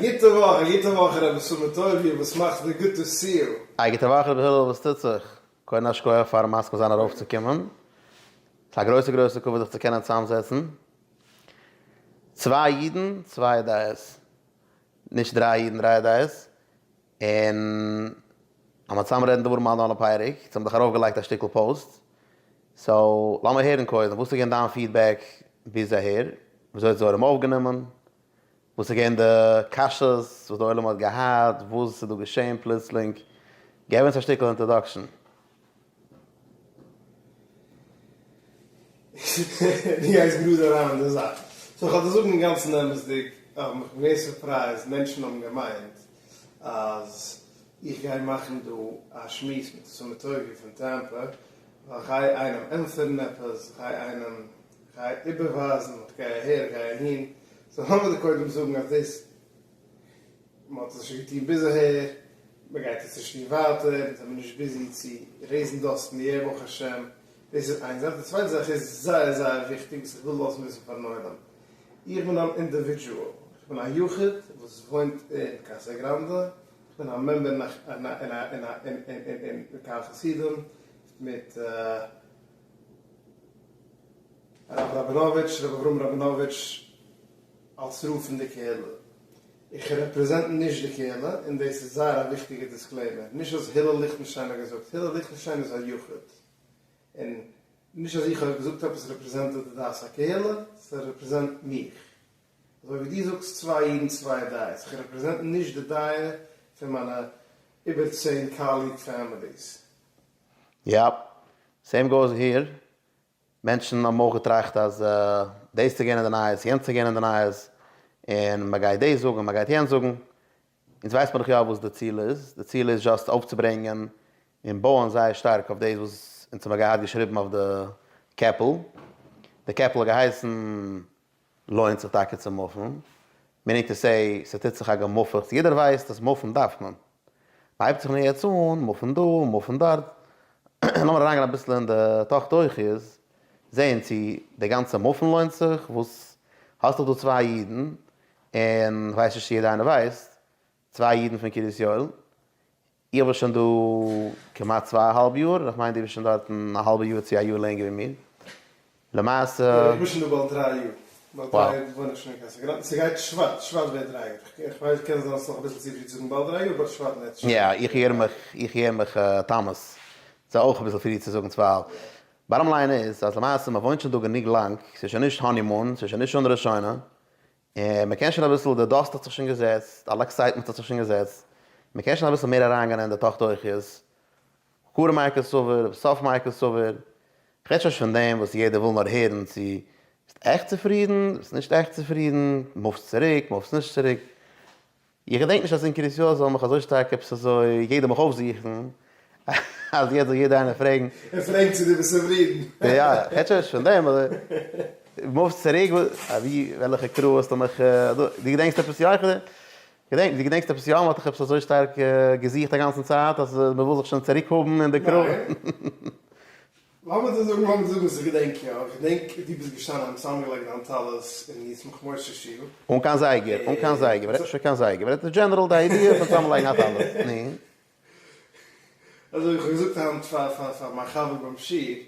גוטע וואך, א גוטע וואך רבי סומא טוביה, וואס מאכט די good to see you? א גוטע וואך רבי הלל, וואס טוט זיך? קודם א שכוח פארן מסכים זיין ארויפצוקומען, ס'איז א גרויסע גרויסע כבוד זיך צו קענען צוזאמזעצן. צוויי אידן, צוויי דעות. נישט דריי אידן, דריי דעות. און אז מ'האט צוזאם רעדן דברים על הפרק, צו האבן דיך ארויפגעלייגט א שטיקל post. So לאמיר הערן קודם, וואס איז געווען דיין feedback ביז אהער? וויאזוי האט עס די עולם אויפגענומען? וואס איז געווען די קשיות וואס די עולם האט געהאט? וואס איז דא געשען פלוצלינג? געב אונז א שטיקל introduction. דו גייסט גראד אריין אין די זאך. So כ'וועל דיר זאגן אינגאנצן אמת'דיג, איך בין געווען surprised, מענטשן האבן געמיינט אז איך גיי מאכן דא א שמועס מיט סומא טובי' פון טעמפא, ווייל כ'גיי איינעם ענטפערן עפעס, כ'גיי איינעם כ'גיי איבערווייזן, כ'גיי אהער, כ'גיי אהין, so לאמיר דיר קודם זאגן אז דאס, מ'האט עס נישט געטון ביז אהער, מ'גייט עס נישט טון ווייטער, אונז זעמיר נישט busy צו raise ן dust אין די air ברוך השם, דאס איז איין זאך, די צווייטע זאך איז זייער זייער וויכטיג וואס איך וויל לאזן וויסן פארן עולם, איך בין אן individual, איך בין א יחיד וואס וואוינט אין קאסא גראנדע, איך בין א member אין קהל חסידים מיט. הרב ראבינאוויטש, ר' אברהם ראבינאוויטש, אלס רב פון די קהילה. איך רעפרעזענט נישט די קהילה, און דאס איז זייער א וויכטיגע disclaimer. נישט אז הילל ליכטנשטיין האט געזאגט, הילל ליכטנשטיין איז א יחיד. און נישט אז איך האב געזאגט עפעס רעפרעזענט די דעת הקהילה, ס'רעפרעזענט מיך. אזוי ווי דו זאגסט צוויי אידן צוויי דעות, איך רעפרעזענט נישט די דעה פון מיינע איבער צען colleague families. Yep, same goes here, מענטשן האבן אויך געטראכט אז דאס צו גיין אין די נייעס, יענץ צו גיין אין די נייעס, און מען גייט דאס זאגן, מען גייט יענץ זאגן, אונז ווייסט מען דאך יא וואס די ציל איז, די ציל איז just אויפצוברענגען און בויען זייער שטארק אויף דאס וואס אונז האבן געהאט געשריבן אויף די קעפל, די קעפל האט געהייסן לוינט זיך טאקע צו מופן, meaning to say ס'טוט זיך א געמופעכץ, יעדער ווייסט אז מופן דארף מען, מ'הייבט זיך נאר יעצט אן, מופן דא, מופן דארט, לאמיר אריינגיין אביסל אין די תוך תוכיות, זעהן צו די גאנצע מופן לוינט זיך, וואס האסט דאך דא צוויי אידן, און כ'ווייס נישט צו יעדער איינער ווייסט, צוויי אידן פון קרית יואל, איך בין שוין דא כמעט צוויי א האלב יאר, און איך מיין דו ביסט שוין דארטן א האלבע יאר צו א יאר לענגער ווי מיר. למעשה. איך בין שוין דא באלד דריי יאר. באלד דריי יאר וואוין איך שוין אין קאסא גראנדע. ס'גייט שבט, שבט ווערט דריי יאר. איך ווייס קען זיין אז ס'נאך אביסל צו פרי צו זאגן באלד דריי יאר, but שבט ווערט שוין. יא, איך יער מיך, איך יער מיך תמוז. ס'איז אויך אביסל פרי צו זאגן צוויי א האלב. Bottom line איז אז למעשה מ'וואוינט שוין דא גענוג לאנג, ס'איז שוין נישט honeymoon, ס'איז שוין נישט שנה ראשונה, און מען קען שוין אביסל, די dust האט זיך שוין געזעצט, אלע excitement האט זיך שוין געזעצט, מען קען שוין אביסל מער אריינגיין אין די תוך תוכיות, קרא מאי קסבר, בסוף מאי קסבר, כ'רעד שוין נישט פון דעם וואס יעדער וויל נאר הערן צו ביסט עכט צופרידן, ביסט נישט עכט צופרידן, מופסט צוריק, מופסט נישט צוריק, איך געדענק נישט אז אין קרית יואל זאל מיך אזוי שטארק עפעס אזוי יעדער מיך אויפזוכן, אז יעצט זאל יעדער איינער פרעגן. און פרעגן צו דו ביסט צופרידן. יא, כ'רעד שוין נישט פון דעם, אבער מופסט צוריק, ווי, וועלכע קרוב האסטו מיך, דו געדענקסט עפעס יא? איך געדענק, דו געדענקסט עפעס יא? מ'האט דיך עפעס אזוי שטארק געזוכט א גאנצן צייט אז מ'וויל זיך שוין צוריק האבן אין די קרוב. לאמיר דיר זאגן, לאמיר דיר זאגן וואס איך געדענק יא, איך געדענק דו ביסט געשטאנען און צוזאמגעלייגט דיין טלית אין ישמח משה שול. אן קיין זייגער, אן קיין זייגער, מ'רעדט נישט פון קיין זייגער, מ'רעדט אין general די idea פון צוזאמלייגן א טלית, נו. אזוי ווי איך האב געזאגט היינט פאר פאר פאר מיין חבר ביים שיעור,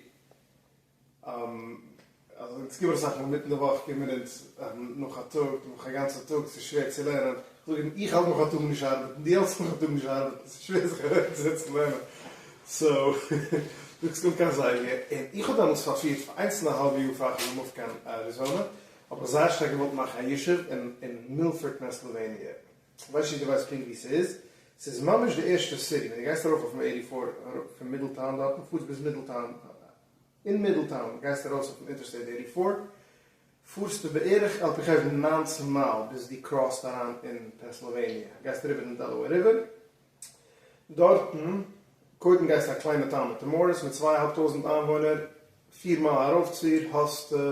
אז אונז קומען אסאך מאל מיטן די וואך קומען אונז נאך א טאג, נאך א גאנצע טאג, ס'איז שווער צו לערנען, איך זאג אים, איך האלט נאך א טאג נישט ארבעטן, דו האלטסט נאך א טאג נישט ארבעטן, ס'איז שווער זיך אוועקצוזעצן לערנען, so, זאגסט אן קיין זייגער, און איך האב דעמאלטס פארפירט פאר איינס און א האלב יאר פאר איך האב געמופט קיין אריזאנע, האב איך זייער שטארק געוואלט מאכן א ישוב אין אין מילפארד פענסילוועניע, כ'ווייס נישט צו דו ווייסט פונקט וואו ס'איז, ס'איז ממש די ערשטע city, ווען דו גייסט ארויף אויפן eighty four פון מידלטאון דארטן, פארסט ביז מידלטאון, אין מידלטאון גייסטו ארויס אויפן Interstate eighty four, פארסטו בערך על פי חשבון 19 מייל ביז דו cross סט אריין אין פענסילוועניע, גייסט אריבער דעם דעלעווער River, דארטן קודם גייסטו א קליינע town מעטעמאריס מיט צוויי אהאלב טויזנט איינוואוינער, פיר מייל ארויפציר האסטו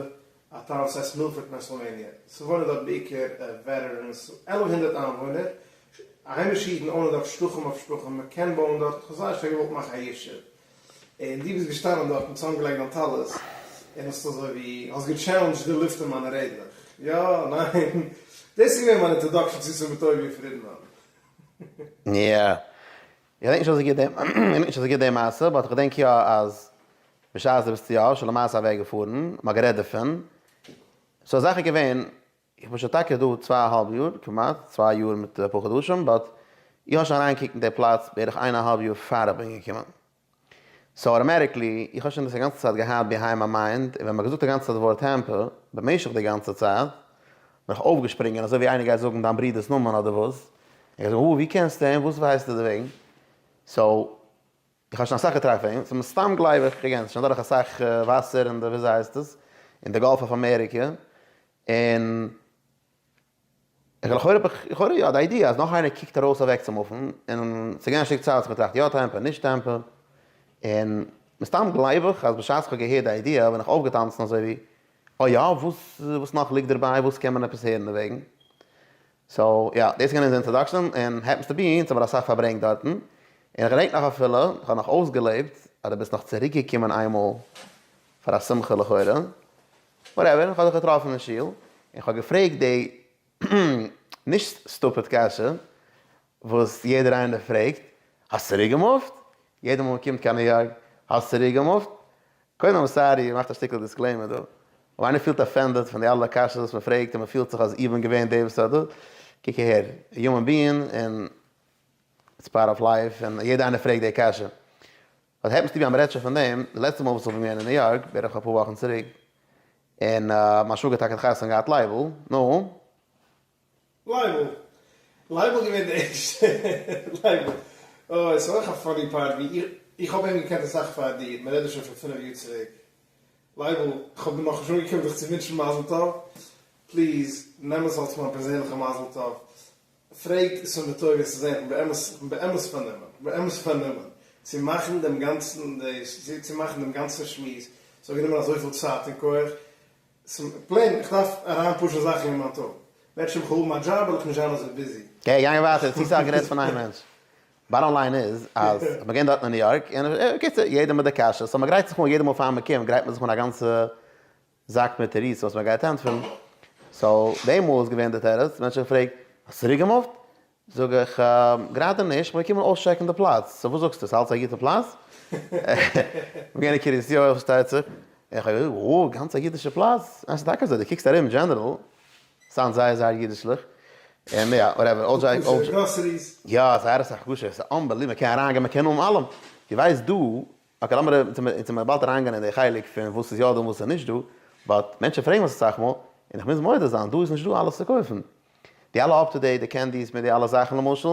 א town וואס הייסט מילפארד פענסילוועניע, ס'וואוינען דארט בעיקר veterans, 1100 איינוואוינער, היימישע אידן own ען דארט שטחים אויף שטחים, מ'קען בויען דארט, כ'האב זייער שטארק געוואלט מאכן א ישוב, און דו ביסט געשטאנען דארט און צוזאמגעלייגט דיין טלית, און האסט אזוי ווי, האסט גע challenge ט די לופט אין מיינע רעדלעך, יא, ניין? דאס איז געווען מיין introduction צו סומא טובי' פרידמאן. יא. איך געדענק נישט אזוי גוט די, איך געדענק נישט אזוי גוט די מעשה, but איך געדענק יא אז בשעת דו ביסט יא שוין למעשה אוועק געפארן, מ'האט גערעדט דערפון, so א זאך איז געווען, איך בין שוין טאקע דא צוויי א האלב יאר, כמעט, צוויי יאר מיט אפאר חדשים, but איך האב שוין אריינגעקוקט אין די פלאץ בערך איין א האלב יאר פאר איך בין געקומען. so automatically, איך האב שוין דאס א גאנצע צייט געהאט behind my mind, און ווען מ'האט געזאגט א גאנצע צייט די ווארט טעמפע, במשך די גאנצע צייט, בין איך אויפגעשפרינגען אזוי ווי איינער גייט זאגן דיין ברודער'ס נאמען אדער וואס, איך גיי זאגן, וואו קענסטו אים, וואס ווייסטו דערוועגן? so, איך האב שוין אסאך געטראכט וועגן, so מסתם גלייב איך, again, ס'איז שוין דורך אסאך וואסער אין די וויאזוי הייסט עס, אין די Gulf of America, און איך לכאורה האב איך, לכאורה יא, די idea אז נאך איינער קוקט ארויס אוועק צו move ן, און ס'איז געווען א שטיק צייט וואס איך האב געטראכט יא טעמפע נישט טעמפע, און מסתם גלייב איך אז בשעת איך האב געהערט די idea בין איך אויפגעטאנצן אזוי ווי, אוי יא, וואס וואס נאך ליגט דערביי, וואס קען מען עפעס הערן דערוועגן? so יא, דאס איז געווען אונזער introduction, און happens to be אונז האבן אסאך פארברענגט דארטן, און איך געדענק נאך אפילו, איך האב נאך אויסגעלעבט אז דו ביסט נאך צוריק געקומען איינמאל פאר א שמחה לכאורה, whatever, איך האב דיך געטראפן אין שול, און איך האב געפרעגט די נישט stupid קשיא וואס יעדער איינער פרעגט, האסט צוריק גע move ט? יעדע מאל מ'קומט קיין ניו יארק, האסט צוריק גע move ט? קודם I'm sorry, מאכט א שטיקל disclaimer דא, אויב איינער פילט offended פון די אלע קשיות וואס מ'פרעגט און מ'פילט זיך אז איך בין געווען דער וואס האט דא, קוק אהער, human being און it's part of life און יעדער איינער פרעגט די קשיא. but happens to be אז מ'רעדט שוין פון דעם, די לעצטע מאל וואס איך בין געווען אין ניו יארק, בערך אפאר וואכן צוריק, און מיין שוואגער טאקע האט חתונה געהאט לייבל, נו? לייבל. לייבל געווען די ערשטע. לייבל. אוי, ס'איז אויך א funny part ווי איך, איך האב אים געקענט אסאך פאר דיר, מ'רעדט דא שוין פון פינף יאר צוריק. לייבל, כ'האב נאכנישט אנגעקומען דיך צו ווינטשן מזל טוב, please נעם עס אלס מיין פערזענליכע מזל טוב, פרעג סומא טובי' צו זען, כ'בין באמת, כ'בין באמת פארנומען, כ'בין באמת פארנומען, צו מאכן דעם גאנצן דאס, צו מאכן דעם גאנצן שמועס, ס'האט גענומען אזויפיל צייט און כח, ס'איז plain, איך דארף אריין push ן זאכן אין מיין טאג, מערטשעם כ'האב האבן א דזשאב וועל איך נישט זיין אזוי busy. okay, גיימיר ווייטער, צו סאך גערעדט פון איין מענטש. bottom line איז אז כ'בין געווען דארטן אין ניו יארק, און בקיצור, יעדער מיט די קשיא, so מ'גרייט זיך אן יעדע מאל פאר מ'קומט גרייט מען זיך אן א גאנצע זאק מיט תירוצים וואס מ'גייט ענטפערן, so די מאל איז געווען די תירוץ, מענטשן האבן געפרעגט, האסט צוריק גע move ט? זאג איך, גראדע נישט, כ'בין געקומען אויסטשעקן די פלאץ, so וואס זאגסטו, ס'אלץ א גוטע פלאץ? כ'בין געווען אין קרית יואל פארשטייט זיך, און כ'האב געזאגט, wow, גאנץ א אידישע פלאץ, אה ס'איז טאקע אזוי, דו קוקסט ארום general, sound זייער זייער אידישלעך, און יא, whatever, all jokes, כשר groceries. יא, זייער אסאך כשר, ס'איז unbelievable, מ'קען אריינגיין, מ'קען האבן אלעם, דו ווייסט דא, okay לאמיר אונז מיר באלד אריינגיין אין די חלק פון וואס איז יא דא און וואס איז נישט דא, but מענטשן פרעגן מיך אסאך מאל, און איך מוז מודה זיין, דא איז נישט דא אלעס צו קויפן. די אלע up to date, די candies מיט די אלע זאכן למשל,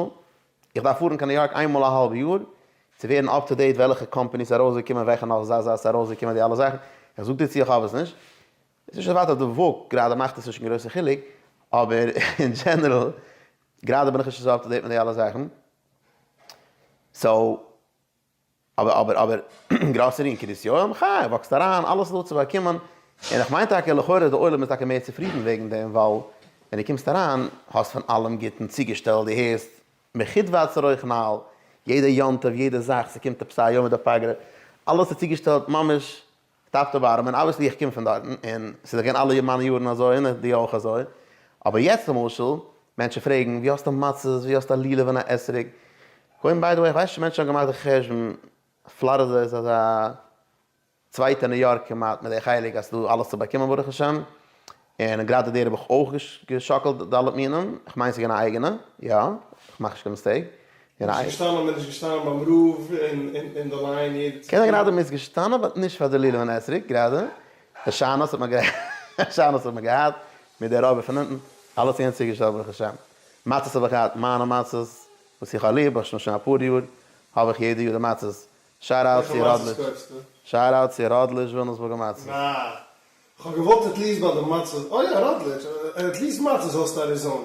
איך דארף פארן קיין ניו יארק איין מאל א האלב יאר, צו ווערן up to date וועלכע קאמפאני ס'איז ארויסגעקומען, וועלכע נאך זאזא ס'איז ארויסגעקומען, די אלע זאכן, איך זאג דיר צו איך האב עס נישט. עס איז נישט ווייט אויף די וואג, גראדע מאכט עס נישט קיין גרויסע חילוק, אבער אין general, גראדע בין איך נישט אזוי up to date מיט די אלע זאכן, so אבער אבער אבער גראסערי אין קרית יואל? מחיה, walk סט אריין, אלעס איז דא צו באקומען, און איך מיין טאקע לכאורה די עולם איז טאקע מער צופרידן וועגן דעם, ווייל ווען דו קומסט אריין האסט פון אלעם גוטן צוגעשטעלט, דו הערסט מחוט ועד שרוך נעל, יעדע יום טוב, יעדע זאך, ס'קומט עפעס א יומא דפגרא, אלעס איז צוגעשטעלט ממש top to bottom, און obviously איך קום פון דארטן, און ס'איז דאך געווען אלע מיינע יארן אזוי, און דו אויך אזוי, אבער יעצט למשל, מענטשן פרעגן, ווי האסטו מצות, ווי האסטו א לולב און א אתרוג? קודם by the way, איך ווייס נישט צו מענטשן האבן געמאכט די חשבון, פלארידע איז אזא צווייטע ניו יארק כמעט מיט די חלק אז ס'איז דא אלעס צו באקומען ברוך השם, און גראדע דער האב איך אויך געשאקלט ד' מינים, איך מיין ס'איז געווען א אייגענע, יא, איך מאך נישט קיין mistake. נישט געשטאנען מען נישט געשטאנען ביים רב אין די line יעדע צופרי. קען זיין גראדע מ'איז געשטאנען but נישט פאר די לולב און אתרוג גראדע, הושענות האט מען הושענות האט מען געהאט מיט די רבי פון אונטן, אלעס געווען צוגעשטעלט ברוך השם. מצות האב איך געהאט מיינע מצות וואס איך האב ליב, שוין שוין אפאר יאר האב איך יעדע יאר די מצות, shout out צו ראדלידזש, shout out צו ראדלידזש וויליאמסבורגער מצות. כ'האב געוואלט at least ביי די מצות, אוי יא ראטלעדזש, at least מצות האסטו אריזאנע.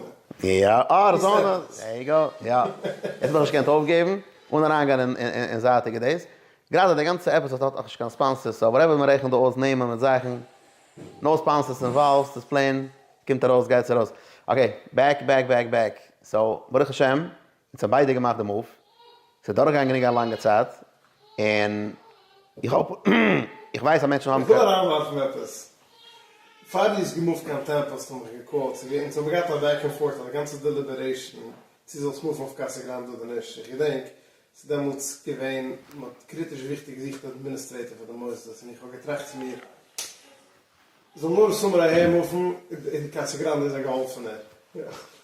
יא, אריזאנע, there you go, יא. יעצט האב איך נישט געקענט אויפגעבן, אן אריינגיין אין זייטיגע דאס. גראדע די גאנצע episode האט נאכנישט קיין sponsors, so whatever מ'רעכנט דא אויס נעמען מיט זאכן, no sponsors involved, ס'איז plain, קומט ארויס גייטס ארויס. okay, back back back back, so ברוך השם, אונז האבן ביידע געמאכט די move, ס'איז דורכגעגאנגען גענוג א לאנגע צייט, און איך האב, איך ווייס אז מענטשן האבן. איך וויל אריינווארפן עפעס. פאר דו האסט געמופט קיין טעמפא האסטו מיך געקאלט, ס'איז געווען, אונז האבן געהאט א back and forth א גאנצע deliberation צו זאלסט מופן אויף קאסא גראנדע אדער נישט, איך געדענק ס'איז דעמאלטס געווען, מ'האט קריטיש וויכטיג געזוכט administrator פאר די מוסדות און איך האב געטראכט צו מיר, זאל נאר סאמער אהער מופן, און קאסא גראנדע איז א געהאלפענער.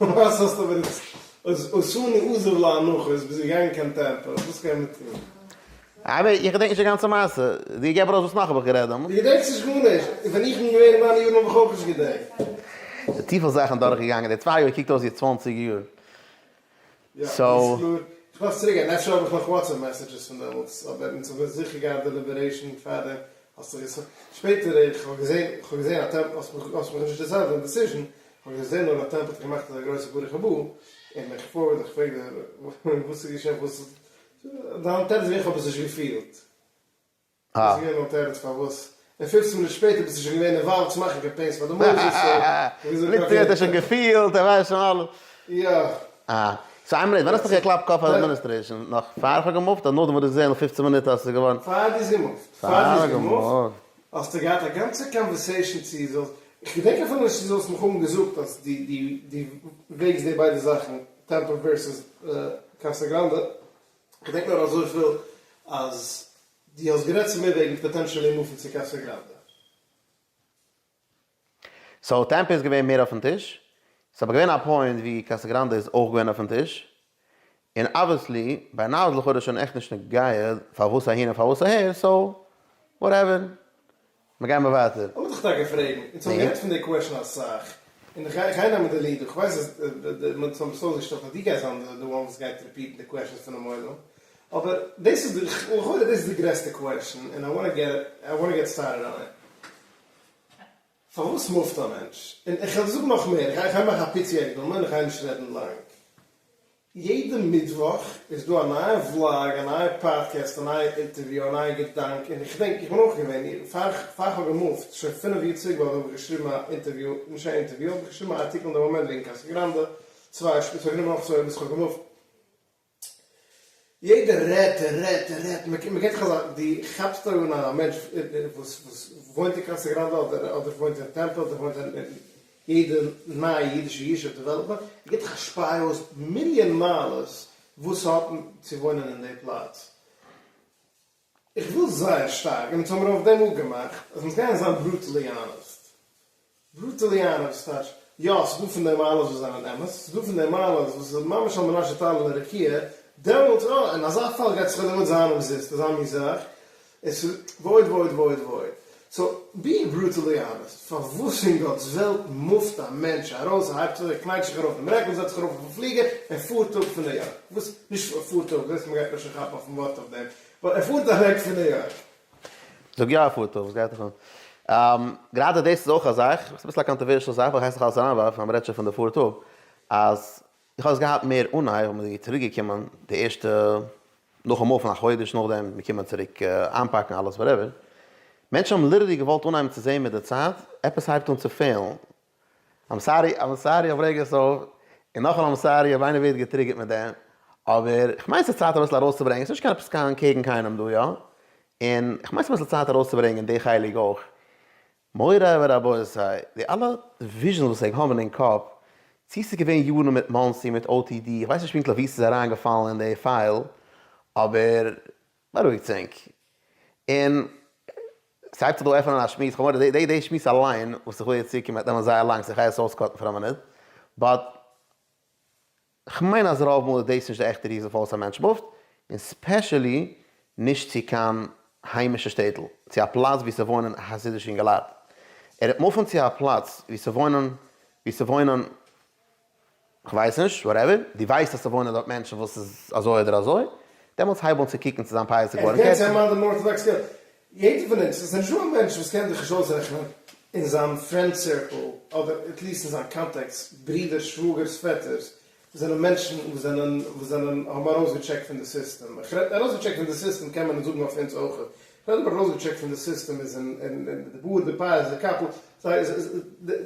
למעשה האסטו אבער איצט אותנו עזב לאנחות, ביסט געגאנגען קיין טעמפא, וואס קען מען טון? אבער איך געדענק נישט די גאנצע מעשה, דו געב ארויס וואס נאך האב איך גערעדט דעמאלטס. דו געדענקסט נישט גארנישט, און ווען איך בין געווען אין מיינע יארן האב איך אויך נישט געדענקט. ס'איז צופיל זאכן דורך געגאנגען, די צוויי יאר קוקט אויס ווי צוואנציג יאר. יא, דאס איז קלאר. איך דארף צוריק גיין, אפשר האב איך נאך WhatsApp messages פון דעמאלטס, אבער אונז האבן זיכער געהאט deliberation פארדעם, האסט זיך געס. שפעטער איך האב געזען, איך האב געזען א טעמפ, האסט מיך האסט מיך נישט דערציילט דיין decision, איך האב געזען נאר א טעמפ האט געמאכט אזא גרויסע ברוך הבא, און איך forward איך פרעג דיר וואס איז געשען וואס איז, דיין תירוץ איז געווען איך האב עס נישט געפילט. דאס איז געווען מיין תירוץ פארוואס, און פופצן מינוט שפעטער ביסטו שוין געווען involved צו מאכן campaigns פאר די מוסדות, סאו וויאזוי ליפטי האט ער שוין געפילט, ער ווייסט שוין אלעס. יא. אה. סאו איין מינוט, ווען האסטו דיך געקלאפט קאפ פאר administration? נאך פאר איך האב געמופט אדער נאכדעם וואס דו האסט געזען נאך פופצן מינוט אז ס'איז געווארן? פאר דו האסט געמופט. פאר דו האסט געמופט האסטו געהאט א גאנצע conversation צו זאלסט, איך געדענק אפילו נישט צו זאלסט מיך האבן געזאגט אז דו דו וועגסט די ביידע זאכן, טעמפא versus קאסא גראנדע, כ'געדענק נאר אזויפיל אז דו האסט גערעדט צו מיר וועגן potentially מופן צו קאסא גראנדע. סאו טעמפא איז געווען מער אויפן טיש, ס'איז אבער געווען א point ווי קאסא גראנדע איז אויך געווען אויפן טיש, און obviously ביי now איז לכאורה שוין עכט נישט נוגע פארוואס אהין און פארוואס אהער, so whatever. מ'גיימער ווייטער. לאמיר דיך טאקע פרעגן, אונז האבן גערעדט פון די question אסאך, און איך גיי נעמען די lead, איך ווייס אז מען האט עס אויסגעשטעלט אז דו גייסט זיין די one וואס גייט repeat ן די questions פונעם עולם, אבער דאס איז די, לכאורה דאס איז די גרעסטע question, און I wanna get, I wanna get started on it. פארוואס מופט א מענטש? און איך וועל זאגן נאך מער, איך גיי מאכן א פיצי הקדמה און איך גיי נישט רעדן לאנג. יעדע מיטוואך איז דא א נייע vlog, א נייע פאדקעסט, א נייע interview, א נייע געדאנק, און איך געדענק איך בין אויך געווען, פאר איך האב געמופט, שוין פינף יאר צוריק באלד, האב איך געשריבן א interview, נישט א interview, האב איך געשריבן א ארטיקל אין די מאמענט וועגן קאסא גראנדע, צוויי יאר שפעטער, ס'האט גענומען נאך צוויי יאר ביז איך האב געמופט. יעדער רעדט און רעדט און רעדט, מען געט זיך אזא, דו כאפסט אן א מענטש וואס וואוינט אין קאסא גראנדע אדער וואוינט אין טעמפא אדער וואוינט אין יעדע נייע אידישע ישוב development, ער גיבט דיך א שפיי אויס מיליאן מעלות וואס ס'האט צו וואוינען אין די פלאץ. איך וויל זייער שטארק, און אונז האמיר אויף דעם אפגעמאכט, אז אונז גייען זיין brutally honest. Brutally honest טייטש, יא, ס'איז דא פון די מעלות וואס זענען אמת, ס'איז דא פון די מעלות וואס איז ממש על מנת שתעלה לרקיע, דעמאלטס, אה, אין אזא פאל גייט שכר לימוד זיין אומזיסט, אזא מין זאך, עס איז ועוד ועוד ועוד ועוד. So, be brutally honest, פארוואס אין גאט'ס וועלט מופט א מענטש ארויס, ער הייבט זיך, ער קנייטשט זיך ארויף דעם רעקל, זעצט זיך ארויף אויפן פליגער, און פארט אפ פון ניו יארק? וואס? נישט פארט אפ, זעסט מ'גייט מיר שוין כאפן אויפן ווארט אויף דעם, but ער פארט אוועק פון ניו יארק. זאג יא ער פארט אפ, וואס גייט דיך אן? גראדע דאס איז אויך א זאך, ס'איז אביסל א controversial זאך, אבער כ'הייס נאך אלס אריינווארפן אז מ'רעדט שוין פון די פארט אפ, אז איך האב עס געהאט מער אנהייב, ווען מ'איז צוריק געקומען די ערשטע נאכן מופן א חודש נאכדעם מיר קומען צוריק איינפאקן אלעס whatever, מענטשן האבן literally געוואלט אנהייבן צו זעהן מיט די צייט עפעס הייבט אן צו פעלן, I'm sorry, I'm sorry איך ברענג עס אויף, און נאכאמאל I'm sorry אויב איינער ווערט געטריגערט מיט דעם, אבער כ'מיין ס'איז צייט אביסל ארויסצוברענגען, ס'איז נישט קיין עפעס קיין קעגן קיינעם דא יא, און כ'מיין ס'איז אביסל צייט ארויסצוברענגען די חלק אויך, מורי ורבותי, די אלע visions וואס ענק האבן אין קאפ, צו ס'איז געווען יארן מיט מאנסי מיט OTD, איך ווייס נישט פונקטליך וואו ס'איז אריינגעפאלן אין די file, אבער בארואיגטס ענק. און ס'הייבט זיך דא עפענען א שמועס, כ'האב מורא די די שמועס אליין וואס איך וויל יעצט צוקומען וועט נעמען זייער לאנג so כ'גיי עס אויסקאטן פאר א מינוט, but כ'מיין אז רוב מאל איז דאס נישט די עכטע reason פארוואס א מענטש מופט, און specially נישט צו קיין היימישע שטעטל, צו א פלאץ וואו ס'וואוינען חסידישע אינגעלייט. ער וועט מופן צו א פלאץ וואו ס'וואוינען וואו ס'וואוינען כ'ווייס נישט, whatever, דו ווייסט אז ס'וואוינען דארט מענטשן וואס איז אזוי אדער אזוי, דעמאלטס הייב אן צו קוקן צו זיין פאות איז געווארן ער גייט צו קערצער. א modern orthodox קהילה. יעדער פון אונז, ס'איז נישטא א מענטש וואס קען זיך נישט אויסרעכענען אין זיין friend circle, אדער at least אין זיין קאנטעקסט, ברידער, שוואגערס, פעטערס, וואס זענען מענטשן וואס זענען, וואס זענען, האבן ארויסגעטשעקט פון די סיסטעם. איך רעד, ארויסגעטשעקט פון די סיסטעם קען מען זאגן אויף אונז אויכעט. איך רעד אבער ארויסגעטשעקט פון די סיסטעם איז אין, אין די בארד, די פאות, די קאפל, זיי,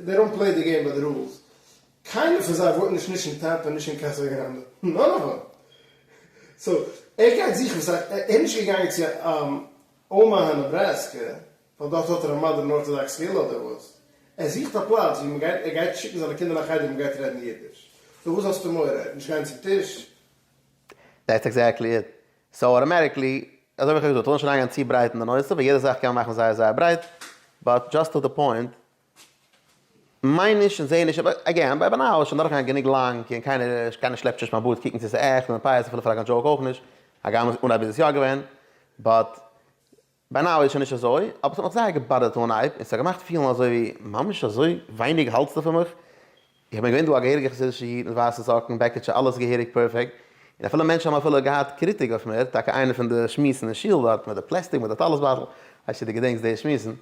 they don't play the game by the rules. קיינער פון זיי וואוינט נישט נישט אין טעמפא נישט אין קאסא גראנדע, none of them. So ער גייט זוכן וואס ער איז נישט געגאנגען צו אומאהא נעבראסקע ווייל דארט האט ער א modern orthodox קהילה אדער וואס? ער זוכט א פלאץ ווי מ'גייט, ער גייט שיקן זיינע קינדער אין א חדר ווי מ'גייט רעדן אידיש. so וואס האסטו מורא? ער וועט נישט גיין צום טיש? That's exactly it. So automatically, אזוי ווי איך האב געזאגט, איך וויל נישט אריינגיין צו ברייט אין די נושא, ווייל יעדע זאך קען מען מאכן זייער זייער ברייט, but just to the point, מיין נישט און זעה נישט, אבער again, by now איז שוין דורכגעגאנגען גענוג לאנג און קיינער קיינער שלעפט נישט מיין בארד קוקן צו ס'איז עכט און פייעס אפילו פאר קיין joke אויך נישט, הגם אנהייב איז עס יא געווען, but by now איז שוין נישט אזוי, אבער ס'האט מיך זייער געבאדערט אנהייב, און ס'האט געמאכט פילן אזוי ווי ממש אזוי ווייניג האלטסטו פון מיך? איך בין געווען דא א געהעריגע חסידישע איד מיט ווייסע זאקן, בעקיטשע, אלעס געהעריג perfect, און אפילו מענטשן האבן אפילו געהאט קריטיק אויף מיר, טאקע איינע פון די שמועסן אין שול דארט מיט די פלעסטיק מיט די טלית בייטל, ווייסט צו דו געדענקסט די שמועסן,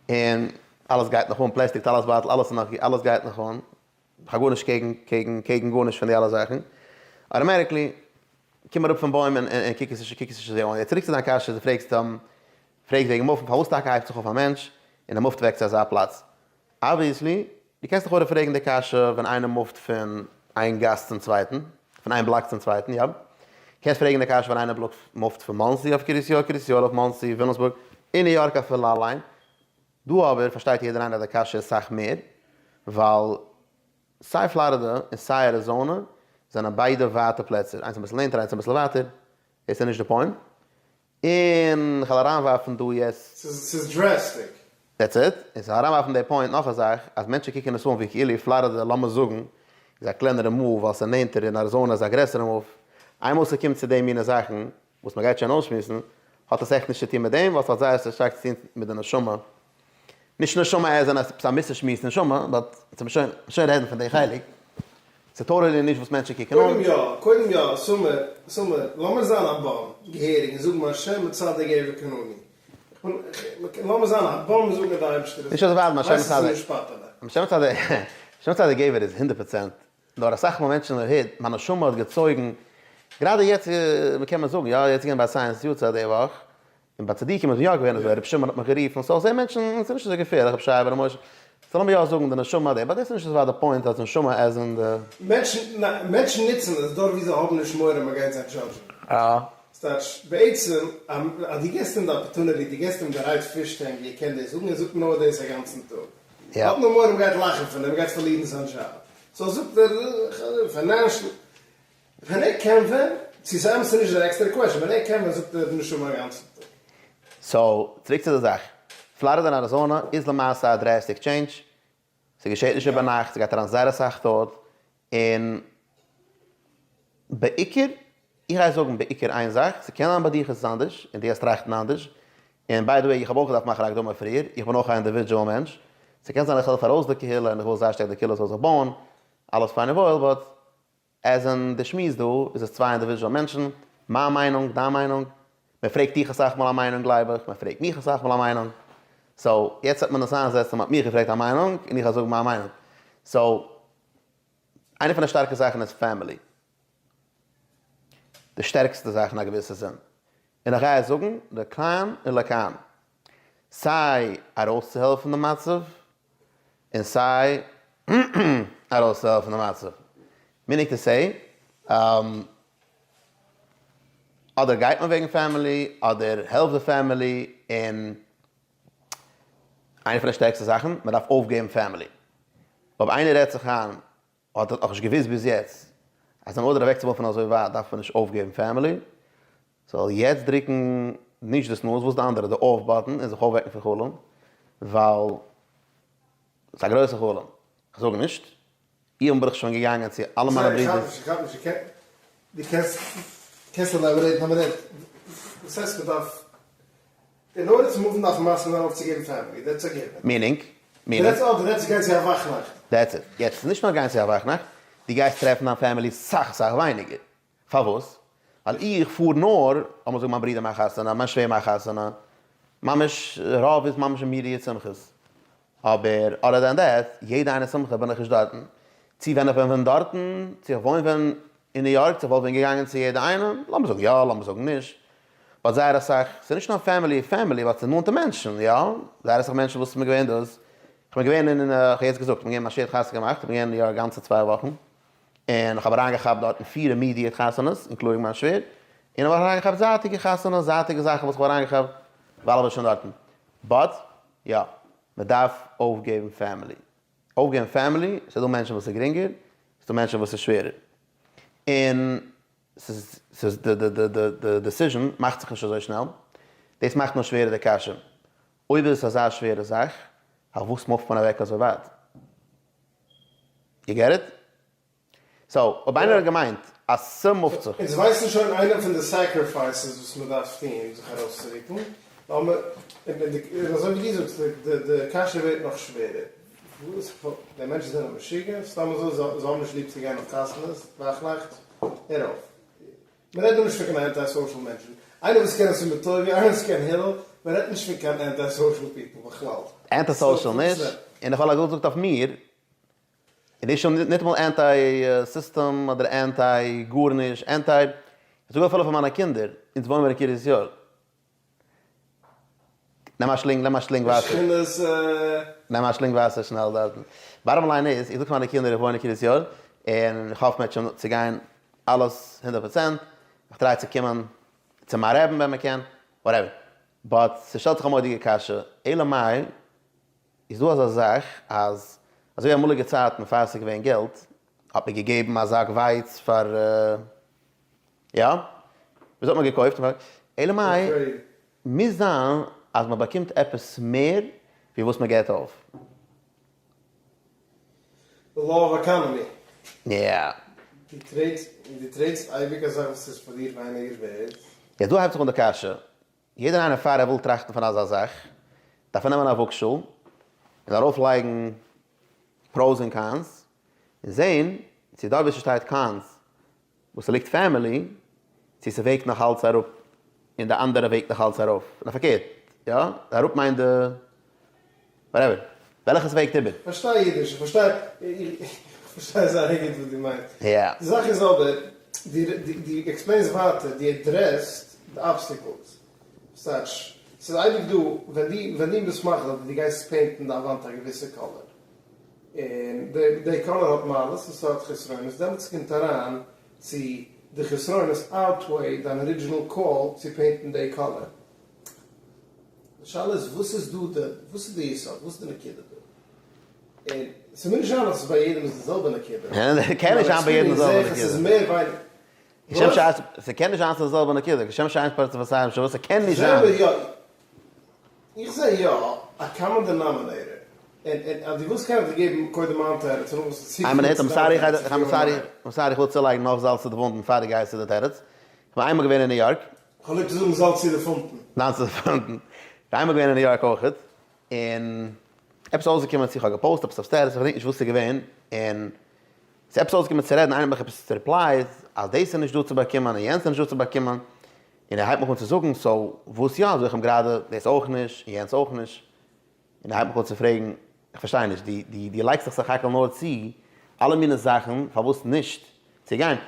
און אלעס גייט נאך אן, פלעסטיק טלית בייטל, אלעס איז נאך, אלעס גייט נאך אן, כ'האב גארנישט קעגן, קעגן, קעגן גארנישט פון די אלע זאכן, automatically קום אראפ פון בוים און קוק עס נישט, קוק עס נישט אזוי אן. יעצט צוריק צו דיין קשיא, דו פרעגסט, פרעגסט וועגן מופן, פארוואס טאקע הייבט זיך אויף א מענטש און ער מופט אוועק צו אזא פלאץ? Obviously, דו קענסט לכאורה פרעגן די קשיא ווען איינער מופט פון איין גאס צום צווייטן, פון איין בלאק צום צווייטן, יאפ. קענסט פרעגן די קשיא ווען איינער מופט פון מאנסי אויף קרית יואל, קרית יואל אויף מאנסי, וויליאמסבורג, אין ניו יארק אפילו אליין. דא אבער פארשטייט יעדער איינער אז די קשיא איז סאך מער, ווייל סיי פלארידע און סיי אריזאנע זענען ביידע ווייטע פלעצער, איינס אביסל נענטער איינס אביסל ווייטער, דאס איז נישט די point. און כ'וועל אריינווארפן דא יעצט. ס'איז drastic. That's it. און ס'זאל אריינווארפן די point נאך א זאך, אז מענטשן קוקן עס אן ווי כאילו פלארידע לאמיר זאגן איז א קלענערע move ווייל ס'איז נענטער און אריזאנע איז א גרעסערע move. איינמאל ס'קומט צו די מינע זאכן וואס מ'גייט שוין אויסשמועסן, האט עס עכט נישט צו טון מיט דעם ווייל ס'האט זייער שטארק צו טון מיט די נשמה. נישט נשמה as in עפעס א מוסר שמועס נשמה, but צו שוין שוין רעדן פון די חלק. ס'איז totally נישט וואס מענטשן קוקן אן. קודם יא, קודם יא, סאמע, סאמע, לאמיר זיין א bum, געהעריג, און זאגן מהשם מצדק גבר קנני. איך בין, לאמיר זיין א bum און זאגן אז די אייבערשטער איז, נישט אזוי ווייט, מהשם ווייסט עס איז מצדק, נישט פאפעלע. מהשם מצדק, מהשם מצדק גבר איז 100%, נאר אסאך מאל מענטשן הערט, מיין נשמה האט געצויגן, גראדע יעצט קען מען זאגן, יא, יעצט איז געווען ביי סייענס יארצייט די וואך, און ביי צדיקים איז יא געווען אזוי, רבי שמעון האט מיך גערופן, so זעהן מענטשן, ס'איז נישט אזוי געפערליך, רבי שייע בר' משה, so לאמיר יא זאגן די נשמה די, but דאס איז נישט אזוי ווייט די point אז נשמה as in די. מענטשן, ניין, מענטשן נוצן עס דארט ווי זיי האבן נישט מורא מען גייט זיי דזשאדזשן. ס'טייטש, בעצם, אז דו גיבסט אים די opportunity, דו גיבסט אים די right fish tank ווי ער קען דאס זאגן, ער זאגט נאר דאס א גאנצן טאג. ער האט נאר מורא מען גייט לאכן פון אים, ער גייט פארלירן זיין דזשאב. So זאגט ער, financial. ווען ער קען ווען, צו ס'איז אמת צו נישט איז א עקסטערע question, ווען ער קען ווען זאגט ער נשמה א גאנצן טאג. So, צוריק צו די זאך. פלארידע און אריזאנע איז למעשה א drastic change, ס'געשעט נישט איבערנאכט, ס'גייט אריין זייער אסאך thought, און בעיקר, איך גיי זאגן בעיקר איין זאך, ס'קען זיין ביי דיך איז עס אנדערש, און דו גייסט טראכטן אנדערש, און by the way איך האב אויך געדארפט מאכן א הקדמה פריער, איך בין אויך א individual מענטש, ס'קען זיין איך העלף ארויס די קהילה און איך וויל זייער שטארק די קהילה זאל זיך בויען, אלעס פיין און וואויל, but as in די שמועס דא איז עס צוויי individual מענטשן, מיין מיינונג, דיין מיינונג, מען פרעגט דיך אסאך מאל א מיינונג גלייב איך, מען פרעגט מיך אסאך מאל א מיינונג, so יעצט וועט מען עס איינזעצן, מען האט מיך געפרעגט א מיינונג און איך וועל זאגן מיין מיינונג, so איינע פון די שטארקע זאכן איז family, די שטערקסטע זאך אין א געוויסע זין, און איך גיי עס זאגן לכאן און לכאן, סיי ארויסצוהעלפן די מצב, און סיי ארויסצוהעלפן די מצב. Meaning to say, אדער גייט מען וועגן family, אדער העלפט די family, און איינע פון די שטערקסטע זאכן, מען דארף אויפגעבן family. אויב איינער רעדט זיך איין, האט ער נאכנישט געוואוסט ביז יעצט, אז אין order אוועקצומופן אזוי ווייט דארף מען נישט אויפגעבן family, זאל יעצט דרוקן נישט די snooze, וואס די אנדערע, די off button, און זיך אויפוועקן פון חלום, ווייל ס'איז א גרויסע חלום. כ'זאג נישט, איך בין ברוך שוין געגאנגען צו אלע מיינע ברידער. איך כאפ נישט, איך כאפ נישט, דו קענסט, קענסט elaborate ן א מינוט? וואס הייסט מ'דארף, אין order צו מופן דארף מען מסכים זיין אויפצוגעבן family, that's a given. Meaning? Meaning? דו רעדסט, דו רעדסט גיין צו א וואכנאכט. That's it. יעצט ס'איז נישט נאר גיין צו א וואכנאכט, דו גייסט טרעפן דיין family סאך סאך ווייניגער. פארוואס? ווייל איך פאר נאר, לאמיר זאגן מיין ברודער מאכט חתונה, מיין שווער מאכט חתונה, ממש רוב איז ממש immediate שמחות, אבער other than that, יעדע איינע שמחה בין איך נישט דארטן, צו ווען איך בין ווען דארטן, צו איך וואוין ווען אין ניו יארק, צו איך וואלט ווען געגאנגען צו יעדע איינע, לאמיר זאגן יא, לאמיר זאגן נישט, but זייער אסאך, ס'איז נישט נאר family, family, but ס'איז נאנטע מענטשן, יא, זייער אסאך מענטשן וואס איז מיר געווען דאס, איך בין געווען אין, איך האב יעצט געזאגט, איך בין געווען מיין שווער האט חתונה געמאכט, איך בין געווען אין ניו יארק גאנצע צוויי וואכן, און איך האב אריינגעכאפט דארטן פיר immediate חתונות, including מיין שווער, און איך האב אריינגעכאפט זייטיגע חתונות, זייטיגע זאכן וואס איך האב אריינגעכאפט ווייל איך בין שוין דארטן. But, יא. מען דארף אויפגעבן family. אויפגעבן family, ס'איז דא מענטשן וואס איז גרינגער, ס'איז דא מענטשן וואס איז שווערער. און ס'איז ס'איז די די די די די decision מאכט זיך נישט אזוי שנעל. דאס מאכט נאר שווערער די קשיא. אויב איז עס אזא שווערע זאך, פארוואס מופט מען אוועק אזוי ווייט? You get it? So, אויב איינער האט געמיינט אז ס'מופט זיך. אונז ווייסן שוין איינע פון די sacrifices וואס מ'דארף טון זיך ארויסצורוקן, לאמיר, און אזוי ווי דו זאגסט, די קשיא ווערט נאך שווערער, וואס, די מענטשן זענען משוגע? סתם אזוי זיי האבן נישט ליב צו גיין אויף חתונות, וואכנאכט, הער אויף. מ'רעדט דא נישט פון קיין anti social מענטשן, איינער וואס קען עס פון בטובי, איינער וואס קען הילל, מ'רעדט נישט פון קיין anti social people בכלל. anti social נישט, און איך וואלט געזאגט אויף מיר, און דאס שוין ניטאמאל anti system אדער anti גארנישט, anti, איך זאג אפילו פאר מיינע קינדער, אונז וואוינען מיר אין קרית יואל, נעם א שלינג, נעם א שלינג וואסער, נעם א שלינג וואסער שנעל דארטן, bottom line איז, איך זאג פאר מיינע קינדער איך וואוין אין קרית יואל, און איך האף מערטשעם צו גיין אלעס הונדערט פראצענט, איך try צו קומען צו מיין רעבין ווען מ'קען, whatever, but ס'שטעלט זיך א מורא'דיגע קשיא, אלא מאי איז דא אזא זאך אז אזוי ווי אמאליגע צייטן פאר ס'איז געווען געלט האט מען געגעבן א זאק ווייץ פאר יא? וויאזוי האט מען געקויפט? אלא מאי מוז זיין אז מען באקומט עפעס מער ווי וואס מען געט אויף. The law of economy. יא. דו trade סט דו trade סט אייביג א זאך וואס איז פאר דיר ווייניגער ווערד. יעצט דא הייבט זיך אן די קשיא, יעדער איינער פאר ער וויל טראכטן פון אזא זאך, דארף ער נעמען א וואגשאל, און ארויף לייגן pros און cons, און זען צו דארט ווי ס'שטייט cons וואס ס'ליגט family, צו ס'וועגט נאך אלץ אראפ, און די אנדערע וועגט נאך אלץ ארויף, און פארקערט, יא, די אראפ מיינט די whatever, וועלכע ס'וועגט איבער. פארשטיי אידיש, איך פארשטיי, איך פארשטיי זייער גוט וואס דו מיינסט. יא. די זאך איז אבער, דו דו explain סט ווייטער, דו address סט די obstacles. ס'טייטש, ס'איז אייביג דא, ווען דו ווען דו ביסט מחליט אז דו גייסט paint ן דיין וואנט א געוויסע קאליר, און די די קאליר האט מעלות און ס'האט חסרונות, דעמאלטס קומט אריין צו די חסרונות outweigh דיין original call צו paint ן די קאליר. די שאלה איז וואס איז דא די, וואס איז די יסוד, וואס איז די נקודה דא? און ס'מוז נישט זיין אז ביי יעדעם איז די זעלבע נקודה. קען נישט זיין ביי יעדעם די זעלבע נקודה. ס'איז מער ווייניגער. כשם שאין, ס'קען נישט זיין ס'איז די זעלבע נקודה, כשם שאין פרצוף עשיים שוות, ס'קען נישט זיין. יא, איך זע יא א common denominator, און אז דו ווילסט קען איך דיר געבן קודם מיין תירוץ און נאכדעם וועסטו איין צוקומען מינוט, צו I'm sorry, דיין תירוץ. I'm sorry, I'm sorry, איך וויל צולייגן נאך זאלץ צו די וואונדן פאר דו גייסט צו די תירוץ. כ'בין איינמאל געווען אין ניו יארק. כ'האב ליב צו זאגן זאלץ צו די פונטן. זאלץ צו די פונטן. כ'בין איינמאל געווען אין ניו יארק אויכעט, און עפעס אויסגעקומען צו כ'האב גע post עפעס אויף status, כ'געדענק נישט וואס ס'איז געווען, און ס'איז עפעס אויסגעקומען צו רעדן, איינער האט מיך עפעס reply ט אז דאס איז נישט דא צו באקומען און יענץ איז נישט דא צו באקומען, און ער הייבט מיך אן צו זאגן so וואס יא, זאג איך אים גראדע דאס אויך נישט און יענץ אויך נישט, און ער הייבט מיך אן צו פרעגן, איך פארשטיי נישט, דו דו דו לייגסט זיך סך הכל נאר צו אלע מיני זאכן פארוואס נישט צו גיין,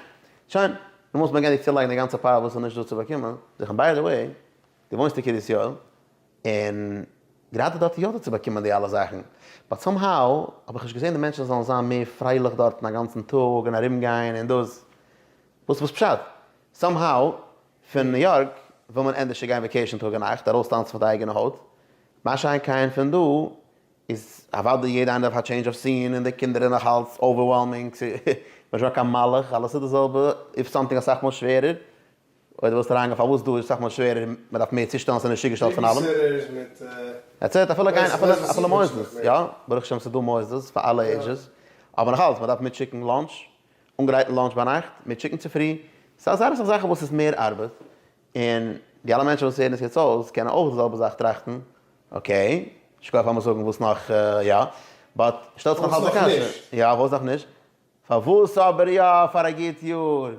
שוין, נו מוז מען גענדיגט צולייגן די גאנצע pile וואס איז נישט דא צו באקומען, זאג איך אים by the way, דו וואוינסט אין קרית יואל, און גראדע דארט איז יא דא צו באקומען די אלע זאכן, but somehow האב איך נישט געזען די מענטשן זאלן זיין מער פרייליך דארטן א גאנצן טאג און ארום גיין און דאס, וואס וואס פשט? somehow פון ניו יארק וויל מען ענדערשער גיין vacation טאג און נאכט, ארויסטאנצן פון די אייגענע הויט, מה שאין כן פון דא איז אוודאי יעדע איינער דארף א change of scene און די קינדער איז נאך אלץ overwhelming, ס'איז נישט קיין מלאך, אלעס איז די זעלבע, if something אסאך מאל שווערער, אויב דו ווילסט אריינגיין פארוואס דא איז אסאך מאל שווערער און מען דארף מער צושטעלן ס'איז נישט צוגעשטעלט פון אלעם. That's it, אפילו גיין אפילו אפילו מוסדות, יא, ברוך השם ס'איז דא מוסדות פאר אלע ages, אבער נאך אלץ מען דארף מיטשיקן lunch, אנגרייטן lunch ביינאכט, מיטשיקן צופרי, ס'איז אסאך אסאך זאכן וואס איז מער ארבעט, און די אלע מענטשן וואס הערן עס יעצט אויס קענען אויך די זעלבע זאך טראכטן, okay, שכוח פאר מיר זאגן וואס נאך יא, but שטעלט זיך נאך אלץ די קשיא, יא וואס נאך נישט? פארוואס אבער יא פאר א גוט יאר?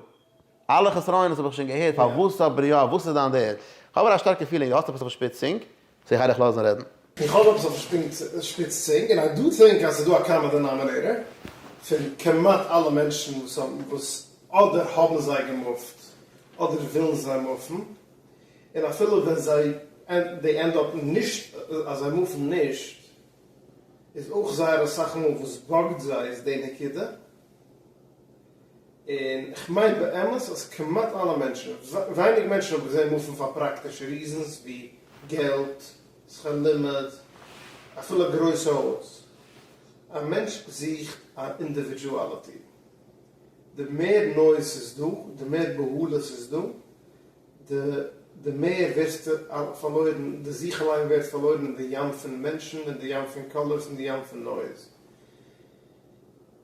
אלע חסרונות האב איך שוין געהערט, פארוואס אבער יא? וואס איז דיין דעה? כ'האב אבער א שטארקע feeling דו האסט עפעס אויפן שפיץ צונג, so איך גיי דיך לאזן רעדן. איך האב עפעס אויפן שפיץ צונג, און I do think אז ס'איז דא א common denominator פון כמעט אלע מענטשן וואס האבן וואס אדער האבן זיי געמופט אדער ווילן זיי מופן, און אפילו ווען זיי they end up נישט אז זיי מופן נישט, איז אויך זייער אסאך מאל וואס bug ט זיי איז די נקודה, און כ'מיין באמת אז כמעט אלע מענטשן, ווייניג מענטשן האב איך געזען מופן פאר פראקטישע reasons ווי געלט, שכר לימוד. אפילו א גרויסע הויז. א מענטש זוכט א individuality. די מער noise ס'איז דא, די מער בהלה ס'איז דא, די די מער ווערסטו פארלוירן, די זיך אליין ווערט פארלוירן אין די ים פון מענטשן, אין די ים פון colors, אין די ים פון noise.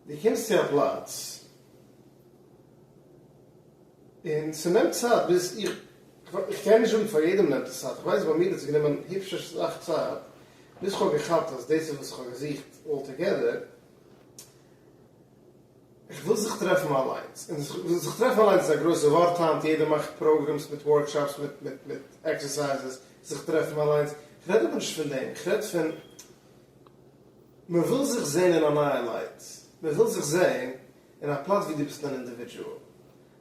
דו קומסט צו א פלאץ, און ס'נעמט צייט ביז איך, איך קען נישט זאגן פאר יעדעם נעמט עס צייט, איך ווייס ביי מיר האט עס גענומען היפש אסאך צייט ביז כ'האב געכאפט אז דאס איז וואס איך האב געזוכט all together, איך וויל זיך טרעפן אליינס, און זיך טרעפן אליינס איז א גרויסע ווארט היינט, יעדער מאכט programs מיט workshops מיט מיט מיט exercises, זיך טרעפן אליינס, איך רעד אבער נישט פון דעם, איך רעד פון מען וויל זיך זען אין א נייע light, מען וויל זיך זען אין א פלאץ ווי דו ביסט אן individual,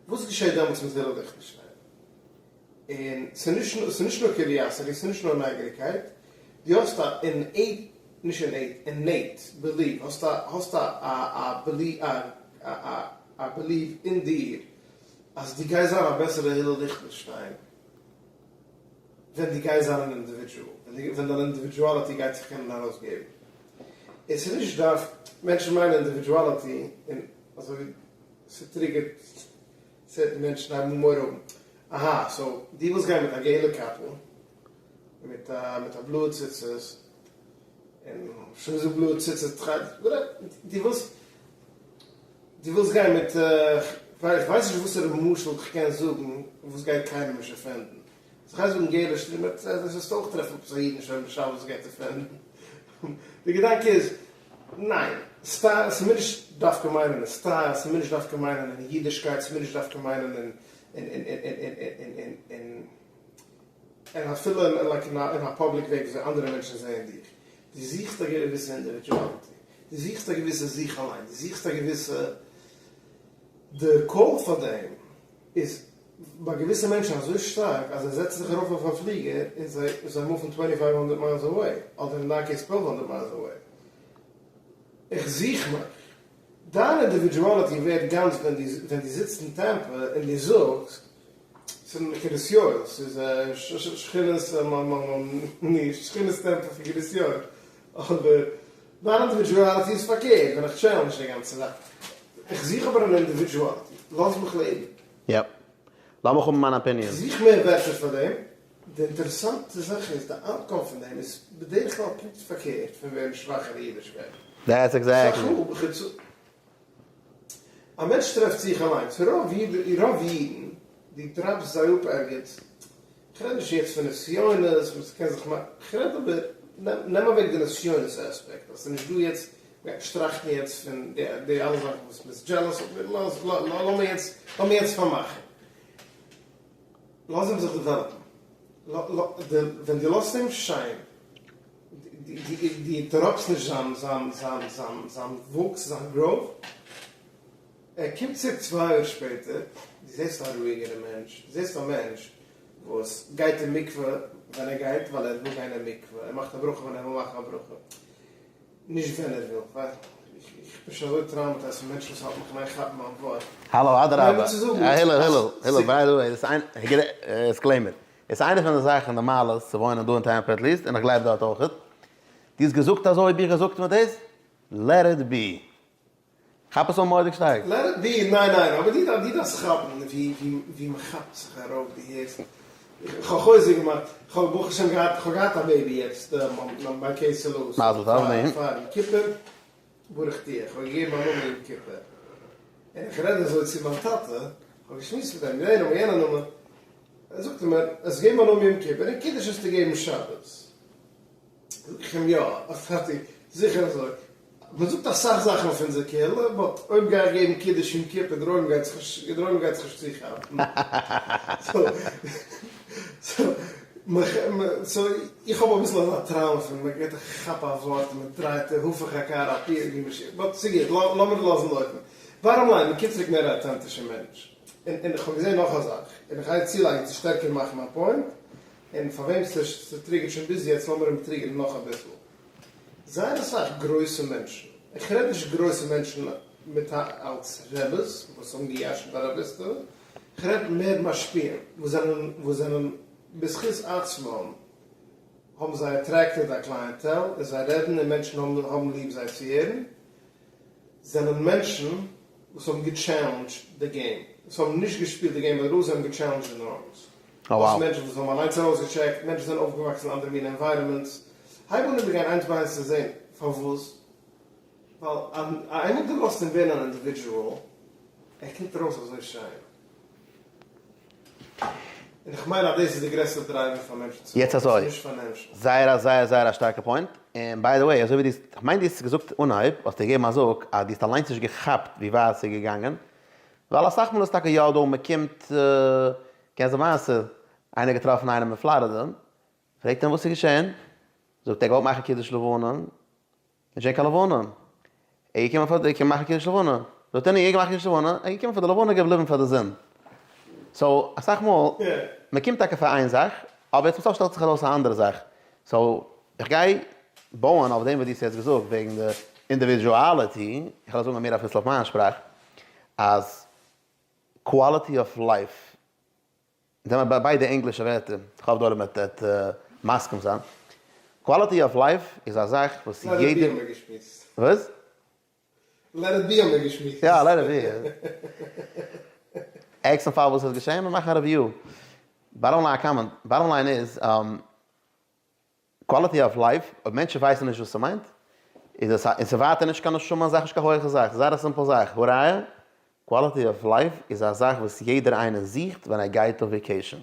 וואס געשעט דעמאלטס מיט הילל ליכטנשטיין? און ס'איז נישט נאר curiosity, ס'איז נישט נאר נייגעריגקייט, דו האסט א innate, נישט innate, innate belief, האסט א האסט א א א belief אין דיר אז דו גייסט זיין א בעסערע הילל ליכטנשטיין ווען דו גייסט זיין אן individual, ווען דיין individuality גייט זיך קענען ארויסגעבן. און ס'איז נישט דווקא, מענטשן מיינען individuality און אזוי ווי ס' trigger ט certain מענטשן הייבן אן מורא האבן, אהא so דו ווילסט גיין מיט א געלע קאפל און מיט א מיט א בלויע ציצית און שוין וויאזוי בלויע ציצית דו ווילסט דו ווילסט גיין מיט איך ווייס נישט וואסערע משל איך קען זאגן וואס גייט קיינעם נישט offend ן. אז כ'גיי זאגן געלע שטרימפ וועסטו אויך טרעפן עפעס א איד אין שומר שבת וואס גייט offend ן. די געדאנק איז, ניין, style, ס'מוז נישט דווקא מיינען אין style, ס'מוז נישט דווקא מיינען אין אידישקייט, ס'מוז נישט דווקא מיינען אין אין אין אין אין אין אין אין אין אפילו אין like אין א public וועג וויאזוי אנדערע מענטשן זעען דיך. דו זוכסט א געוויסע individuality, דו זוכסט א געוויסע זיך אליין, דו זוכסט א געוויסע, די call פאר דעם איז ביי געוויסע מענטשן אזוי שטארק אז זיי זעצן זיך ארויף אויף א פליגער און זיי זיי move ן twenty five hundred miles away, אדער אין דיין case twelve hundred miles away. איך זוך מיך. דיין individuality ווערט גאנץ ווען דו ווען דו זיצט אין טעמפע און דו זאגסט, ס'איז אין קרית יואל, ס'איז שכונת נישט שכונת טעמפע פון קרית יואל, אבער דיין individuality איז פארקערט ווען איך challenge די גאנצע זאך. איך זוך אבער אן individuality. לאז מיך לעבן. Yep. לאמיך האבן מיין opinion. כ'זוך מער ווערטער פאר דעם. די אינטערעסאנטע זאך איז, די outcome פון דעם איז בדרך כלל פונקט פארקערט פון ווערן שוואכער אין אידישקייט. That's exactly. סך הכל בקיצור. א מענטש טרעפט זיך אליינס. רוב אידן, דו drop סט זיי אפ ערגעץ, כ'רעד נישט יעצט פון נסיונות, וואס קען זיך מאכן, כ'רעד אבער, נעם אוועק די נסיונות aspect, אז ס'נישט דא יעצט, מ'גייט נישט טראכטן יעצט פון די אלע זאכן וואס מ'איז jealous, לאמיר יעצט, לאמיר יעצט פארמאכן. לאז אים זיך develop ן. ווען דו לאזט אים שיין, דו interrupt סט נישט זיין זיין זיין זיין זיין וואוקס, זיין growth, ער קומט צוריק צוויי יאר שפעטער, דו זעסט א רואיגערע מענטש, דו זעסט א מענטש וואס גייט אין מקווה ווען ער גייט ווייל ער וויל גיין אין מקווה, ער מאכט א ברכה ווען ער וויל מאכן א ברכה, נישט ווען ער וויל, איך בין שוין אזוי traumatized פון מענטשן וואס האלטן מיך אין איין כאפן מיין ווארט. האלא, אדרבה, הילא, הילא, הילא, by the way, דאס איז איין, disclaimer, דאס איז איינע פון די זאכן, די מעלות צו וואוינען דא אין טעמפע at least, און איך גלייב דארט אויכעט, דו האסט געזאגט אזוי האב איך געזאגט מיט דאס, let it be. כאפ עס אן מורא'דיג שטארק. Let it be, ניין ניין, אבער דו דו דארפסט כאפן ווי ווי מען כאפט זיך ארויף, דו הערסט? איך האב חוזק געמאכט, איך האב ברוך השם געהאט, איך האב געהאט א baby יעצט ביי קעיס סעלאוס, מזל טוב, נו. פאר יום כיפור, ברוך תהיה, איך האב געגעבן א נאמען יום כיפור, און איך רעד אזוי צו מיין טאטע, איך האב געשמועסט מיט אים, דער נאמען יענער נאמען, זאגט ער מיר, האסט געגעבן א נאמען יום כיפור, און קידוש האסטו געגעבן שבת. זאג איך אים יא, טאטי, זיכער אזוי, מען זאגט אסאך זאכן אויף אונזער קהילה, but אויב גיי איך געבן קידוש יום כיפור, דער עולם גייט זיך נישט, דער עולם גייט זיך נישט צוכאפן. So, איך האב אביסל אזא trauma פון מען געבט א כאפ א ווארט און מען דרייט הפך הקערה על פיה ווי משיח, but ס'גוט, לאמיר לאזן לויפן. Bottom line, מען קומט צוריק מער א אויטענטישע מענטש. און איך האב געזען נאך א זאך, און איך גיי צולייגן צו שטערקער מאכן מיין point, און פאר וועם ס' trigger ט שוין ביז יעצט לאמיר אים trigger ן נאך אביסל. זייער אסאך גרויסע מענטשן, איך רעד נישט גרויסע מענטשן מיט א אלס רעבעס וואס האבן געירשנט א רביסטעווע, איך רעד מער משפיעים וואס זענען וואס זענען בזכות עצמם. האבן זיי attracted א clientele און זיי רעדן און מענטשן האבן ליב זיי צו הערן, זענען מענטשן וואס האבן גע challenged די game, וואס האבן נישט געשפילט די game ביי די rules, זיי האבן גע challenged די norms. האסט מענטשן וואס האבן אליינס ארויסגעטשעקט, מענטשן זענען אויפגעוואקסן אין אנדערע מינע environments, הייב אן איבערגיין איינס ביי איינס צו זען פארוואס, ווייל איינמאל דו לאזט אים ווערן אן individual, ער קומט ארויס אזוי שיין. און איך מיין אז דאס איז די גרעסטע driver פאר מענטשן צו יעצט וואוטן, אזוי, ס'איז נישט financial. זייער א זייער זייער א שטארקע point, און by the way אזוי ווי דו האסט, כ'מיין דו האסט עס געזאגט אנהייב, האסטו געגעבן א זאג אז דו האסט אליינס נישט געכאפט ווי ווייט ס'איז געגאנגען, ווייל אסאך מאל איז טאקע יא דא מ'קומט, קענסט די מעשה, איינער געטראפן איינעם אין פלארידע, פרעגט אים וואס איז געשען, זאגט ער געוואלט מאכן קידוש לבנה, נישט געווען קיין לבנה. ער איז געקומען פאר די מאכן קידוש לבנה. זאגט ער נו, ער געמאכט קידוש לבנה, ער איז געקומען פאר די לבנה געבליבן פאר די זון. so אסאך מאל, מען קומט טאקע פאר איין זאך, אבער צום סוף שטעלט זיך ארויס א אנדערע זאך. so איך גיי בויען אויף דעם וואס דו האסט יעצט געזאגט וועגן די individuality, איך וועל עס זאגן מער אביסל אויף מיין שפראך, אז quality of life זענען מיר ביידע ענגלישע ווערטער, איך האף די עולם וועט מסכים זיין. quality of life איז א זאך וואס let it יעדער. be האבן מיר געשמועסט. וואס? let it be האבן מיר געשמועסט. יא, let it be. ערגסטן פאל וואס איז געשען? מיר מאכן א review. bottom line comment, bottom line איז, quality of life, אויב מענטשן ווייסן נישט וואס ס'מיינט, איז עס א, און ס'איז ווייטער נישט קיין נשמה זאך, נישט קיין הויעכע זאך, ס'איז זייער א simple זאך, הא ראיה, quality of life איז א זאך וואס יעדער איינער זוכט ווען ער גייט אויף vacation.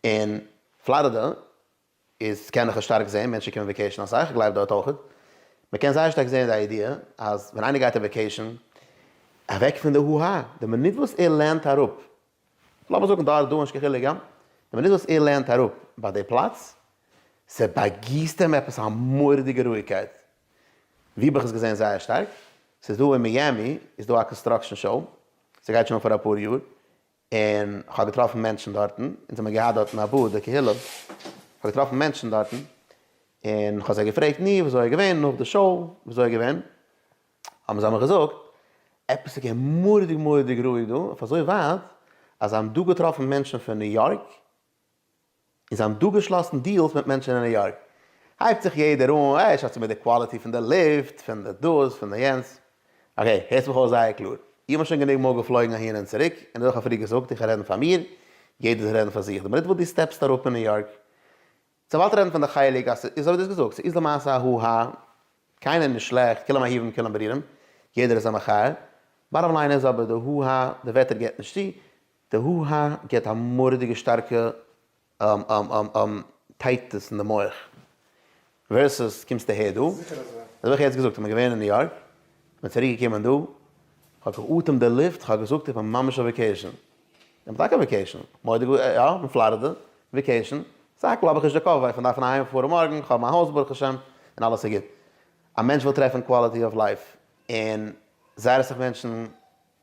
אין פלארידע איז קען איך עס שטארק זען, מענטשן קומען vacation אסאך, איך גלייב דארט אויכעט, מ'קען זייער שטארק זען די idea אז ווען איינער גייט אויף vacation, אוועק פון די הו-הא, די מינוט וואס ער land ט אראפ לאמיר זאגן דארט דא נישט קיין חילוק יא, די מינוט וואס ער land ט אראפ ביי די פלאץ, ס'באגיסט אים עפעס א מורא'דיגע רואיגקייט, ווי האב איך עס געזען זייער שטארק, ס'איז דא אין מיאמי איז דא א construction show, ס'גייט שוין אן פאר אפאר יאר, און כ'האב געטראפן מענטשן דארטן, אונז האמיר געהאט דארטן א booth די קהילה, כ'האב געטראפן מענטשן דארטן, און כ'האב זיי געפרעגט נו וויאזוי איז געווען נאך די show, וויאזוי איז געווען, האבן זיי מיך געזאגט, עפעס איז געווען מורא'דיג מורא'דיג רואיג דא, אויף אזוי ווייט אז זיי האבן דא געטראפן מענטשן פון ניו יארק, און זיי האבן דא געשלאסן deals מיט מענטשן אין ניו יארק. הייבט זיך יעדער אן, אה, עס האט צו מיט די quality פון די לופט, פון די דאס, פון די יענץ. okay, הערטס מיך אויס זייער קלאר. איך בין שוין גענוג מאל געפלויגן אהין און צוריק, און אזוי האב איך פריער געזאגט, איך גיי רעדן פאר מיר, יעדער זאל רעדן פאר זיך. די מינוט וואס דו step סט אראפ אין ניו יארק, צו ווייטער רעדן פון די חלק אז ס'איז אזוי ווי דו האסט געזאגט, ס'איז למעשה א הו-הא, קיינער איז נישט שלעכט, כולם אהובים כולם ברורים, יעדער איז א מחיה, bottom line איז אבער די הו-הא, די וועטער געבט נישט צו, די הו-הא געבט א מורא'דיגע שטארקע tightness אין די מח, versus קומסטו אהער דא, זיכער אזוי. אזוי האב איך יעצט געזאגט, איך בין געווען אין ניו יארק, איך בין צוריק געקומען דא, איך האב געאטעמט די לופט, איך האב געזאגט איך בין ממש אויף vacation, איך בין טאקע אויף vacation, מורא'דיג יא, אין פלארידע, vacation, סך הכל האב איך נישט די קאפ וויי פון דארפן אהיים פארן מארגן, איך האב מיין הויז ברוך השם, און אלעס איז גוט. א מענטש וויל טרעפן quality of life, און זייער אסאך מענטשן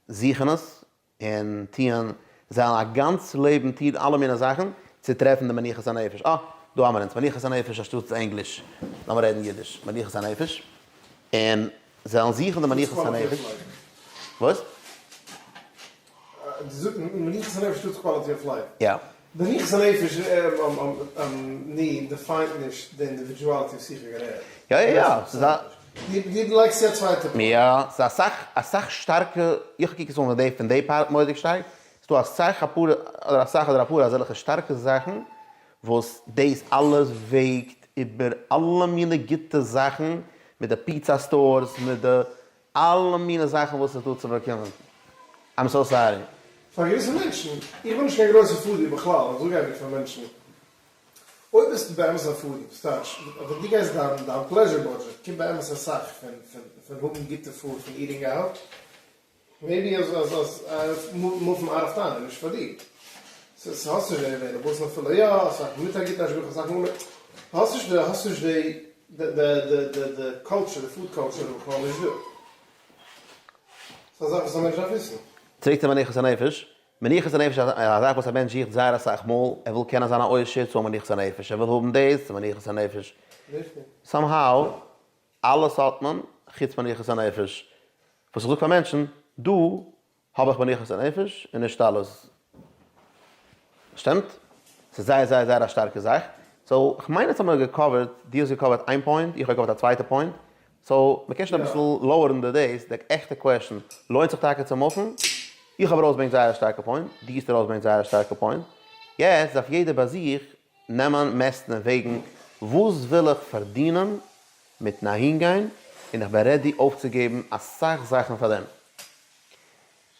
זוכן עס, און טוען זיי א גאנץ לעבן טון אלע מיני זאכן צו טרעפן די מנוחת הנפש, אה, דא האמער אונז מנוחת הנפש אנשטאטס ענגליש, לאמיר רעדן אידיש, מנוחת הנפש, און זיי וועלן זוכן די מנוחת הנפש, וואס? דו זאגסט מנוחת הנפש אנשטאטס quality of life. יא. מנוחת הנפש ני define ט נישט די individuality וואס איך האב גערעדט. יא יא יא, ס'איז א. דו לייגסט צו א צווייטע point. יא, ס'איז אסאך אסאך שטארקע, איך קוק עס אן פון די part מורא'דיג שטארק, ס'איז דא אסאך אפאר אדער אסאך אדער אפאר אזעלכע שטארקע זאכן וואס דאס אלעס וועגט איבער אלע מיני גוטע זאכן מיט די pizza stores מיט די אלע מיני זאכן וואס איז דא צו באקומען. I'm so sorry. פאר געוויסע מענטשן, איך בין נישט קיין גרויסע foodie בכלל, איך זאג אייביג פאר מענטשן, אויב ביסטו באמת א foodie, וואס טייטש, ווען דו גייסט דיין דיין pleasure budget קומט באמת אסאך פון פון פון האבן גוטע food, פון eating out, maybe אז אז אז move ן out of town איז נישט פאר דיר. ס'איז האסט נישט די available, ס'איז אפילו יא, אסאך מיט א גוטע השגחה, אסאך אן, האסט נישט די האסט נישט די די די די די culture, די food culture איז בכלל נישט דא. ס'איז א זאך וואס א מענטש דארף וויסן. צוריק צו מנוחת הנפש, מנוחת הנפש איז א זאך וואס א מענטש זוכט זייער אסאך מאל, ער וויל קענען זיין א עושר צו האבן מנוחת הנפש, ער וויל האבן דאס צו מנוחת הנפש, somehow אלעס האט מען חוץ מנוחת הנפש, וואס איך זאג פאר מענטשן, דא האב איך מנוחת הנפש און נישט אלעס. שטימט? ס'איז זייער זייער זייער א שטארקע זאך. So כ'מיין יעצט האבן מיר גע cover ט, דו האסט גע cover ט איין point, איך האב גע cover ט א צווייטע point, so מ'קען שוין אביסל lower ן די דאס, די עכטע question, לוינט זיך טאקע צו move ן? איך האב ארויסגעברענגט זייער א שטארקע point, דו האסט ארויסגעברענגט זייער א שטארקע point, יעצט דארף יעדער ביי זיך נעמען מעסטן און וועגן, וואס וויל איך פארדינען מיטן אהינגיין, און איך בין ready אויפצוגעבן אסאך זאכן פאר דעם.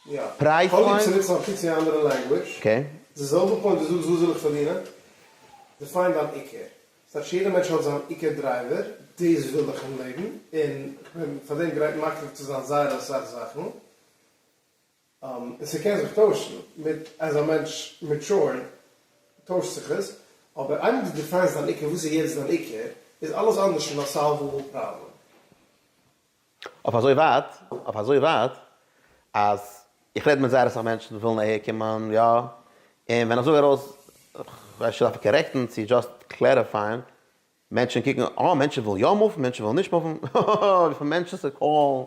יא. פרייז כ'האב ליב wise? צו נוצן א פיצי אנדערע language. Okay. די זעלבע point דו זאגסט וואס וויל איך פארדינען? Define דיין עיקר. ס'טייטש יעדער מענטש האט זיין עיקר driver, דאס וויל איך אין לעבן, און כ'בין פאר דעם גרייט מקריב צו זיין זייער אסאך זאכן. און ס'קען זיך טוישן מיט אז א מענטש mature ט טוישט זיך עס, אבער איינמאל דו define סט דיין עיקר וואס איז יעצט דיין עיקר, איז אלעס אנדערש שוין א solvable problem. אויף אזוי ווייט, אויף אזוי ווייט, אז איך רעד מיט זייער אסאך מענטשן וואס ווילן אהער קומען, יא, און ווען איך זאג ארויס, כ'ווייס נישט צו דארף איך correct ן, צו just clarify ען, מענטשן קוקן, אה, מענטשן ווילן יא move ן, מענטשן ווילן נישט move ן, וויפיל מענטשן ס' call ן,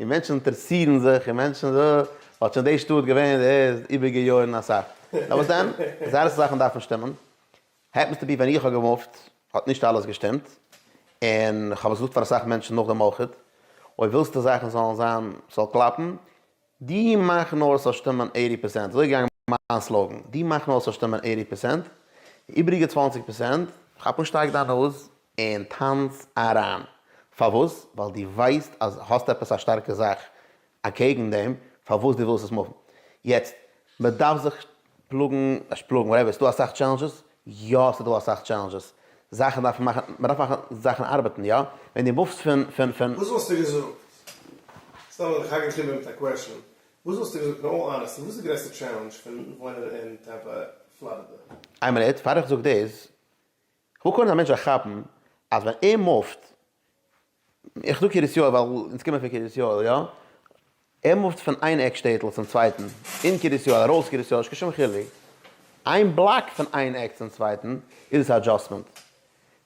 און מענטשן אינטערעסירן זיך, און מענטשן די, האט שוין די שטאט געווען, די איבערגעיארן אסאך. נאר וואס דען, זייער אסאך זאכן דארפן שטימען, happens to be ווען איך האב גע move ט האט נישט אלעס געשטימט, און כ'האב עס געזאגט פאר אסאך מענטשן נאכדעם אויכעט, אויב ווילסטו זאכן זאלן זיין ס'זאל קלאפן, דו מאך נאר ס'זאל שטימען 80 פערסענט, אזוי איז געגאנגען מיין slogan, דו מאך נאר ס'זאל שטימען 80 פערסענט, די איבעריגע 20 פערסענט, כאפ אן שטארק דיין נאז און טאנץ אריין, פארוואס? ווייל דו ווייסט אז האסט עפעס א שטארקע זאך אקעגן דעם פארוואס דו ווילסט עס move ן. יעצט, מען דארף זיך פלאגן, נישט פלאגן, whatever, ס'דא אסאך challenges, יא ס'דא אסאך challenges, זאכן דארף מען מאכן, מען דארף מאכן זאכן ארבעטן, יא, ווען דו move סט פון, פון, פון. וואס וואלסטו געזאגט, סתם איך האק דיך איבער מיט א question, וואס וואלסטו געזאגט אין all honesty, וואס איז די גרעסטע challenge פון וואוינען אין טעמפא פלארידע? איין מינוט, פאר איך זאג דאס, כ'וויל קודם א מענטש זאל כאפן אז ווען ער move ט, איך זאג קרית יואל ווייל אונז קומען פון קרית יואל, יא? ער move ט פון איין עק שטעטל צום צווייטן, אין קרית יואל, ארויס קרית יואל, נישט קיין שום חילוק, איין בלאק פון איין עק צום צווייטן איז עס א adjustment,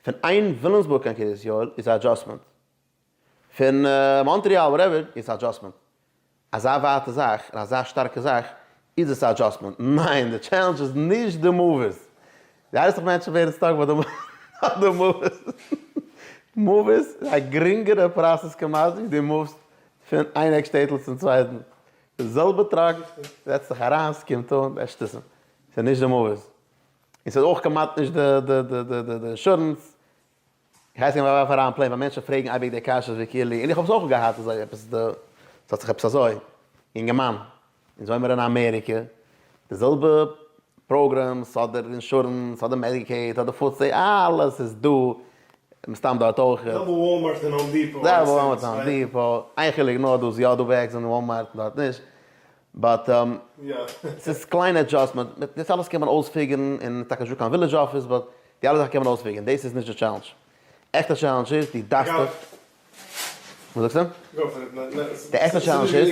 פון איין וויליאמסבורג קיין קרית יואל איז א adjustment, פון מאנטריאל whatever איז א adjustment. אזא ווייטע זאך און אזא שטארקע זאך איז עס א adjustment? ניין, די challenge איז נישט די movies. זייער אסאך מענטשן ווערן stuck ביי די movies. Movies איז א גרינגערע process כמעט ווי דו move סט פון איין עק שטעטל צום צווייטן. די זעלבע truck, זעצט זיך אריין, ס'קומט אן, עס שטותים. ס'איז נישט די movies. און ס'איז אויך כמעט נישט די אינשורענס. איך הייס אים אויף אריין plain ווייל מענטשן פרעגן אייביג די קשיות ווי כאילו, און איך האב עס אויך געהאט אזוי עפעס די, ס'האט זיך עפעס אזוי, יונגערמאן, אונז וואוינמער אין אמעריקע, די זעלבע programs אדער אינשורענס אדער Medicaid אדער food stamps אלעס איז דא, מסתם דארט אויך. זעלבע וואלמארט און האום דיפאו. זעלבע וואלמארט און האום דיפאו, איין חילוק נאר דא איז יא דא bags אין וואלמארט און דארט נישט, but ס'איז קליינע adjustment, דאס אלעס קען מען אויס figure ן און טאקע נישטא קיין village office but די אלע זאכן קען מען אויס figure ן, דאס איז נישט די challenge. עכטע challenge איז דו דארפסט דיך, וואס זאגסטו? די עכטע challenge איז,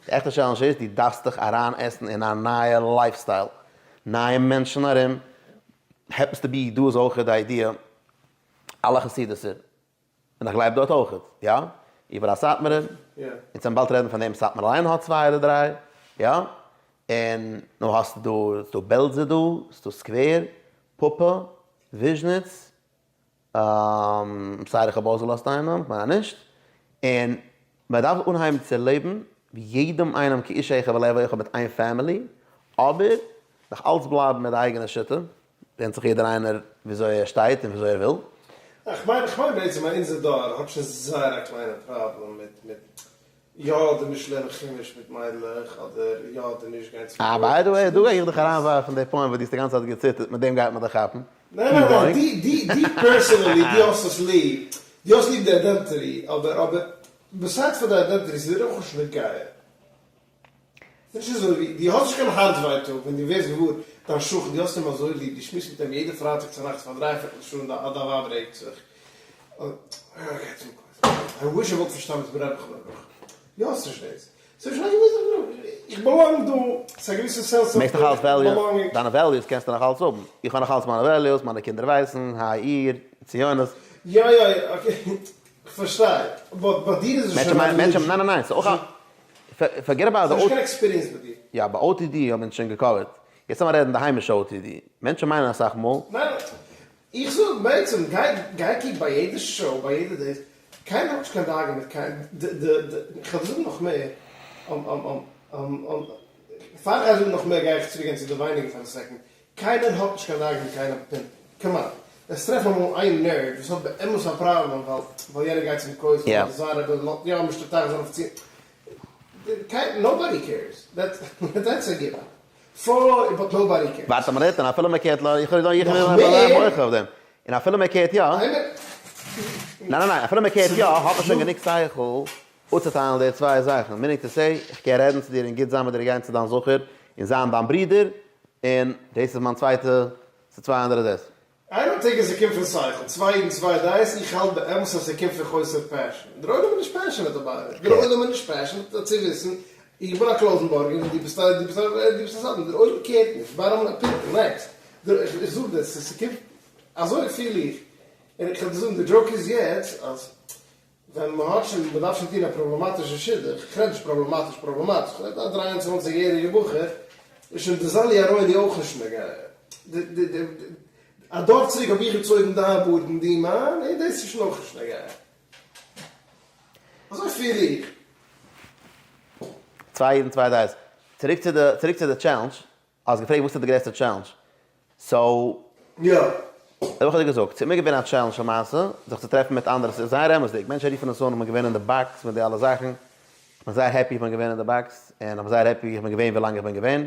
די עכטע challenge איז דו דארפסט דיך אריין עסן אין א נייע lifestyle, נייע מענטשן ארום, happens to be דא איז אויך די idea, אלע חסידות'ער, און איך גלייב דארט אויכעט, יא? איך בין א סאטמארער, אונז וועלן באלד רעדן פון דעם, סאטמאר אליין האט צוויי אדער דריי, יא? און נו האסטו דא, ס'דא בעלזא דא, ס'דא סקווער, פאפא, וויזשניץ, sorry איך האב אויסגעלאזט איינעם, כ'מיין אז נישט, און מען דארף אנהייבן צו לעבן ווי יעדעם איינעם כאיש אחד בלב אחד מיט איין family, אבער נאך אלץ בלייבן מיט די אייגענע שיטה, ווענדט זיך יעדער איינער וויאזוי ער שטייט און וויאזוי ער וויל. איך מיין איך מיין בעצם אז אונזער דור האט שוין זייער א קליינע פראבלעם מיט מיט יא אדער נישט לערנען חומש מיט מיידלעך אדער יא אדער נישט גיין צום אה by the way דא גיי איך דיך אריינווארפן די point וואס דו האסט די גאנצע צייט געציטערט מיט דעם גייט מען דיך כאפן. ניין ניין ניין די די די personally די האסט עס ליב די האסט ליב די identity אבער אבער besides פאר די identity ס'איז דיר אויך נישט נוגע. ס'נישט אזוי ווי דו האסט נישט קיין הארץ ווייטאג ווען דו ווערסט געוואר דיין שכן דו האסט אים אזוי ליב דו שמועסט מיט אים יעדע פרייטאג צונאכטס פאר דריי פערטל שעה און דיין ווייב רעגט זיך I wish איך וואלט פארשטאנען וואס ברענט מיך לברכה דו האסט נישט דאס ס'איז שוין א געוויסע איך באלאנג דא ס'איז א געוויסע sense of belonging. דיינע values קענסטו נאך אלץ האבן, איך האב נאך אלץ מיינע values, מיינע קינדער ווייסן, היי איר, ציונות. יא יא okay כ'פארשטיי but ביי דיר איז עס שוין א religion. ניין ניין ניין ס'איז אויך א forget about די. ס'איז נישט קיין experience ביי דיר. יא, ביי OTD האבן אונז שוין גע cover ט. יעצט לאמיר רעדן די היימישע OTD. מענטשן מיינען אסאך מאל. ניין. איך זאג בעצם גיי גיי קוק ביי יעדע show ביי יעדע דאס, קיינער האט נישט קיין דאגה מיט קיין די די די, איך וועל דיר זאגן נאך מער, פאר איך גיי זאגן נאך מער גיי איך צוריק גיין צו די ווייניגער פאר א second, קיינער האט נישט קיין דאגה מיט קיינעם פינטל, כמעט, עס טרעפן אמאל איין nerd וואס האט באמת א פראבלעם ווייל ווייל יענער גייט צום כותל אדער זיין רבי לאזט יא משתטח זיין אויף ציון, nobody cares, that's a given. פאר but nobody cares. ווארט א מינוט, און אפילו מען care ט לא, איך וויל איך וויל זיין מוחה אויף דעם, און אפילו מען care ט יא, ניין ניין ניין, אפילו מען care ט יא, האט מען שוין גענוג שכל אפצוטיילן די צוויי זאכן, meaning to say, איך קען רעדן צו דיר און גוט זיין מיט דיר און גיין צו דיין זכר און זיין דיין ברודער, און דאס איז מיין צווייטע, ס'איז צוויי אנדערע דעות. I don't think אז ס'קומט פון שכל, צוויי אידן צוויי דעות, איך האלט באמת אז ס'קומט פון חוסר passion, דער עולם איז נישט passionate about it, דער עולם איז נישט passionate צו וויסן, איך בין א קלויזענבורגער און דו ביסט א דו ביסט א דו ביסט א סאטמאר, דער עולם care ט נישט, bottom line, פינטל, next, איך זאג דיר, ס'קומט, אזוי פיל איך, און איך וועל דיר זאגן, די joke איז יעצט אז ווען מען האט שוין, מען דארף שוין טון א פראבלעמאטישע שידוך, איך רעד נישט פראבלעמאטיש פראבלעמאטיש, איך רעד א 23 יעריגע בחור, איז שוין די זאלי ארויני אויך נישט נוגע, די די די א דור צוריק האב איך געצויגן דיין בארד און דו מיין, און דאס איז שוין אויך נישט נוגע. אזוי פיל איך. צוויי אידן צוויי דעות. צוריק צו די צוריק צו די challenge. האסט געפרעגט וואס איז די גרעסטע challenge? So. יא. האב איך דיר געזאגט, ס'איז מיר געווען א challenge למעשה, זיך צו טרעפן מיט אנדערע, ס'איז זייער אמת'דיג, מענטשן רופן עס אן איך בין געווען אין די box מיט די אלע זאכן, איך בין זייער happy איך בין געווען אין די box, און איך בין זייער happy איך בין געווען ווילאנג איך בין געווען,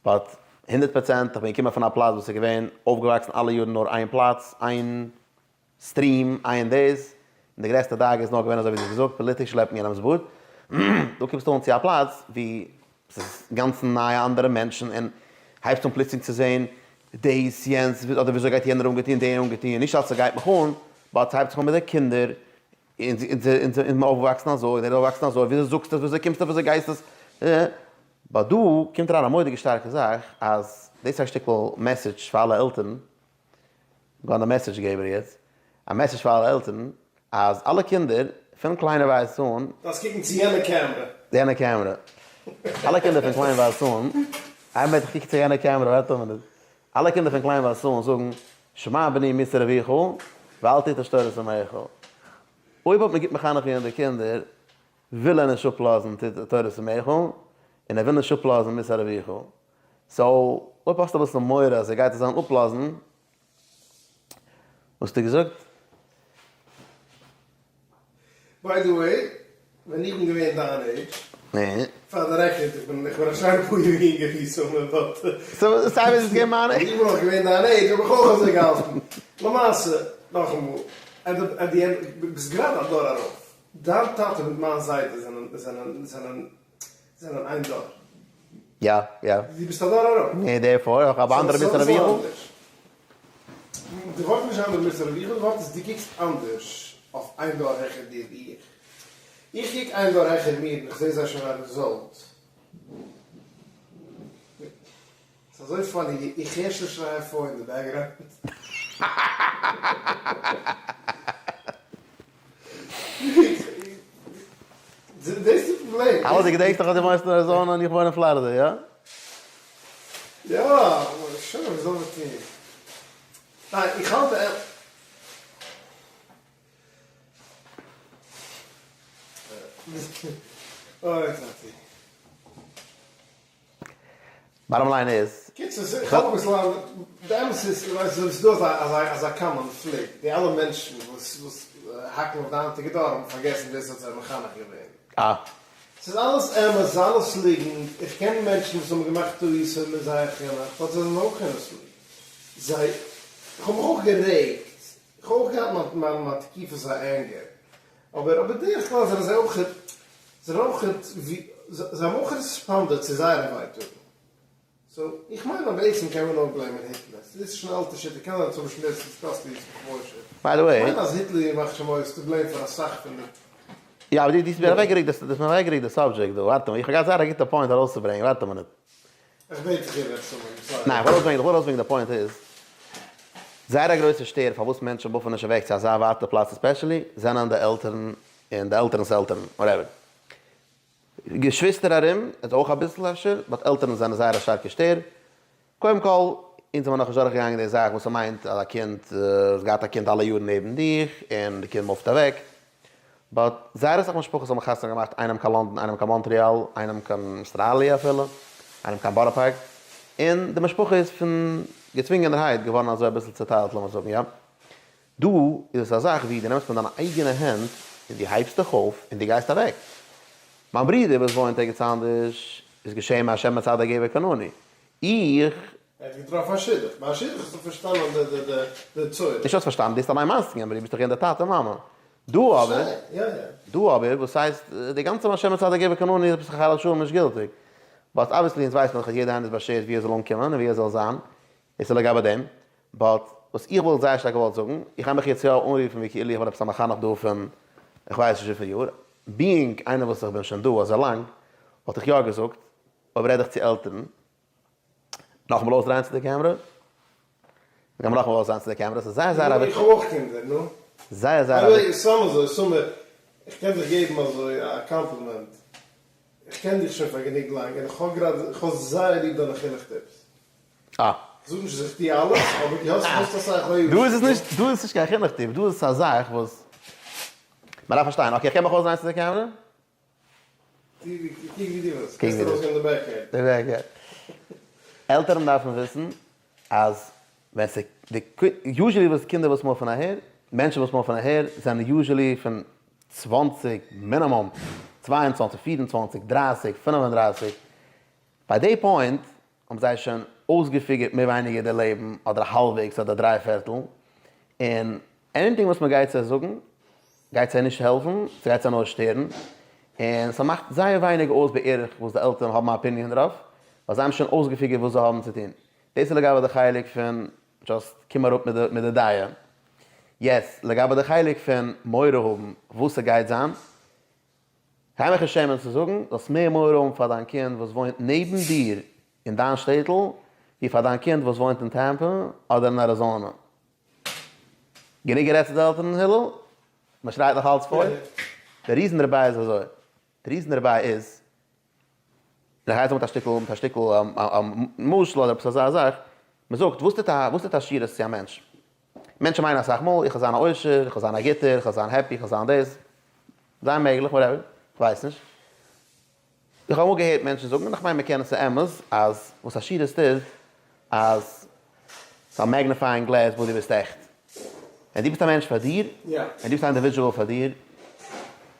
but 100% איך בין געקומען פון א פלאץ וואס איז געווען אויפגעוואקסן אלע יארן נאר איין פלאץ, איין stream, איין דאס, און די גרעסטע דאגה איז נאר געווען אזוי ווי דו האסט געזאגט, פאליטיק שלעפן יענעמס בארד. דא קומסטו אן צו א פלאץ ווי ס'איז אינגאנצן נייע אנדערע מענטשן און הייבסט אן פלוצלינג צו זען דאס יענץ, אדער וויאזוי גייט יענער אנגעטון, דער אנגעטון, נישט אז ס'גייט מיך אן, but ס'הייבט זיך אן מיט די קינדער, אונז זענען אויפגעוואקסן אזוי, און ער איז אויפגעוואקסן אזוי, וויאזוי זאגסטו עס, וויאזוי קומסטו, וויאזוי גייסטו עס, but דא קומט אריין א מורא'דיגע שטארקע זאך, אז דאס איז א שטיקל message פאר אלע עלטערן, געווארן א message געבער יעצט, א message פאר אלע עלטערן, אז אלע קינדער פון קליינערווייז אן. דארפסט קוקן צו יענע קעמרע. יענע קעמרע. אלע קינדער פון קליינווייז אן, איין מינוט איך קוק צו יענע קעמרע, ווארט א מינוט. אלע קינדער פון קליינווייז אן זאגן, שמע בני מוסר אביך, ואל תטוש תורת אמך. אויב האט מען גוט מחנך געווען די קינדער, וויל ער נישט אפלאזן תורת אמך, און ער וויל נישט אפלאזן מוסר אביך. so, אויב האסטו אביסל מורא אז ער גייט עס וועלן אפלאזן, וואס האסטו געזאגט? by the way, ווען איך בין געווען דיין עידזש, פאר די record, איך בין איך בין א שיינע פאר יאר יונגער ווי סאמע, but. so סיי ווען ס'איז געווען מיין עידזש. ווען איך בין נאך געווען דיין עידזש האב איך אויך אזוי געהאלטן. למעשה, נאכאמאל, at the end, ביסט גראדע א דור ארויף. דיין טאטע מיט מיין זיידע זענען זענען זענען זענען איין דור. יא יא. דו ביסט א דור ארויף. ני דערפאר איך האב אנדערע מוסר אביכל. די ווארט איז נישט אנדערע מוסר אביכל, די ווארט איז דו קוקסט אנדערש אויף איין דור העכער דיר ווי איך. איך קוק איין דור העכער מיר און איך זעה זיי שוין א result. ס'איז אזוי funny, איך הער שוין שרייען פוי אין די background. דאס איז די פראבלעם. האלא דו געדענקסט נאך אז דו וואוינסט אין אריזאנע און איך וואוין אין פלארידע, יא? יא, אבער שוין וואס זאל מען טון. ניין, איך האלט אוי טאטי. bottom line איז. קיצור, איך האב אביסל א, די אמת איז, איך ווייס נישט, ס'איז דא אזא אזא common פלג, די אלע מענטשן וואס וואס האקן אויף די היינטיגע דור האבן פארגעסן ווער ס'האט זיי מחנך געווען. אה. ס'איז אלעס אמת, ס'איז אלעס ליגנט, איך קען מענטשן וואס האבן געמאכט טעותים אין זייער חינוך, but זיי זענען אויך innocent. זיי, איך האב מיך אויך גערעגט, איך האב אויך געהאט מיין מיין תקופות ה anger, אבער אבער בדרך כלל זענען זיי אויך זענען אויך ווי זיי האבן אויך responded צו זייערע ווייטאגן. so איך מיין אז בעצם קען מען נאר blame ען היטלער. ס'איז שוין א אלטע שיטה, קען זיין צום שמועס discussed די ישמח משה. by the way. איך מיין אז היטלער ימח שמו איז to blame פאר אסאך פון די. יא אבער דו האסט מיר אוועקגעריקט דו האסט מיר אוועקגעריקט די subject דא, ווארט א מינוט, איך האב געהאט זייער א גוטע point ארויסצוברענגען, ווארט א מינוט. איך בעט דיך איבער סאמע, I'm sorry. ניין, איך וויל ארויסברענגען, איך וויל ארויסברענגען די point איז, זייער א גרויסע שטער פארוואס מענטשן מופן נישט אוועק צו אזא ווייטע פלאץ especially, זענען די עלטערן און די עלטערנס עלטערן, whatever. געשוויסטער ארום איז אויך אביסל אפשר, but עלטערן זענען זייער א שטארקע שטער. קודם כל, אונז האבן נאכנישט דורכגעגאנגען די זאך וואס ס'מיינט אז א קינד, האסט געהאט א קינד אלע יארן נעבן דיך, און די קינד מופט אוועק. but זייער אסאך משפחות האבן חתונה געמאכט איינעם קיין לאנדאן, איינעם קיין מאנטריאל, איינעם קיין אוסטראליע אפילו, איינעם קיין בארא פארק, און די משפחה איז פון געצווינגענערהייט געווארן אזוי אביסל צוטיילט לאמיר זאגן יא. דא איז עס א זאך ווי דו נעמסט מיט דיינע אייגענע הענט און דו הייבסט דיך אויף און דו גייסט אוועק. מיין ברודער וואס וואוינט ערגעץ אנדערש איז געשען מהשם מצד הגבר קנני. איך. ער האט געטראפן א שידוך. ביי א שידוך האסטו פארשטאנען די די די די צורה. נישט האסט פארשטאנען, דו האסט אליין מסכים געווען, דו ביסט דאך געווען די טאטע מאמע. דא אבער, דא אבער, וואס הייסט, די גאנצע מהשם מצד הגבר קנני איז עפעס א חלל שלום נישט גילטיג. but obviously אונז ווייסן דאך אז יעדע איינער איז באשערט ווי ער זאל אנקומען און ווי ער זאל זיין, עס איז לגבי דעם. but וואס איך וואלט זייער שטארק געוואלט זאגן, איך גיי מיך יעצט יא אנרופן ווי כאילו איך בין עפעס א מחנך דא פון איך ווייס נישט וויפיל יאר, being איינער וואס איך בין שוין דא אזוי לאנג, וואלט איך יא געזאגט, אויב רעד איך צו עלטערן, נאכאמאל אויסדרייען צו די קעמרע, מיר גיימער נאכאמאל אויסדרייען צו די קעמרע, ס'איז זייער זייער א איך האב אויך קינדער, נו. זייער זייער א by the way, סתם אזוי, סאמער, איך קען דיך געבן אזוי א קאמפלימענט, איך קען דיך שוין פאר גענוג לאנג, און איך האב גראדע, איך האב זייער ליב דיינע חינוך tips. אה. איך זאג נישט אז איך טוה אלעס, אבער דו האסט האסט אסאך אויך. דא איז עס נישט, דא איז עס נישט קיין חינוך tip, דא איז עס א זאך וואס מען דארף פארשטיין. okay, איך קען מיך אויסדרייען צו די קעמרע? קוק ווי דו ווילסט, קענסט ארויסגיין די backyard. די backyard. עלטערן דארפן וויסן אז ווען ס' די usually וואס קינדער וואס מופן אהער, מענטשן וואס מופן אהער זענען usually פון 20 מינימום, 22, 24, 30, 35, ביי די point האבן זיי שוין אויסגעפיגערט מער ווייניגער די לעבן אדער האלבוועגס אדער דריי פערטל, און anything וואס מ'גייט זיי זאגן גייט זיי נישט העלפן, ס'גייט זיי נאר שטערן, און ס'מאכט זייער ווייניג אויס בערך וואס די עלטערן האבן א opinion דערויף, ווייל זיי האבן שוין אויסגעפיגערט וואס זיי האבן צו טון. דאס איז לגבי די חלק פון just קום אראפ מיט די מיט די דעה. יעצט לגבי די חלק פון מורא האבן וואס ס'גייט זיין, גיי מיך נישט שעמען צו זאגן, זאלסט מער מורא האבן פאר דיין קינד וואס וואוינט נעבן דיר אין דיין שטעטל, ווי פאר דיין קינד וואס וואוינט אין טעמפא אדער אין אריזאנע. גענוג גערעדט צו די עלטערן הלל? מען שרייט נאך אלץ פוי? די reason דערביי איז אזוי, די reason דערביי איז, און איך גיי זאגן מיט א שטיקל, מיט א שטיקל משל אדער עפעס אזא זאך, מען זאגט, וואס טוט א, וואס טוט עשירות צו א מענטש? מענטשן מיינען אסאך מאל, איך וועל זיין א עושר, איך וועל זיין א גוטער, איך וועל זיין happy, איך וועל זיין דאס. זייער מעגליך, whatever, כ'ווייס נישט. איך האב אמאל געהערט מענטשן זאגן, און איך מיין מ'קען עס איז אמת, אז וואס עשירות טוט, אז ס'איז א magnifying glass וואס דו ביסט עכט. ווען דו ביסט א מענטש פאר דיר, ווען דו ביסט א individual פאר דיר,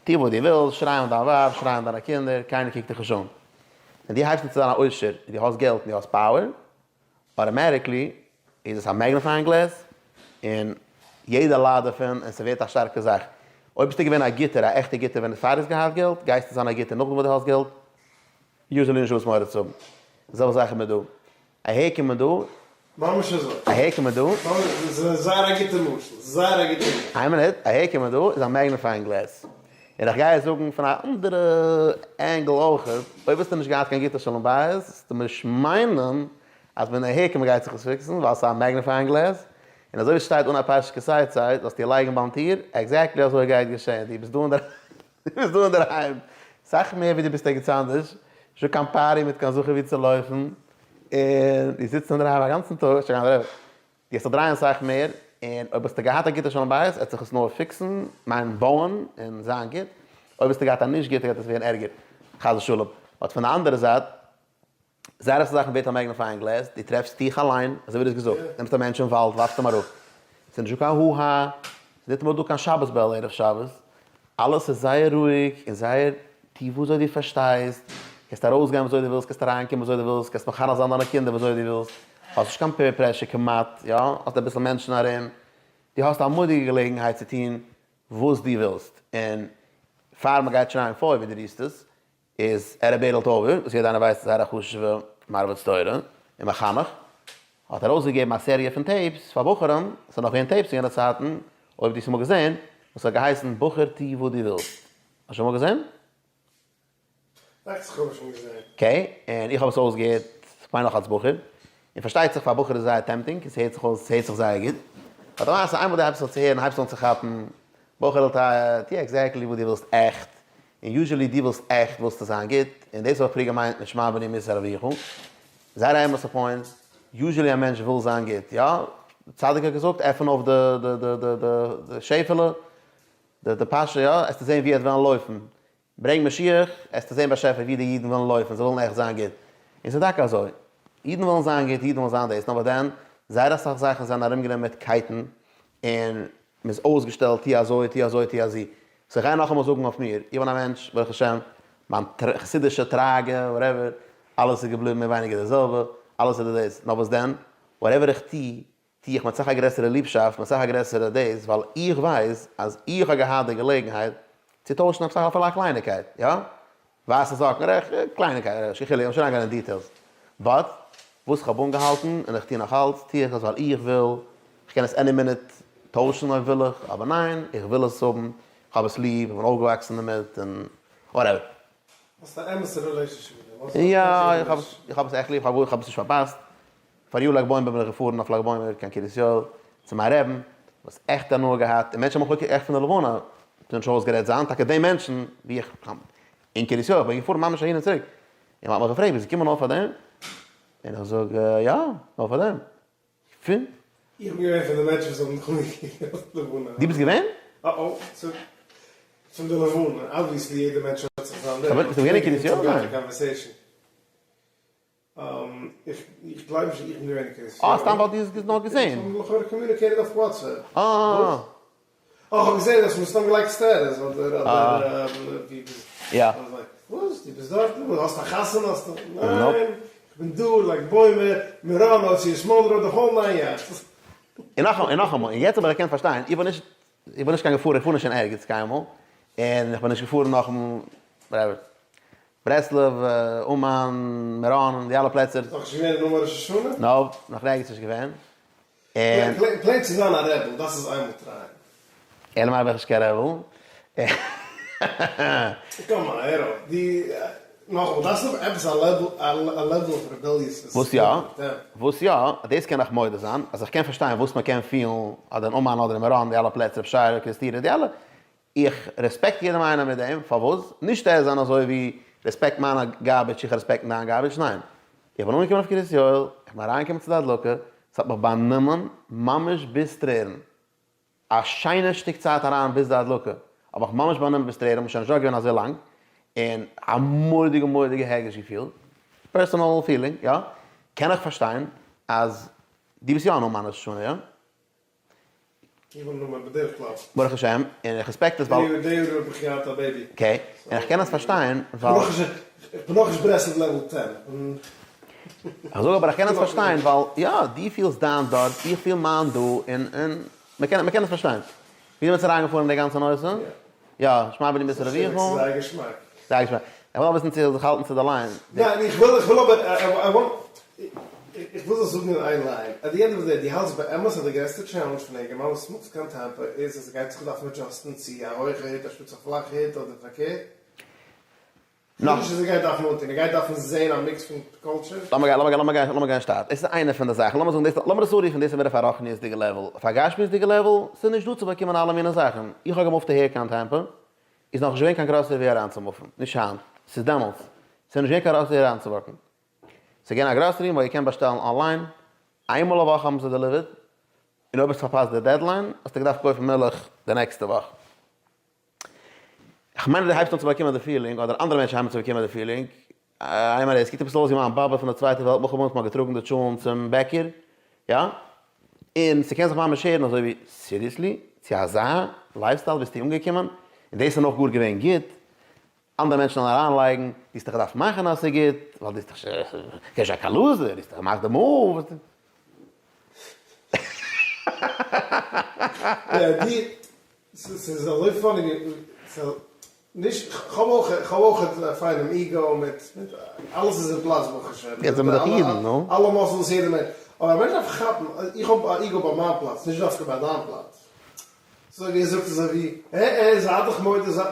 טו וואס דו ווילסט, שריי אן דיין ווייב, שריי אן דיינע קינדער, קיינער קוקט דיך נישט אן. ווען דו הייבסט אן צו זיין א עושר, און דו האסט געלט און דו האסט power, automatically איז עס א magnifying glass און יעדער ליידט דערפון און ס'ווערט א שטארקע זאך. אויב ביסטו געווען א גוטער, א עכטער גוטער ווען פאר האסט געהאט געלט, גייסטו זיין א גוטער נאכדעם וואס דו האסט געלט, usually נישט וואס מורא צו האבן. די זעלבע זאך איז מיט דא. אהער קומען דא. ממש אזוי. אהער קומען דא. ממש, דאס איז זייער א גוטע משל. זייער א גוטע משל. איין מינוט, אהער קומען דא איז א magnifying glass. און איך גיי עס זאגן פון א אנדערע angle אויך, אויב האסטו נישט געהאט קיין גוטע שלום בית, זאלסטו נישט מיינען אז ווען אהער קומען גייט זיך עס פיקסן, ווייל ס'איז א magnifying glass, און אזוי ווי ס'שטייט אן א פרשת כי תצא, זאלסטו לייגן ביים טיר, exactly אזוי גייט געשען, דו ביסט דא אין דער דו ביסט דא אינדערהיים סאך מער ווי דו ביסט ערגעץ אנדערש, נישטא קיין party מיט קיין זכר ווי צו לויפן, און דו זיצט אינדערהיים א גאנצן טאג, דו וועסט זיך דרייען סאך מער, און אויב האסטו געהאט א גוטע שלום בית וועט זיך עס נאר פיקסן, מיין בויען און זיין גוט, אויב האסטו געהאט א נישט גוטע גייט עס ווערן ערגער, חס ושלום. but פון די אנדערע זייט, זייער אסאך זאכן ווערט א magnifying glass, דו טרעפסט דיך אליין, אזוי ווי דו האסט געזאגט, נעמסט א מענטש אין וואלד ווארפסט אים אראפ, ס'איז נישטא קיין הו הא, ס'איז ניטאמאל דא קיין שבת bell ערב שבת, אלעס איז זייער רואיג און זייער טו וואזוי דו פארשטייסט, קענסט ארויסגיין וואזוי דו ווילסט, קענסט אריינקומען וואזוי דו ווילסט, קענסט מחנך זיין דיינע קינדער וואזוי דו ווילסט, האסט נישט קיין peer pressure כמעט, יא, האסט אביסל מענטשן ארום, דו האסט א מורא'דיגע געלעגנהייט צו טון וואס דו ווילסט, און פאר מ'גייט שרייען פוי ווי דו רופסט עס, איז ר' בערל טויבער, וואס יעדער איינער ווייסט איז זייער א חשוב'ע מרביץ תורה און מחנך, האט ארויסגעגעבן א סעריע פון tapes פאר בחורים, ס'איז נאך געווען tapes אין יענע צייטן, אויב דו האסט אמאל געזען, וואס האט געהייסן בחור טו וואס דו ווילסט. האסט שוין אמאל געזען? דאכט זיך כ'האב עס שוין געזען. okay, און איך האב עס אויסגעהערט, כ'מיין נאך אלס בחור, און פארשטייט זיך פאר בחור איז זייער tempting, און ס'הערט זיך אויס, ס'הערט זיך זייער גוט, but למעשה איינמאל דו הייבסט אן צו הערן הייבסטו אן צו כאפן, בחור'ל טייער, טו exactly וואס דו ווילסט עכט, און usually דו ווילסט עכט ווילסטו זיין גוט, און דאס האב איך פריער געמיינט מיט שמע בני מוסר אביך, זייער א אמת'ע point. Usually א מענטש וויל זיין גוט, יא? צדיק האט געזאגט, עפן אויף די די די די די שעפעלע, די די פאשע, יא? עסטו זען ווי ער וועט וועלן לויפן. ברענג משיח, עסטו זען באשעפער ווי די אידן ווילן לויפן, זיי ווילן עכט זיין גוט. און ס'איז טאקע אזוי. אידן ווילן זיין גוט, אידן ווילן זיין דאס, נאר וואס דען, זייער אסאך זאכן זענען ארומגענומען מיט קייטן, און מ'איז אויסגעשטעלט, טו אזוי, טו אזוי, טו אזי. So איך גיי נאכאמאל זאגן אויף מיר, איך בין א מענטש, ברוך השם, מיין חסידישע טראגע, whatever, אלעס איז געבליבן מער ווייניגער די זעלבע, אלעס איז דאס, נאר וואס דען, whatever איך טו, טו איך מיט סאך א גרעסערע ליבשאפט, מיט סאך א גרעסערע דאס, ווייל איך ווייס אז איך האב געהאט די געלעגנהייט צו טוישן עפעס אפילו א קלייניקייט, יא? ווייסע זאקן, רעכט, קלייניקייט, נישט קיין חילוק, נישט אריינגיין אין details, but וואס איך האב אנגעהאלטן און איך טו נאך אלץ, טו איך עס ווייל איך וויל, איך קען עס any minute טוישן אויב וויל איך, אבער ניין, איך וויל עס האבן, איך האב עס ליב, איך בין אויפגעוואקסן דערמיט, און whatever. האסט א אמת'ע relationship מיט דעם? יא, איך האב עס עכט ליב, איך האב עס נישט פארפאסט. פאריאר לג בעומר בין איך געפארן אויף לג בעומר קיין קרית יואל צו מיין רעבן, וואס עכט הנאה געהאט, און מענטשן האבן מיך אויך עכט פון די לבנה, מ'זאל נישט אויסגערעדט זיין, טאקע די מענטשן ווי איך אין קרית יואל, איך בין געפארן ממש אהין און צוריק, און מ'האט מיך געפרעגט ביסט געקומען נאר פאר דעם? און איך זאג יא, נאר פאר דעם. פון. איך בין געווען פון די מענטשן וואס האבן נאך אנגעקוקט אויף די לבנה. דו ביסט געווען? אה אה, פון די לבנה, obviously יעדער מענטש האט זיך זיין דעה. ביסט געווען אין קרית יואל? ניין. איך גלייב נישט איך בין געווען אין קרית יואל. אה, סתם ווייל דו האסט נאר געזען. איך האב לכאורה communicated אויף WhatsApp. אה. וואס? אה, איך האב געזען אז מסתם געלייגט status אדער אדער ווי ביז. יא. וואס? דו ביסט דארט? האסט א חתונה? האסט א. ניין, איך בין דא, לג בעומר, מירון, אותיות מאנרא, the whole nine yards. און נאכאמאל, און נאכאמאל, און יעצט האב איך געקענט פארשטיין, איך בין נישט, איך בין נישט קיין געפארער, איך פאר נישט אין ערגעץ קיינמאל, און איך בין נישט געפארן נאכן ברסלב, אומאן, מירון, די אלע פלעצער. נאך נישט געווען אין אומאן ראש השנה? Nope, נאך ערגעץ נישט געווען. און. Plain צו זיין א rebel, דארפסט עס איינמאל try ען. אלא מאי בין איך נישט קיין rebel. Come on, הער אויף. דו, נאכאמאל, דארפסט האבן עפעס א level of rebelliousness. וואס יא, וואס יא, דאס קען איך מודה זיין, אז איך קען פארשטיין וואס מען קען פילן, אדער אין אומאן אדער אין מירון, די אלע פלעצער, בשיירא, קערעסטירער, די אלע, איך רעספעקט יעדעם איינעם מיט דעם, פארוואס? נישט ער זיין אזוי ווי רעספעקט מיינע garbage איך רעספעקט דיין garbage, ניין. איך בין אנגעקומען אויף קרית יואל, איך בין אריינגעקומען צו די הדלקה, ס'האט מיך באנומען ממש ביז טרערן. א שיינע שטיק צייט אריין ביז די הדלקה, האב איך ממש באנומען ביז טרערן, כ'בין שוין נישט דארט געווען אזוי לאנג, און א מורא'דיגע מורא'דיגע הרגש געפילט, personal feeling, יא, קען איך פארשטיין אז דו ביסט יא אן אומאן ראש השנה, יא? איך בין אומאן בדרך כלל. ברוך השם, און איך רעספעקט עס ווייל. די יאר האב איך געהאט א baby. Okay, און איך קען עס פארשטיין ווייל. איך בין נאכנישט ברסלב level ten. איך זאג אבער איך קען עס פארשטיין ווייל יא, דו פילסט דיין דארט, איך פיל מיין דא, און און מען קען עס פארשטיין. ווי זענען מיר אריינגעפארן אין די גאנצע נושא? יא, שמע בני בשר אביך. ס'איז זייער געשמאק. זייער געשמאק. איך וויל אביסל צו זיך האלטן צו די line. ניין, איך וויל, איך וויל אבער, I want, איך וויל זאלסט זאגן אין איין line, at the end of the day, דו האלטסט באמת אז די גרעסטע challenge פון א אינגערמאן וואס מופט קיין טעמפא איז אז ער גייט זיך דארפן adjust ן צו א הויכע הוט אנשטאטס א פלאכע הוט אדער פארקערט? נאך. נישט אז ער גייט דארפן אנטון, ער גייט דארפן זעהן א mix פון culture. לאמיר גיין, לאמיר גיין, לאמיר גיין, לאמיר גיין שטאט. דאס איז איינע פון די זאכן. לאמיר זאגן דאס, לאמיר דאס אנרופן, דאס איז מער אויף א רוחניות'דיגע level. אויף א גשמיות'דיגע level, ס'איז נישט דא צו באקומען אלע מיני זאכן. איך האב געמופט אהער קיין טעמפא, איז נאכנישט געווען קיין גראסערי ווי אריינצומופן. נישט היינט, ס'איז דעמאלטס. ס'איז נישט געווען קיין גראסערי אריינצואוואקן. ס'איז געווען א גראסערי מ'האט געקענט באשטעלן online, איינמאל א וואך האבן זיי delivered, און אויב האסטו פארפאסט די deadline, האסטו געדארפט קויפן מילך די נעקסטע וואך. כ'מיין אז דו הייבסט אן צו באקומען די feeling, אדער אנדערע מענטשן הייבן אן צו באקומען די feeling, איי מיין עס קוקט אביסל אויס ווי מיין באבע פון די צווייטע וועלט מלחמה וואס מ'האט געטראגן די טשולנט צום בעקער, יא? און ס'קען זיך ממש הערן אזוי ווי, seriously? צו אזא lifestyle ביסטו אנגעקומען? און דאס איז נאך גאר געווען גוט, אנדערע מענטשן וועלן אריינלייגן, דו האסט דיך געדארפט מאכן אז ס'איז גוט, ווייל דו ביסט דאך נישט קיין loser, דו האסט דאך געמאכט די move. ס'איז אזוי funny נישט, כ'האב אויך, כ'האב אויך א פיינעם ego מיט, מיט, אלעס איז אין פלאץ ברוך השם. יעצט זעמיר דאך אידן, נו. אלע muscles יעדער מענטש, אבער א מענטש דארף כאפן, איך האב א ego ביי מיין פלאץ, נישט דווקא ביי דיין פלאץ. אזוי ווי ער זאגט אזוי ווי, ע ע זיי דיך מודה זיי,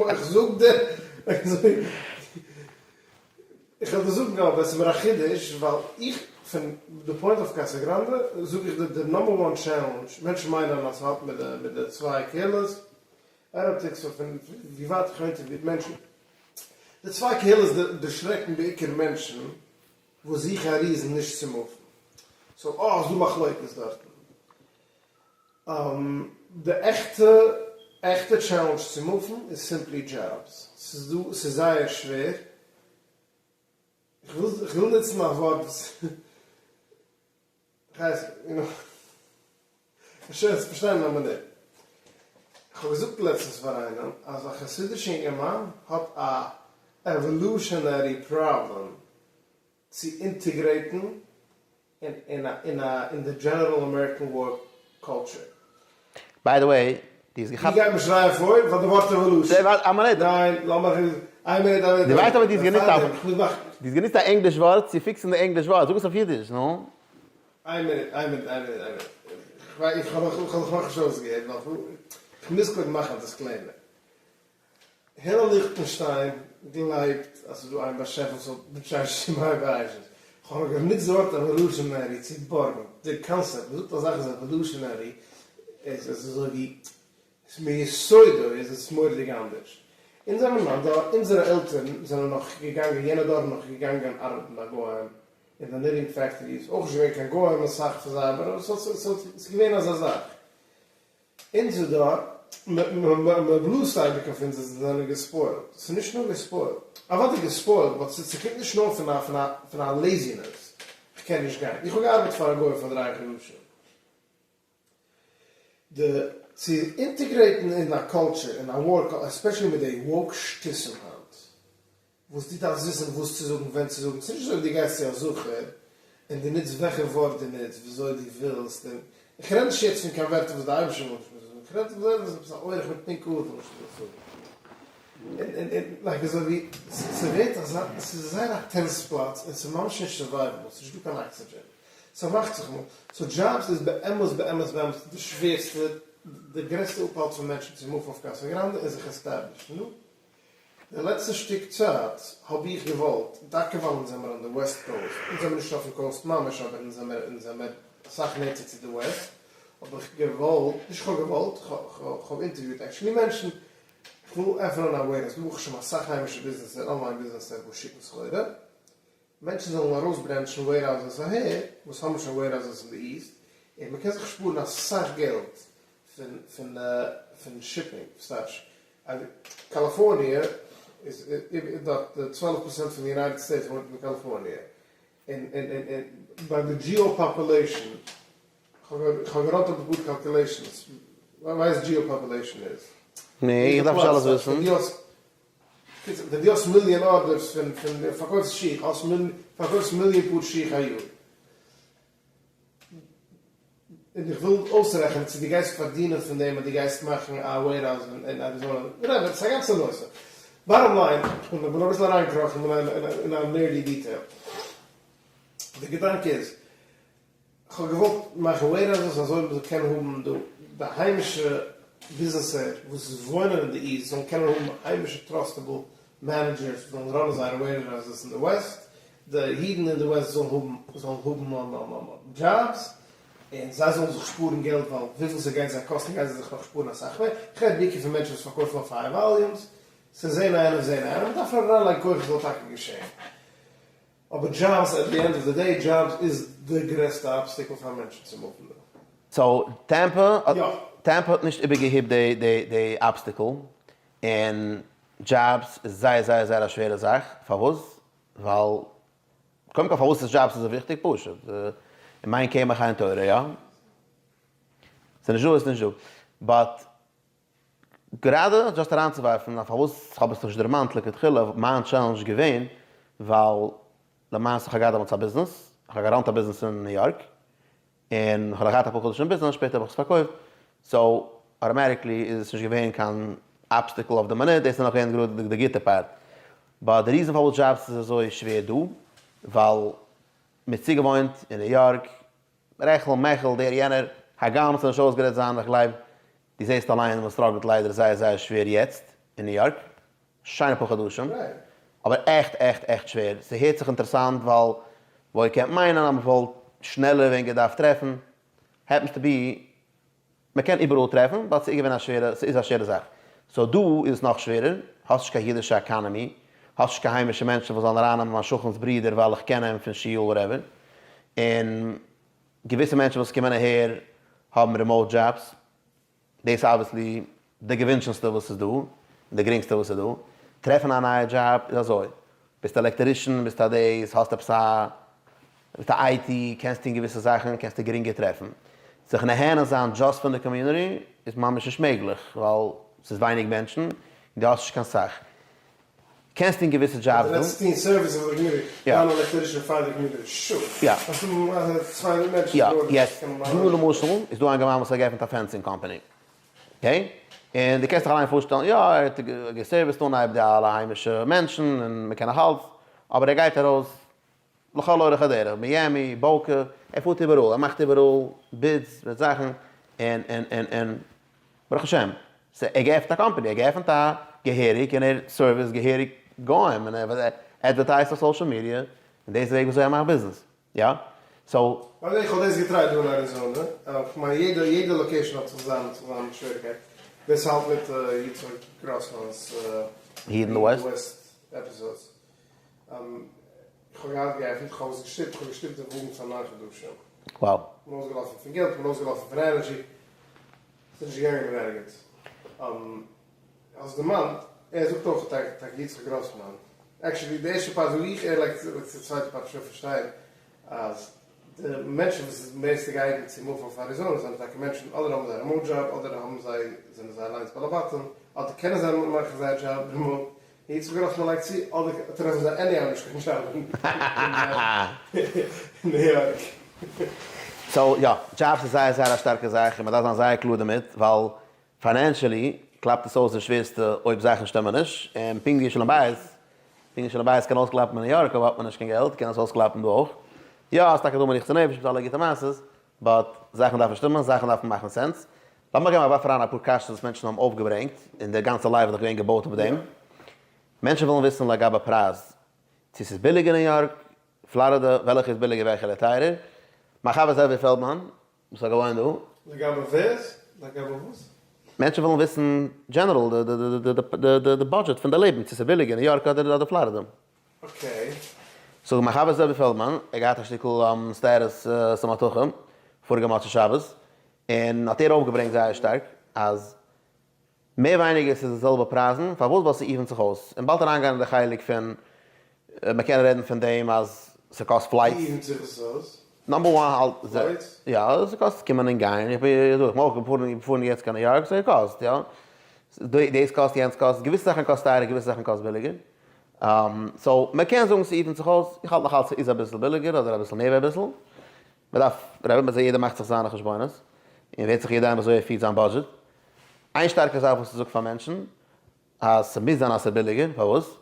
איך זאג דיר, איך וועל דיר זאגן אבער עס איז מיר א חידוש ווייל איך פון די point of קאסא גראנדע זאג איך דיר די number one challenge, מענטשן מיינען אז ס'האט מיט די מיט די צוויי קהילות, I don't think so פון ווי ווייט איך האב אינטערוויוט מענטשן, די צוויי קהילות דערשרעקן בעיקר מענטשן. וואס זוכן א reason נישט צו מופן. So אה, ס'דא מחלוקת דארטן. די עכטע עכטע challenge צו מופן איז simply jobs. ס'איז דא, ס'איז זייער שווער. איך וויל, איך וויל נוצן א ווארט וואס כ'ווייס, you know. שוין צו פארשטיין א מינוט. כ'האב געזאגט לעצטנס פאר איינעם אז א חסידישע אינגערמאן האט א evolutionary problem צו integrate ן אין א אין א אין די general American work culture. By the way, דו האסט געכאפט. ווי גייט מען שרייען פוי פאר די ווארט evolution? א מינוט. ניין, לאמיך איין מינוט איין מינוט. דו ווייסט אבער דו האסט גענוצט א. דו האסט גענוצט א ענגליש ווארט צו fix ן די ענגליש ווארט, זאג עס אויף אידיש, נו. איין מינוט, איין מינוט, איין מינוט, איין מינוט. איך האב זיך נאכנישט אויסגעהערט ווייל איך מוז קודם מאכן א disclaimer. הילל ליכטנשטיין גלייבט אז ס'איז דא איין באשעפער וואס האט מששת ימי בראשית. כ'האב נאר גענוצט די ווארט evolutionary צו בארגן די קאנסעפט. מ'זאגט א זאך איז evolutionary איז עס אזוי ווי מיסודו איז עס מורא'דיג אנדערש. אונז זענען א דור, אונזערע עלטערן זענען נאך געגאנגען, יענע דור נאך געגאנגען ארבעטן ביי גוים אין די knitting factories, אויך נישט געווען קיין גוים אסאך פון זיי, אבער ס'איז געווען אזא זאך. אונזער דור, מ'בלאזט אייביג אויף אונז אז אונז זענען גע spoiled, ס'איז נישט נאר גע spoiled, אוודאי גע spoiled, but ס'קומט נישט נאר פון א פון א laziness, כ'קען נישט גיין, איך האב געארבעט פאר א גוי פאר דריי חדשים. די צו integrate ן אין א culture, אין א work, especially מיט די woke שטותים היינט, וואס דו דארפסט וויסן וואס צו זאגן ווען צו זאגן, ס'איז נישט אזוי ווי דו גייסט צו א זכר און דו נוצט וועלכע ווארט דו נוצט וויאזוי דו ווילסט, און איך רעד נישט יעצט פון קיין ווערטער וואס די אייבערשטער וויל נישט מ'זאל זאגן, איך רעד פון ווערטער וואס עפעס א אורח מיט pink האר וויל נישט מ'זאל זאגן, און און like אזוי ווי ס'ווערט אזא, ס'איז זייער א tense פלאץ און ס'איז ממש נישט survivable, ס'איז נישטא קיין oxygen, ס'מאכט זיך אמאל, so jobs איז באמת באמת באמת די שווערסטע, די גרעסטע אפהאלט פון מענטשן צו מופן אויף קאסא גראנדע און זיך establish ן, נו. די לעצטע שטיק צייט האב איך געוואלט, דוקא ווייל אונז זעמער אן די west coast, אונז זעמער נישט אויפן coast ממש אבער אונז זעמער אונז זעמער אסאך נענטער צו די west, האב איך געוואלט, נישט כ'האב געוואלט, כ'האב אינטערוויוט actually מענטשן, כ'וויל עפענען א warehouse, דא ברוך השם אסאך היימישע ביזנעסער, online ביזנעסער וואס שיקן סחורה, מענטשן זאלן ארויס branch ן warehouses אהער וואס האבן שוין warehouses אין די east, און מען קען זיך שפארן אסאך געלט פון פון פון shipping, ס'טייטש אז קאליפארניע איז דארט די 12 פראצענט פון די United States וואוינט אין קאליפארניע, און און און ביי די geo population, כ'האב גע run ט אפאר calculations, ווייסט geo population איז? נע, איך דארף נישט אלעס וויסן. קיצור, ווען דו האסט מיליאן orders פון פון דו פארקויפסט שיך, האסט מיל פארקויפסט מיליאן פאר שיך א יאר, און איך וויל אויסרעכענען צו דו גייסט פארדינען פון דעם אז דו גייסט מאכן א warehouse אין אריזאנע, whatever, ס'איז א גאנצע נושא. Bottom line, איך בין אביסל אריינגעקראכן אין א nerdy detail. די געדאנק איז, כ'האב געוואלט מאכן warehouses אזוי מ'זאל קענען האבן דא די היימישע ביזנעסער וואס וואוינען אין די east זאלן קענען האבן היימישע trustable managers וואס זאלן run ען זייערע warehouses אין די west, די אידן אין די west זאלן האבן זאלן האבן דזשאבס און זיי זאלן זיך שפארן געלט ווייל וויפיל ס'גייט זיי קאסטן גייען זיי זיך נאך שפארן אסאך מער, כ'רעד בעיקר פון מענטשן וואס פארקויפן אויף high volumes, ס'איז זעהן איינעם זעהן איינעם, מ'דארף נאר אריינלייגן כח ס'זאל טאקע געשעהן. אבער jobs at the end of the day jobs איז די גרעסטע obstacle פאר מענטשן צו מופן דא. So טעמפא האט טעמפא האט נישט איבערגעהיפט די די די obstacle, און דזשאבס איז זייער זייער זייער א שווערע זאך, פארוואס? ווייל קודם כל פארוואס איז דזשאבס אזוי וויכטיג? פשוט, אם אין קמח אין תורה, יא? ס'נישט דא איז נישט דא, but גראדע, just אריינצוווארפן אז פארוואס כ'האב עס נישט דערמאנט לכתחילה, מיין challenge איז געווען ווייל למעשה כ'האב געהאט דעמאלטס א ביזנעס, כ'האב גע run ט א ביזנעס אין ניו יארק, און כ'האב נאך געהאט אפאר חדשים ביזנעס, שפעטער האב איך עס פארקויפט, so automatically איז עס נישט געווען קיין obstacle אויף די מינוט, דאס איז נאך געווען גראדע די גוטע part. But די reason פארוואס דזשאבס איז אזוי שווער דא, ווייל מ'איז צוגעוואוינט אין ניו יארק, רעכל מעכל דער יענער, הגם ס'זאל נישט אויסגערעדט זיין, איך גלייב דו זעסט אליין מען struggle ט ליידער זייער זייער שווער יעצט אין ניו יארק, שיינע פאר חדשים, אבער עכט עכט עכט שווער, ס'הערט זיך אינטערעסאנט ווייל וואו איר קענט מיינען אז מ'וואלט שנעלער ווען געדארפט טרעפן, happens to be מ'קען איבעראל טרעפן but ס'איז געווען א שווערע ס'איז א שווערע זאך, so דא איז עס נאך שווערער, האסט נישט קיין אידישע economy. האסט נישט קיין היימישע מענטשן וואס זאלן ארייננעמען מיין שכן'ס ברודער ווייל איך קען אים פון שול whatever, און געוויסע מענטשן וואס קומען אהער האבן remote jobs, דאס איז obviously די געווינטשענסטע וואס איז דא, און די גרינגסטע וואס איז דא. טרעפן א נייע דזשאב איז אזוי, ביסט electrician, ביסט א דאס, האסט עפעס א, ביסט א IT, קענסט טון געוויסע זאכן, קענסטו גרינגער טרעפן. זיך נהנה זיין just פון די community איז ממש נישט מעגליך, ווייל ס'איז ווייניג מענטשן, און דו האסט נישט קיין סאך. קענסט טון געוויסע דזשאבס דא. קענסט טון service פאר די community, זיין electrician פאר די community, sure. האסט 200 מענטשן יא, יעצט דא למשל איז דא א אינגערמאן וואס האט געעפנט א fencing company, okay? און דו קענסט דיך אליין פארשטעלן, יא ער האט געסערוויסט אנהייב די אלע היימישע מענטשן און מען קען נאך אלץ, אבער ער גייט ארויס לכל אורך הדרך, מיאמי, באוקע, ער פארט איבעראל, ער מאכט איבעראל bids מיט זאכן, און און און און ברוך השם, ס' ער געעפנט א קאמפאני, ער געעפנט א געהעריג און ער service געהעריג גוים, און ער advertise ט אויף social media, און דאס איז די וועג וויאזוי ער מאכט ביזנעס, יא? so. ביי די וועי איך האב דאס געטרייט דא אין אריזאנע, כ'מיין יעדע יעדע location האט זיך זיין זיין שוועריקייט, ווער ס'האלט מיט יצחק גראסמאן'ס Heat in the West episodes, איך האב געהאט געעפנט, איך האב עס געשטיפט, איך האב געשטיפט די וואגן פאר ניין חדשים. Wow. כ'בין אויסגעלאפן פון געלט, כ'בין אויסגעלאפן פון energy, ס'איז נישט געגאנגען אין ערגעץ. האסט דערמאנט, ער זאגט אויך טאקע יצחק גראסמאן, actually די ערשטע part זאג איך, ער לייגט צו די צווייטע part, שוין פארשטיין אז די מענטשן וואס איז מערסטע געאייגנט צו מופן אויף אריזאנע זענען טאקע מענטשן אדער האבן זיי remote job אדער האבן זיי זענען זיי אליינס בעלי בתים אדער קענען זיי מאכן זייער דזשאב remote, און יצחק גראסמאן לייגט צו, אדער טרעפן זיי anyhow נישט קיין דזשאב אין ניו יארק. so יא, דזשאבס איז זייער זייער א שטארקע זאך און מען דארף זיין זייער קלאר דערמיט, ווייל financially קלאפט עס אויס די שווערסטע אויב זאכן שטימען נישט, און פונקט ווי שלום בית, פונקט ווי שלום בית קען אויסקלאפן אין ניו יארק אויב האט מען נישט קיין געלט קען עס אויסקלאפן דא אויך. יא, ס'איז טאקע דא מנוחת הנפש מיט אלע גוטע מעשות, but זאכן דארפן שטימען, זאכן דארפן מאכן sense. לאמיר געבן א ווארף אריין אפאר קשיות וואס מענטשן האבן אויפגעברענגט, און דער גאנצער live איז דאך געווען געבויט אויף דעם. מענטשן ווילן וויסן לגבי פרייז, צו ס'איז ביליגער ניו יארק, פלארידע, וועלכע איז ביליגער וועלכער איז טייערער. מיין חבר זאבי פעלדמאן, וואס האט געוואוינט דא. לגבי ווער? לגבי וואס? מענטשן ווילן וויסן general די budget פון די לעבן, צו ס'איז ביליגער ניו יארק אדער פלארידע. okay. so מיין חבר זאבי פעלדמאן, ער האט געהאט א שטיקל סטעטוס סומאטוכע פאריגע מוצאי שבת, און האט ער אויפגעברענגט זייער שטארק אז מער ווייניגער ס'איז די זעלבע פרייזן, פארוואס? ווייל ס'איווענט זיך אויס, און באלד אריינגיין אין די חלק פון מ'קען רעדן פון דעם אז ס'קאסט flights. ווי איווענט זיך עס אויס? number one האלט flights? יא, ס'קאסט קומען און גיין, איך בין איך בין אויך געפארן געפארן יעצט קיין ניו יארק, ס'קאסט יא, דאס קאסט יענץ קאסט, געוויסע זאכן קאסט טייערער געוויסע זאכן קאסט ביליגער. so מען קען זאגן ס'איווענט זיך אויס, איך האלט נאך אלץ ס'איז אביסל ביליגער אדער אביסל מער ווי אביסל, מען דארף רעדן מיט זיי יעדער מאכט זיך זיינע חשבונות, און ווערט זיך יעדער איינער וויאזוי ער פירט זיין budget. איין שטארקע זאך וואס איך זאג פאר מענטשן, אז ס'מוז זיין אז ס'איז ביליגער, פארוואס?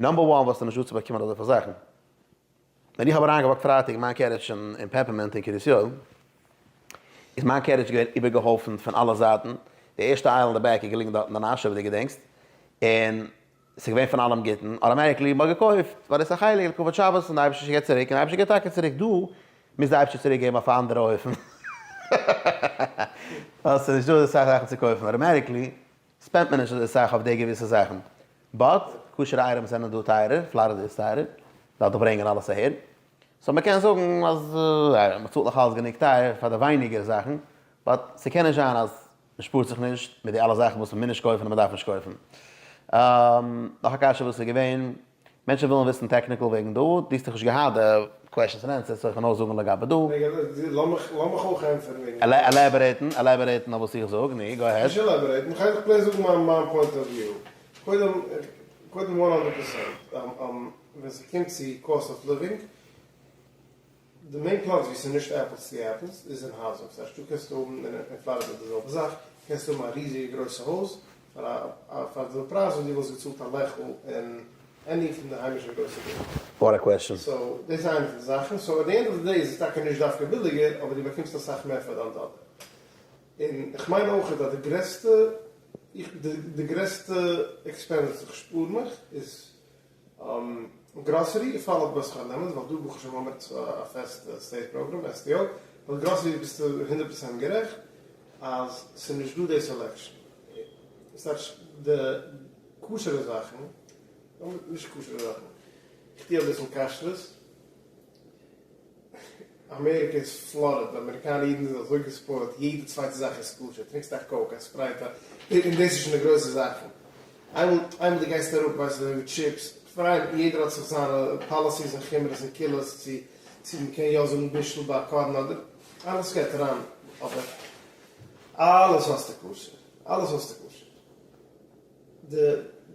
number one ווייל ס'איז נישטא צו באקומען אזויפיל זאכן. ווען איך האב אריינגעוואקט פרייטאג אין מיין carriage אין פעפערמינט אין קרית יואל, איז מיין carriage געווען איבערגעהויפנט פון אלע זייטן, די ערשטע aisle אין די back איז געליגן דארטן די נאש אויב דו געדענקסט, און ס'איז געווען פון אלעם גוטן, automatically מ'האט געקויפט, ווייל דאס איז א חלק לכבוד שבת און די אייבערשטער געבט צוריק, און די אייבערשטער געבט טאקע צוריק, דא מוז די אייבערשטער צוריק געבן אויף א אנדערע אופן, ווייל ס'איז נישטא אזוי סאך זאכן צו קויפן, automatically ספענדט מען נישט אזוי סאך אויף די געוויסע זאכן, but כשר'ע items זענען דא טייערער, פלארידע איז טייערער, דארף דאך ברענגען אלעס אהער, so מ'קען זאגן אז מ'צאלט נאך אלס גענוג טייער פאר די ווייניגער זאכן, but ס'קען נישט זיין אז מ'שפארט זיך נישט מיט די אלע זאכן וואס מ'מוז נישט קויפן און מ'דארף נישט קויפן. נאך א קשיא וואס איז געווען, מענטשן ווילן וויסן technical וועגן דא, דו האסט דאך נישט געהאט די questions and answers, so איך וועל נאר זאגן לגבי דא. רגע, לאמיך אויך ענטפערן וועגן דעם. elaborate ן, elaborate ן אויף וואס איך זאג, נו, go ahead. נישט elaborate ן, כ'גיי דיך plain זאגן מיין מיין point of view. קודם, קודם one hundred percent, ווען ס'קומט צו cost of living, די main פלאץ ווי ס'איז נישט apples to apples איז אין housing, ס'הייסט דא קענסטו האבן אין פלארידע די זעלבע זאך, קענסטו האבן א ריזיגע גרויסע הויז פאר א פאר די פרייז וואס דו וואלסט געצאלט א לעכל אין any פון די היימישע גרויסע בילדינגס. What a question. so דאס איז איינע פון די זאכן, so at the end of די day איז עס טאקע נישט דווקא ביליגער אבער דו באקומסט אסאך מער פאר דיין דאלער. און כ'מיין אויכעט אז די גרעסטע איך די גרעסטע expense וואס איך שפאר מיך איז גראסערי followed by שכר לימוד, ווייל דא ברוך השם האמער א פעסטע state program, STO, but גראסערי ביסטו הונדערט פראצענט גערעכט אז ס'איז נישט דא די selection, ס'טייטש די כשר'ע זאכן. נאר מיט נישט כשר'ע זאכן. איך טוה אביסל כשרות. אמעריקע איז flooded, די אמעריקאנע אידן זענען אזוי גע spoiled, יעדע צווייטע זאך איז כשר, טרינקסט א Coke, א Sprite, א, און דאס איז שוין די גרויסע זאכן. איינמאל איינמאל דו גייסט אראפ ווייסט אזוי ווי טשיפס, פיין יעדער האט זיך זיינע policies און חומרות און קולות צו צו מ'קען יא זאגן בישול ביי א קרבן אדער אלעס גייט אריין אבער אלעס האסטו כשר, אלעס האסטו כשר. די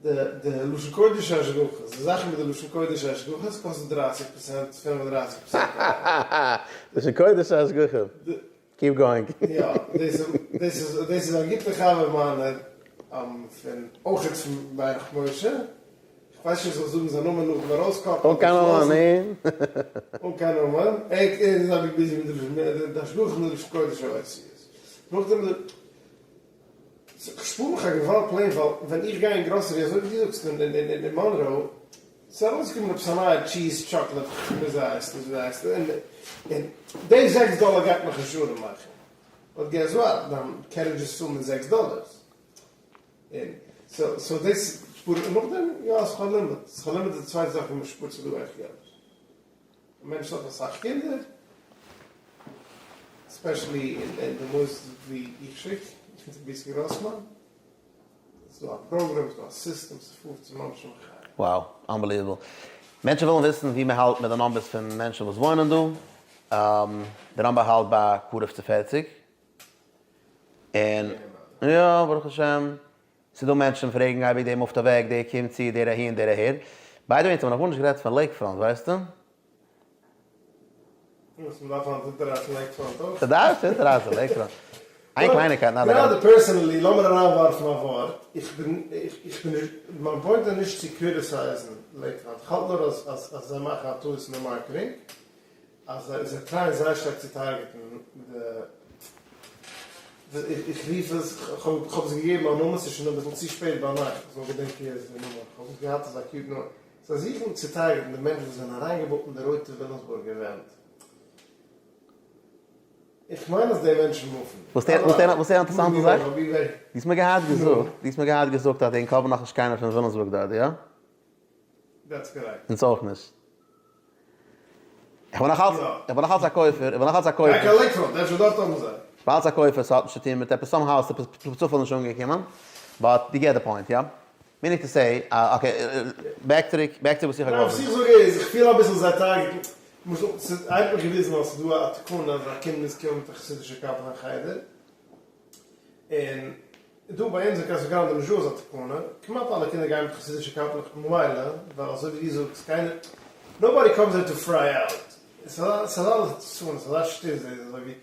די די לשון קודש השגחות, די זאכן מיט די לשון קודש השגחות קאסט 30 פראצענט, 35 פראצענט. לשון קודש השגחה. Keep going. יא, דאס איז דאס איז א גוטע חבר מיינער פון אויכעט פון ברך משה, איך ווייס נישט צו איך זאל זאגן זיין נאמען נאכן ארויסקאפן. אן קיין נאמען, ניין? אן קיין נאמען, ער איז אייביג busy מיט די השגחה מיט די לשון קודש אותיות. נאכדעם כ'שפאר מיך א געוואלד פלעין ווייל ווען איך גיי אין גראסערי אזוי ווי דו זאגסט אין מאנראו ס'איז ארויסגעקומען עפעס א נייע cheese chocolate וויאזוי הייסט עס וויאזוי הייסט עס און די זעקס דאלער גייט מיך נישט ארעם מאכן but guess what דיין carriage איז פול מיט זעקס דאלערס און so דאס שפאר איך נאכדעם יא שכר לימוד שכר לימוד איז די צווייטע זאך ווי מ'שפארט זיך דא עכט געלט. א מענטש האט אסאך קינדער, especially אין די מוסדות ווי איך שיק, איך מיט רבי יצחק גראסמאן, ס'איז דא א program, ס'איז דא א סיסטעם, ס'פארט צו ממש א מחיה. Wow, unbelievable. מענטשן ווילן וויסן ווי מען האלט מיט די numbers פון מענטשן וואס וואוינען דא. די number האלט ביי קרוב צו 40. און יא, ברוך השם, ס'איז דא מענטשן פרעגן אייביג דער מופט אוועק, דער קומט צו, דער אהין, דער אהער. By the way, אונז האבן נאך גארנישט גערעדט פון לעיקפראנט, ווייסטו? וואס, מ'דארף היינט אונטעררייסן לעיקפראנט אויך? מ'דארף אונטעררייסן לעיקפראנט. איין קלייניקייט, נאר גראדע personally, לאמיר אריינווארפן א ווארט, איך בין, איך בין נישט, מיין point איז נישט צו criticize ן לעיקפראנט, איך האלט נאר אז אז זיי מאכן א טעות אין די marketing, אז זיי try ען זייער שטארק צו target ן די, איך רוף עס, כ'האב עס געגעבן א נאמען, ס'איז שוין אביסל צו שפעט ביינאכט איך זאל געדענקען יעצט די נאמען, כ'האב עס געהאט אזא cute נאמען, זיי זוכן צו target ן די מענטשן וואס זענען אריינגעבויט אין די רויטע וויליאמסבורגער ווענט, איך מיין אז די מענטשן מופן. וואס איז א אינטערעסאנטע זאך? דו האסט מיר געהאט געזאגט, דו האסט מיר געהאט געזאגט אז ענק האבן נאכנישט קיינער פון וויליאמסבורג דארט, יא? That's correct. אונז אויך נישט. איך בין נאך אלץ, איך בין נאך אלץ א כופר, איך בין נאך אלץ א כופר. גיי קיין לעיקפראנט, אפשר דארט האבן זיי. איך בין אלץ א כופר, ס'האט נישט צו טון מיט עפעס, somehow איז עפעס צופאל נישט אנגעקומען, but you get the point, יא? Meaning to say, okay, back צוריק, back צו וואס איך האב געוואלט זאגן. וואס איך זאג איז, איך פיל אביסל זיי target ן, למשל, ס'איז איינפאך געוויזן אז ס'איז דא א תקנה אז א קינד מוז קומען מיט א חסידישע קאפל אין חדר, און דא ביי אונז אין קאסא גראנדע איז נישטא אזא תקנה, כמעט אלע קינדער גייען מיט חסידישע קאפלעך ממילא, ווייל אזוי ווי דו זאגסט קיינער, nobody comes there to fry out, ס'איז אזא לצנות, ס'איז אזא שטות דאס, אזוי ווי,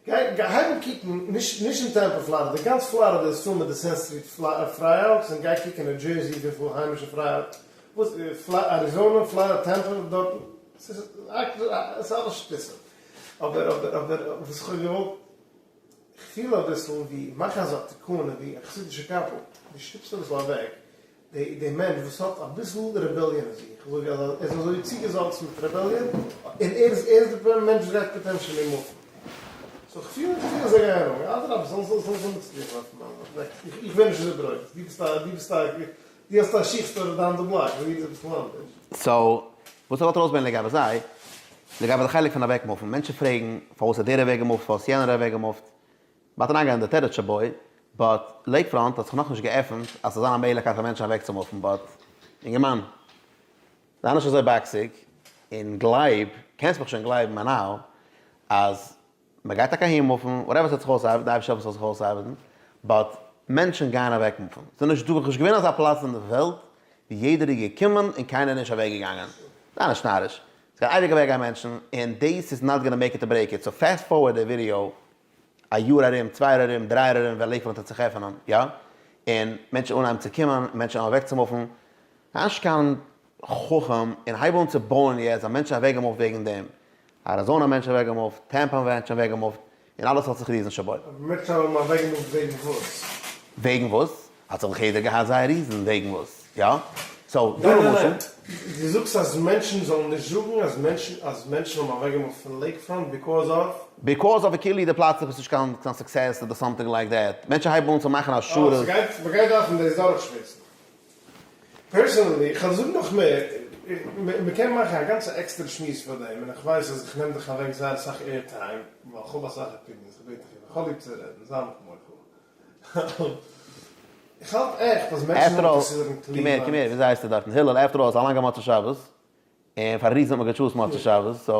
גיי גיי הייב אן קוקן, נישט נישט אין טעמפא פלארידע, גאנץ פלארידע איז פול מיט די Sand Street fry outs, און גיי קוק אין ניו דזשערסי וויפיל היימישע fry out, וואס, אריזאנע, פלארידע, טעמפא, דארטן, ס'איז אלעס שטותים, אבער אבער אבער וואס כ'האב געוואלט. כ'פיל אביסל ווי מאך אזא תקנה ווי א חסידישע קאפל, דו שטופסט אביסל אוועק די די מענטש וואס האט אביסל rebellion אין זיך, אזוי ווי ער איז אזוי צוגעזאלצן מיט rebellion, און ער איז ער איז די מענטש וואס גייט potentially מופן. So כ'פיל כ'פיל אז זיי גייען wrong, אדרבה זאלן זאלן זאלן זיי מצליח זיין פון מיין זייט, איך ווער נישט אזוי ברוגז, דו ביסט א דו ביסט א דו האסט א שיך store down the block, ביי מיר איז אביסל אנדערש. So וואס איך וואלט ארויסברענגען לגבי זיי, לגבי די חלק פון אוועקמופן, מענטשן פרעגן פארוואס האט דער אוועקגעמופט פארוואס יענער אוועקגעמופט, מ'האט אריינגיין אין די תירוץ שבוי, but לעיקפראנט האט זיך נאכנישט געעפנט אז ס'זאל זיין א מעגליכקייט פאר מענטשן אוועקצומופן, but אינגערמאן, זיי נישט אזוי באקסיג, און גלייב, קענסט מיך שוין גלייבן ביי now, אז מען גייט טאקע אהין מופן, whatever ס'וועט זיך אויסארבעטן, די אייבערשטער העלפן ס'זאל זיך אויסארבעטן, but מענטשן גייען אוועק מופן, ס'איז נישט דא, נישט געווען אזא פלאץ אין די וועלט ווי יעדער איז געקומען און קיינער איז נישט אוועק געגאנגען, זיי נישט נאריש, ס'גייען אייביג אוועק גיין מענטשן, און דאס איז not gonna make it or break it, so fast forward די ווידיאו א יאר ארום, צוויי יאר ארום, דריי יאר ארום ווען לעיקוואד וועט זיך עפענען, יא, און מענטשן אנהייבן צו קומען, און מענטשן אוועק צו מופן, זיי נישט קיין חכם און הייב אן צו בויען יעצט, א מענטש איז אוועקגעמופט וועגן דעם, אריזאנא מענטש אוועקגעמופט, טעמפא מענטש אוועקגעמופט, און אלעס האט זיך reason שבוי. אבער מענטשן האבן אוועקגעמופט וועגן וואס? וועגן וואס? האט זיך דאך יעדער געהאט זייער reason וועגן וואס, יא? So דא ניין ניין למשל. ניין, דו זאגסט אז מענטשן זאלן נישט זאגן אז מענטשן אז מענטשן האבן אוועקגעמופט פון לעיקפראנט because of. Because of כאילו די פלאץ איז נישט קיין קיין success אדער something like that, מענטשן הייבן אן צו מאכן השערות. אה, ס'גייט, מ'גייט דארפן דאס דורכשמועסן. Personally, איך וועל זאגן נאך מער, מ'קען מאכן א גאנצע עקסטערע שמועס פאר דעם, און איך ווייס אז איך נעם דיך אוועק זייער אסאך air time, ווייל איך האב אסאך opinions, איך בעט דיך איבער, איך האב ליב צו רעדן, זיי מיך מוחל. איך האלט עכט אז מענטשן זאלן consider ן קליוולאנד. קום הער, וויאזוי הייסט ער דארטן? הילל, after all, ס'איז א לאנגע מוצאי שבת, און פאר א reason האט מען גע choose ט מוצאי שבת, so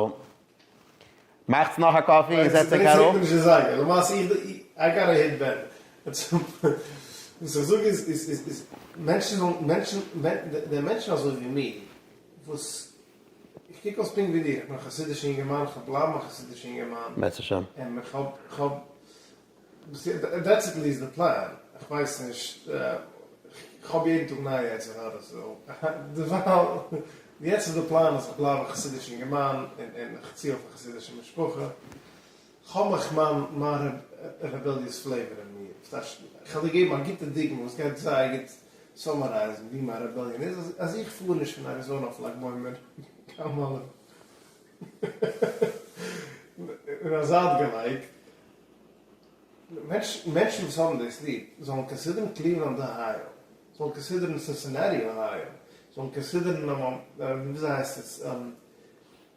מאכטס נאך א coffee און זעצט ענק אראפ. נישט די זייגער, למעשה איך I gotta hit bed. וואס איך זאג איז איז איז מענטשן זאלן מענטשן די מענטשן אזוי ווי מיר וואס איך קוק אויס פונקט ווי דיר איך בין א חסידישע אינגערמאן איך וועל בלייבן א חסידישע אינגערמאן בעז השם. און איך האב איך האב that's at least די פלאן, איך ווייס נישט, איך האב יעדן טאג נייע יצר הרע so דערווייל יעצט איז די פלאן אז איך בלייב א חסידישע אינגערמאן און איך צי אויף א חסידישע משפחה, כ'האב מיך מיין מיין rebellious flavor אין מיר, ס'טייטש איך וועל דיר געבן א גוטע דוגמא וואס גייט זייער גוט summarize ן ווי מיין rebellion איז, אז איך פאר נישט פון אריזאנא אויף לג בעומר קיין מאל אין א זייט געלייגט. מענטשן וואס האבן דאס ליב זאלן consider ן קליוולאנד אהייאו, זאלן consider ן סינסינעטי אהייאו, זאלן consider ן וויאזוי הייסט עס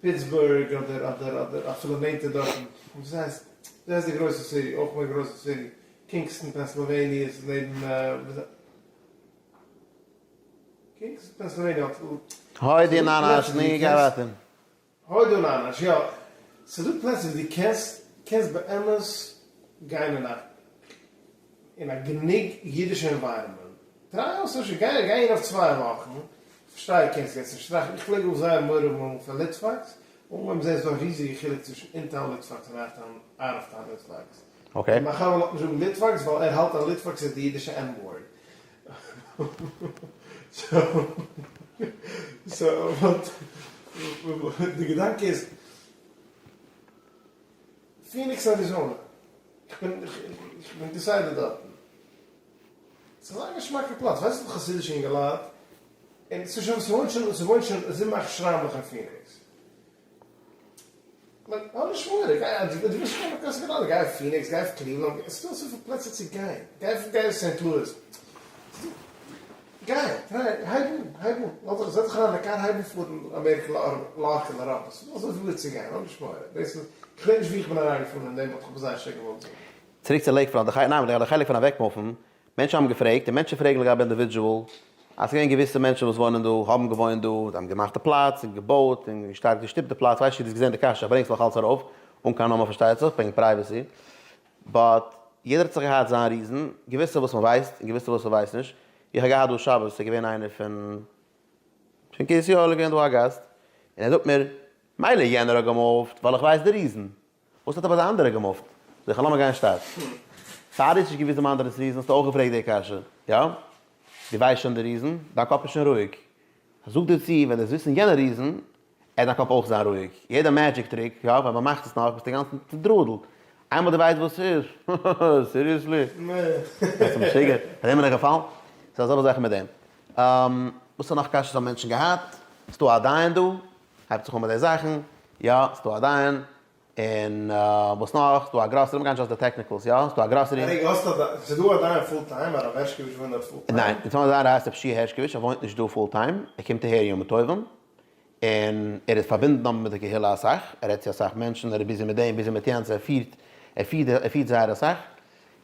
פיטסבורג אדער אדער אדער אפילו נענטער דארטן, וויאזוי הייסט וויאזוי הייסט די גרויסע city, אויך מער גרויסע city, קינגסטאן פענסילוועניע ס'איז נעבן קינגסטאן פענסילוועניע האט הוידי נאנאש ניגעראטען. הוידא נאנאש, יא. ס'איז דא פלעצער ווי דו קענסט קענסט באמת גיין אין א אין א גענוג אידישע environment. Try אויס אפשר גיי גיי אהין אויף צוויי וואכן. כ'פארשטיי קענסט יעצט נישט טראכטן. איך פלעג אויך זייער מורא האבן אמאל פון ליטוואקס. אנגעהויבן זעהן ס'איז דא א ריזיגע חילוק צווישן in-town ליטוואקס און out of town ליטוואקס. Okay. מיין חבר לאזט נישט זאגן ליטוואקס ווייל ער האלט אז ליטוואקס איז די אידישע N-word. So די געדאנק איז, פיניקס אריזאנע, איך בין איך בין כסדר דארטן, ס'איז אזא געשמאקע פלאץ, ווייסט וויפיל חסידישע אינגעלייט, און ס'איז שוין ס'וואוינט שוין ס'וואוינט שוין זיבן אכט שריימלעך אין פיניקס. Like, האב נישט מורא, גיי אז דו ווילסט גיין אויף קאסא גראנדע, גיי אויף פיניקס, גיי אויף קליוולאנד, עס איז דא אזויפיל פלעצער צו גיין, גיי אויף גיי אויף סענט לואיס, גיי, try, הייב אן, הייב אן, לאז דיך, זעץ דיך אריין אין א קאר, הייב אן פארן אמעריקע לארקע לאראפע, עס איז דא אזויפיל וואו צו גיין, האב נישט מורא, דאס איז, איך ווייס נישט ווי איך בין אריינגעפארן אין דעם, but איך האב זייער שטארק געוואלט זאגן. צוריק צו לעיקפראנט, די ניין, די חלק פון אוועקמופן, מענטשן האבן געפרעגט, און מענטשן פרעגן לגבי individual, אז ס'געווען געוויסע מענטשן וואס וואוינען דא, האבן געוואוינט דא, זיי האבן געמאכט די פלאץ, און געבויט, און שטארק געשטופט די פלאץ, ווייס נישט צו דו האסט געזען די קשיא, איך ברענג עס נאך אלץ ארויף, אן קיין נאמען פארשטייט זיך, וועגן privacy, but יעדער האט זיך געהאט זיין reason, געוויסע וואס מ'ווייסט, און געוויסע וואס מ'ווייסט נישט, איך האב געהאט דא שבת, ס'איז געווען איינער פון פון קרית יואל איז געווען דא א גאסט, און ער זאגט מיר, מילא יענער האט געמופט, ווייל איך ווייס די reason, וואס האט אבער די אנדערע געמופט? זאג איך לאמיר גיין שטאט. פאר דו האסט נישט געוואוסט דעם אנדערענס reason האסטו אויך געפרעגט די קשיא, יא? דו ווייסט שוין די reason, דיין קאפ איז שוין רואיג. זאג דיר צו, ווען דו וועסט וויסן יענע reason, עט דיין קאפ אויך זיין רואיג. יעדע magic trick, יא, ווען מ'מאכט עס נאך, ביסטו אינגאנצן צודראדלט. איינמאל דו ווייסט וואס ס'איז, seriously? ביסטו משוגע? פאר דעם בין איך געפאלן? ס'איז אזעלבע זאך מיט דעם. וואס נאך קשיות האבן מענטשן געהאט? ס'דא א דיין דא? הייבט זיך אן מיט די זאכן, יא, ס'דא א דיין, און וואס נאך, ס'דא א גראסערי, מ'גייט נישט אויס די technicals, יא, ס'דא א גראסערי. רגע, האסט א דיין, ס'דא א דיין full time, הרב הערשקאוויטש וואוינט דארט full time? ניין, אונז האבן א דיין הייסט ר' שי' הערשקאוויטש, ער וואוינט נישט דא full time, ער קומט אהער ימים טובים, און ער איז פארבינדן אבער מיט די קהילה אסאך, ער רעדט צו אסאך מענטשן, ער איז busy מיט דעם, busy מיט יענץ, ער פירט, ער פירט, ער פירט זייער אסאך,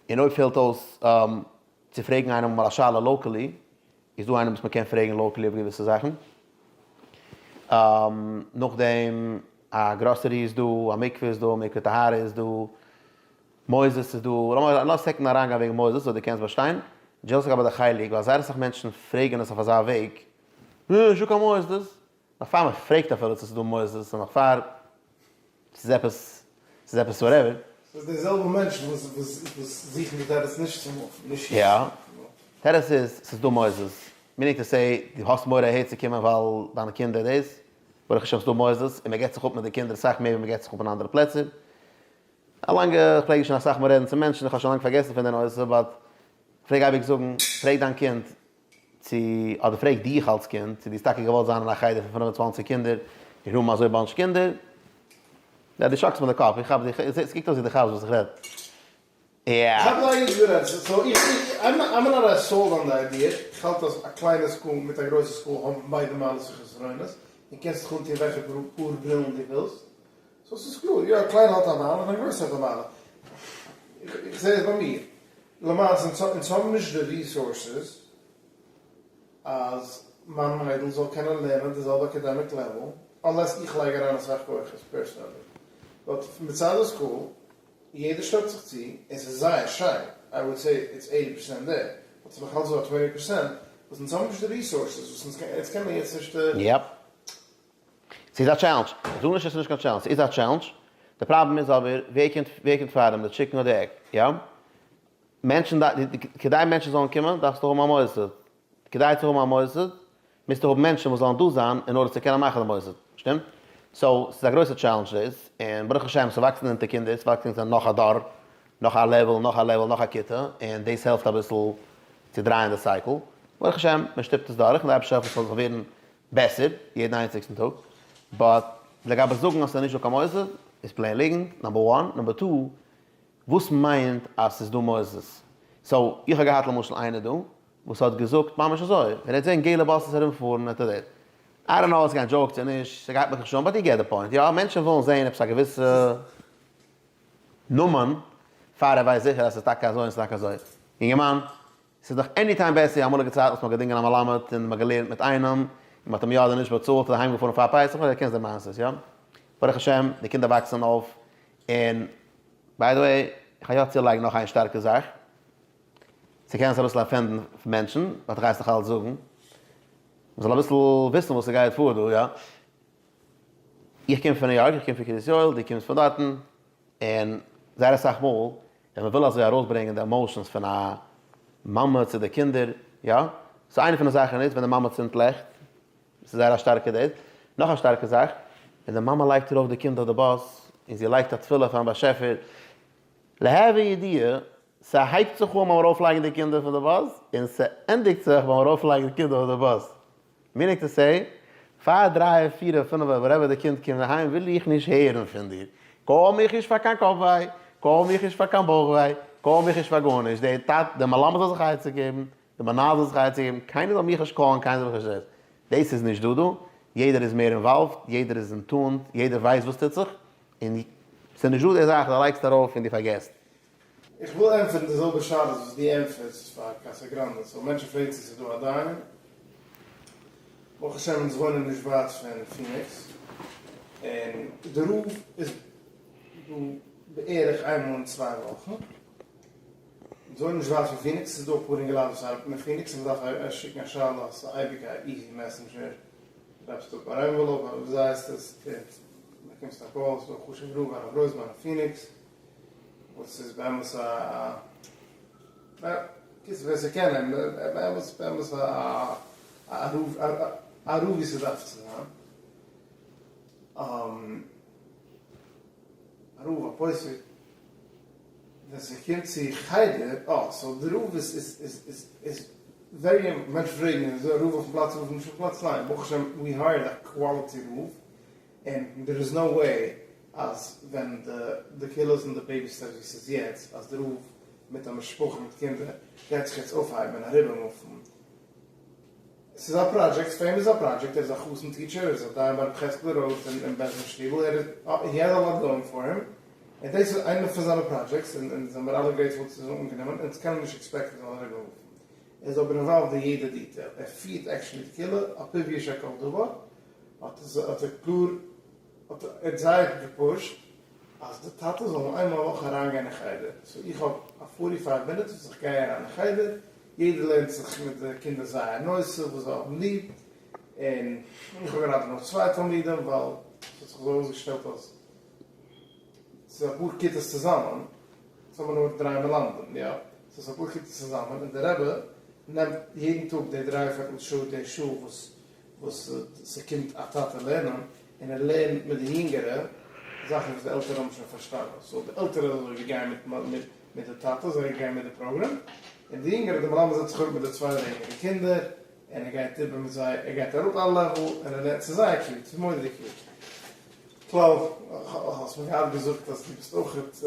און אויב פעלט אויס צו פרעגן איינעם אמאל א שאלה locally, איז דא איינעם וואס מ'קען פרעגן locally אויף געוויסע זאכן? נאכדעם א גראסערי איז דא, א מקווה איז דא, מקווה טהרה איז דא, מוסדות איז דא, לאמיר א second אריינגיין וועגן מוסדות אזוי דו קענסט באשטיין, just לגבי די חלק, ווייל זייער אסאך מענטשן פרעגן עס אויף אזא וועג, אה, נישטא קיין מוסדות, נאך פאר מען פרעגט אפילו צו ס'איז דא מוסדות, און נאך פאר ס'איז עפעס, ס'איז עפעס whatever. ס'איז די זעלבע מענטשן וואס וואס זוכן די תירוץ נישט צו מופן, נישט יא. תירוץ איז, ס'איז דא מוסדות. Meaning to say, דו האסט מורא אהער צו קומען ווייל דיינע קינדער דאס, ברוך השם ס'איז דא מוסדות, און מ'געט זיך אפ מיט די קינדער אסאך מער ווי מ'געט זיך אפ אין אנדערע פלעצער. א לאנגע, איך פלעג שוין אסאך מאל רעדן צו מענטשן, איך האב שוין לאנג פארגעסן פון די נושא, but כ'פלעג אייביג זאגן, פרעג דיין קינד, צו, אדער פרעג דיך אלס קינד, צו דו האסט טאקע געוואלט זיין אין א חדר פון 25 קינדער, און האבן אזוי bunch קינדער. יא, דו שאקלסט מיט די קאפ, איך כאפ דיך, עס קוקט אויס ווי דו כאפסט וואס איך רעד. איך האב ליידער נישט גערעדט, so איך, I'm not as sold on the idea, איך האלט אז א קליינע school מיט א גרויסע school האבן ביידע מעלות און חסרונות, און קענסט זיך אנטון וועלכע פאר ברילן דו ווילסט, so ס'איז קלאר, יא א קליינע האט א מעלה און א גרויסע האט א מעלה, איך זע עס ביי מיר, למעשה אונז האבן נישט די resources אז מיין מיידל זאל קענען לערנען די זעלבע academic level, unless איך לייג אריין אסאך כוחות personally, but מצד די school יעדער שטעלט זיך צו, און ס'איז זייער שיין, I would say it's 80 percent there, but ס'איז נאך אלץ דא א 20 percent וואס אונז האבן נישט די resources, וואס אונז אונז קענען יעצט נישט. Yep. ס'איז א challenge. איך זאג נישט אז ס'איז נישט קיין challenge, ס'איז א challenge. די פראבלעם איז אבער, ווער קומט ווער קומט פאר דעם, די chicken אדער egg? יא? מענטשן כדי מענטשן זאלן קומען דארפסטו האבן א מוסד. כדי צו האבן א מוסד מוזטו האבן מענטשן וואס זאלן דא זיין in order צו קענען מאכן די מוסד. שטימט? So, ס'איז א גרויסע challenge דאס, און ברוך השם ס'וואקסן אונטער קינדער, ס'וואקסן אונטער נאך א דור, נאך א level, נאך א level, נאך א כיתה, און דאס העלפט אביסל צו דרייען די cycle. ברוך השם מען שטופט עס דורך, און די אייבערשטער העלפט עס זאל זיך ווערן בעסער יעדן איינציגסטן טאג. But לגבי זאגן אז ס'איז נישט דא קיין מוסד, איז plain ליגנט, number one. Number two, וואס מיינט אז ס'איז דא מוסדות? So, איך האב געהאט למשל איינער דא וואס האט געזאגט ממש אזוי, ווען ער האט זען געלע buses ארומפארן האט ער דער, I don't know, ס'גיין joke צו נישט, ס'גייט מיך נישט אן, but you get the point, יא, מענטשן ווילן זען עפעס א געוויסע נאמען פאר ער ווייסט זיכער אז ס'איז טאקע אזוי און ס'איז טאקע אזוי. יונגערמאן, ס'איז דאך any time בעסער, אמאליגע צייטן וואס מ'האט געדינגען א מלמד און מ'האט געלערנט מיט איינעם, און מ'האט אים יא אדער נישט באצאלט, איז אהיימגעפארן פאר פסח, אדער קענסט די מעשות, יא? ברוך השם, די קינדער וואקסן אויף, און by the way, איך האב יא צולייגן נאך איין שטארקע זאך, ס'קען עס אביסל offend ן מענטשן, but איך גיי עס נאך אלץ זאגן, מ'זאל אביסל וויסן וואס ס'גייט פאר דא, יא? איך קום פון ניו יארק, איך קום פון קרית יואל, דו קומסט פון דארטן, און זייער אסאך מאל ווען מ'וויל אזוי ארויסברענגען די emotions פון א מאמע צו די קינדער, יא? So איינע פון די זאכן איז ווען די מאמע צינדט לעכט, ס'איז זייער א שטארקע דאס. נאך א שטארקע זאך, ווען די מאמע לייגט ארויף די קינד אויף די באס, און זי לייגט א תפילה פארן באשעפער, להווי ידיעה, ס'הייבט זיך אן ביים ארויפלייגן די קינדער פון די באס, און ס'ענדיגט זיך ביים ארויפלייגן די קינדער אויף די באס. Meaning to say, פאר דריי פיר און פינף whatever די קינד קומט אהיים וויל איך נישט הערן פון דיר. Call מיך נישט פאר קיין קאפ וויי, call מיך נישט פאר קיין בויך וויי, call מיך נישט פאר גארנישט. דער טאטע, דער מלמד זאל זיך א עצה געבן, די מנהל זאל זיך א עצה געבן, קיינער זאל מיך נישט call ן, קיינער זאל מיך נישט דאס. דאס איז נישט דא דא, יעדער איז מער involved, יעדער איז in tune, יעדער ווייסט וואס טוט זיך, און ס'איז נישט דא די זאך דו לייגסט ארויף און דו פארגעסט. איך וויל ענטפערן די זעלבע שאלות וואס דו ענטפערסט פאר קאסא גראנדע, so מענטשן פרעגן צו ס'איז דא א דיין, ברוך השם אונז וואוינען נישט ווייט פון פיניקס, און די רב איז דא בערך איינמאל אין צוויי וואכן. אונז וואוינען נישט ווייט פון פיניקס, ס'איז דא אפאר אינגעלייט וואס ארבעטן אין פיניקס און מ'דארף שיקן א שאלה, ס'איז אייביג א easy messenger, דרייווסט אפ א envelope אדער וויאזוי הייסט עס, און באקומסט א call, ס'איז דא א חשוב'ע רב הרב רויזמאן אין פיניקס, וואס איז באמת א קיצור ווער ס'קען אים, באמת באמת א א רב ווי ס'דארף צו זיין, א רב א פוסק. ווען ס'קומט צו חדר, אה, so די רב איז איז איז איז איז very, מענטשן פרעגן איז א רב אויפן פלאץ רב נישט אויפן פלאץ, ניין, ברוך השם we hired א quality רב, און there is no way אז ווען די די קהילה איז אין די baby steps ווי ס'איז יעצט, אז די רב מיט א משפחה מיט קינדער גייט זיך יעצט אויפהייבן און אריבער move ן. ס'איז א פראדזשעקט, פאר אים איז א פראדזשעקט, ער איז א חתן teacher, ער איז א דיין ביי רבי חזקאל ראטה אין בית דין שטיבל, ער איז, he has a lot going for him, און דאס איז איינע פון זיינע projects, און אונז זעמיר אלע grateful צו זיין אנגענומען, אונז קענען נישט expect ן ער זאל אריבער move ן. ער איז אבער involved אין יעדע detail, ער פירט actually די קהילה, על פיו יישק כל דבר, האט ער קלאר האט ער זייער גע push ט אז די טאטעס זאלן איינמאל א וואך אריינגיין אין חדר, so איך האב א forty five minutes וואס איך גיי אריין אין חדר, יעדער לערנט זיך מיט די קינדער זייער נושא וואס זיי האבן ליב, און איך האב גראדע נאר צוויי תלמידים ווייל ס'האט זיך אזוי אויסגעשטעלט אז ס'איז אפאר כיתות צוזאמען, ס'האבן מיר נאר דריי מלמדים, יא, ס'איז אפאר כיתות צוזאמען און די רבי נעמט יעדן טאג די דריי פערטל שעה די שעה וואס וואס ס'קומט א טאטע לערנען, און ער לערנט מיט די יונגערע זאכן וואס די עלטערע האבן שוין פארשטאנען, so די עלטערע זענען אזוי ווי גייען מיט מיט די טאטע, זיי גייען מיט די פראגראם, און די יונגערע, די מלמד זעצט זיך אראפ מיט די צוויי דריי יונגערע קינדער, און ער גייט איבער מיט זיי, ער גייט אראפ א level, און ער לערנט, ס'איז זייער cute, ס'איז מורא'דיג cute. כלל, האסט מיר געהאט געזאגט אז דו ביסט אויכעט.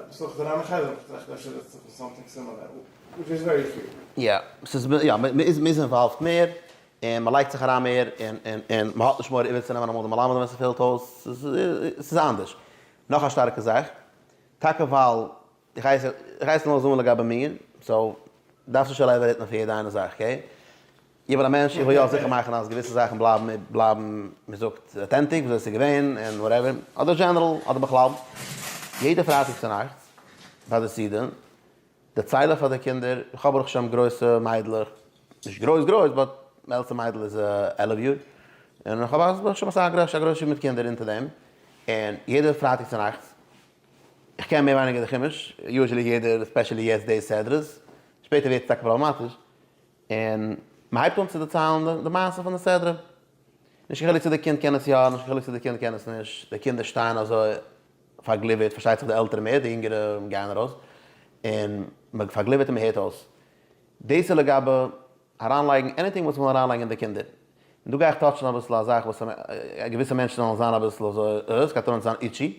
ביסט אויך אריין אין חדר האב איך געטראכט אפשר רעדסטו פון something similar, which is very true. יא, ס'איז יא, מ'איז involved מער, און מ'לייגט זיך אריין מער, און און מ'האט נישט מורא איבערצונעמען אמאל די מלמדים ווען ס'פעלט אויס, ס'איז אנדערש. נאך א שטארקע זאך, טאקע ווייל איך הייס איך הייס נאר זאגן לגבי מיר, so דארפסט נישט elaborate ן אויף יעדע איינע זאך, okay? איך בין א מענטש, איך וויל יא זיכער מאכן אז געוויסע זאכן בלייבן בלייבן מ'זאגט authentic וויאזוי ס'איז געווען און whatever, אדער general אדער בכלל. יעדע פרייטאג צונאכטס ביי די סעודה דערצייל איך פאר די קינדער, איך האב ברוך השם גרויסע מיידלעך, נישט גרויס גרויס but מיין עלטסטע מיידל איז 11 יאר, און איך האב ברוך השם אסאך א גרויסע שטוב מיט קינדער אונטער דעם, און יעדע פרייטאג צונאכטס, איך קען מער ווייניגער די חומש, usually יעדער, especially יעצט די סדרות, שפעטער ווערט עס טאקע פראבלעמאטיש, און מען הייבט אן צו דערציילן די מעשה פון די סדרה, נישט קיין חילוק צו די קינד קען עס יא, נישט קיין חילוק צו די קינד קען עס נישט, די קינדער שטייען אזוי פארגליווערט, פארשטייט זיך די עלטערע מער, די יונגערע גייען ארויס, און מען פארגליווערט און מען הערט אויס. דאס איז לגבי אריינלייגן anything וואס מען וויל אריינלייגן אין די קינדער. און דא גיי איך touch ן אביסל א זאך וואס געוויסע מענטשן זאלן זיין אביסל אזוי, אה, ס'גייט אן זיין itchy,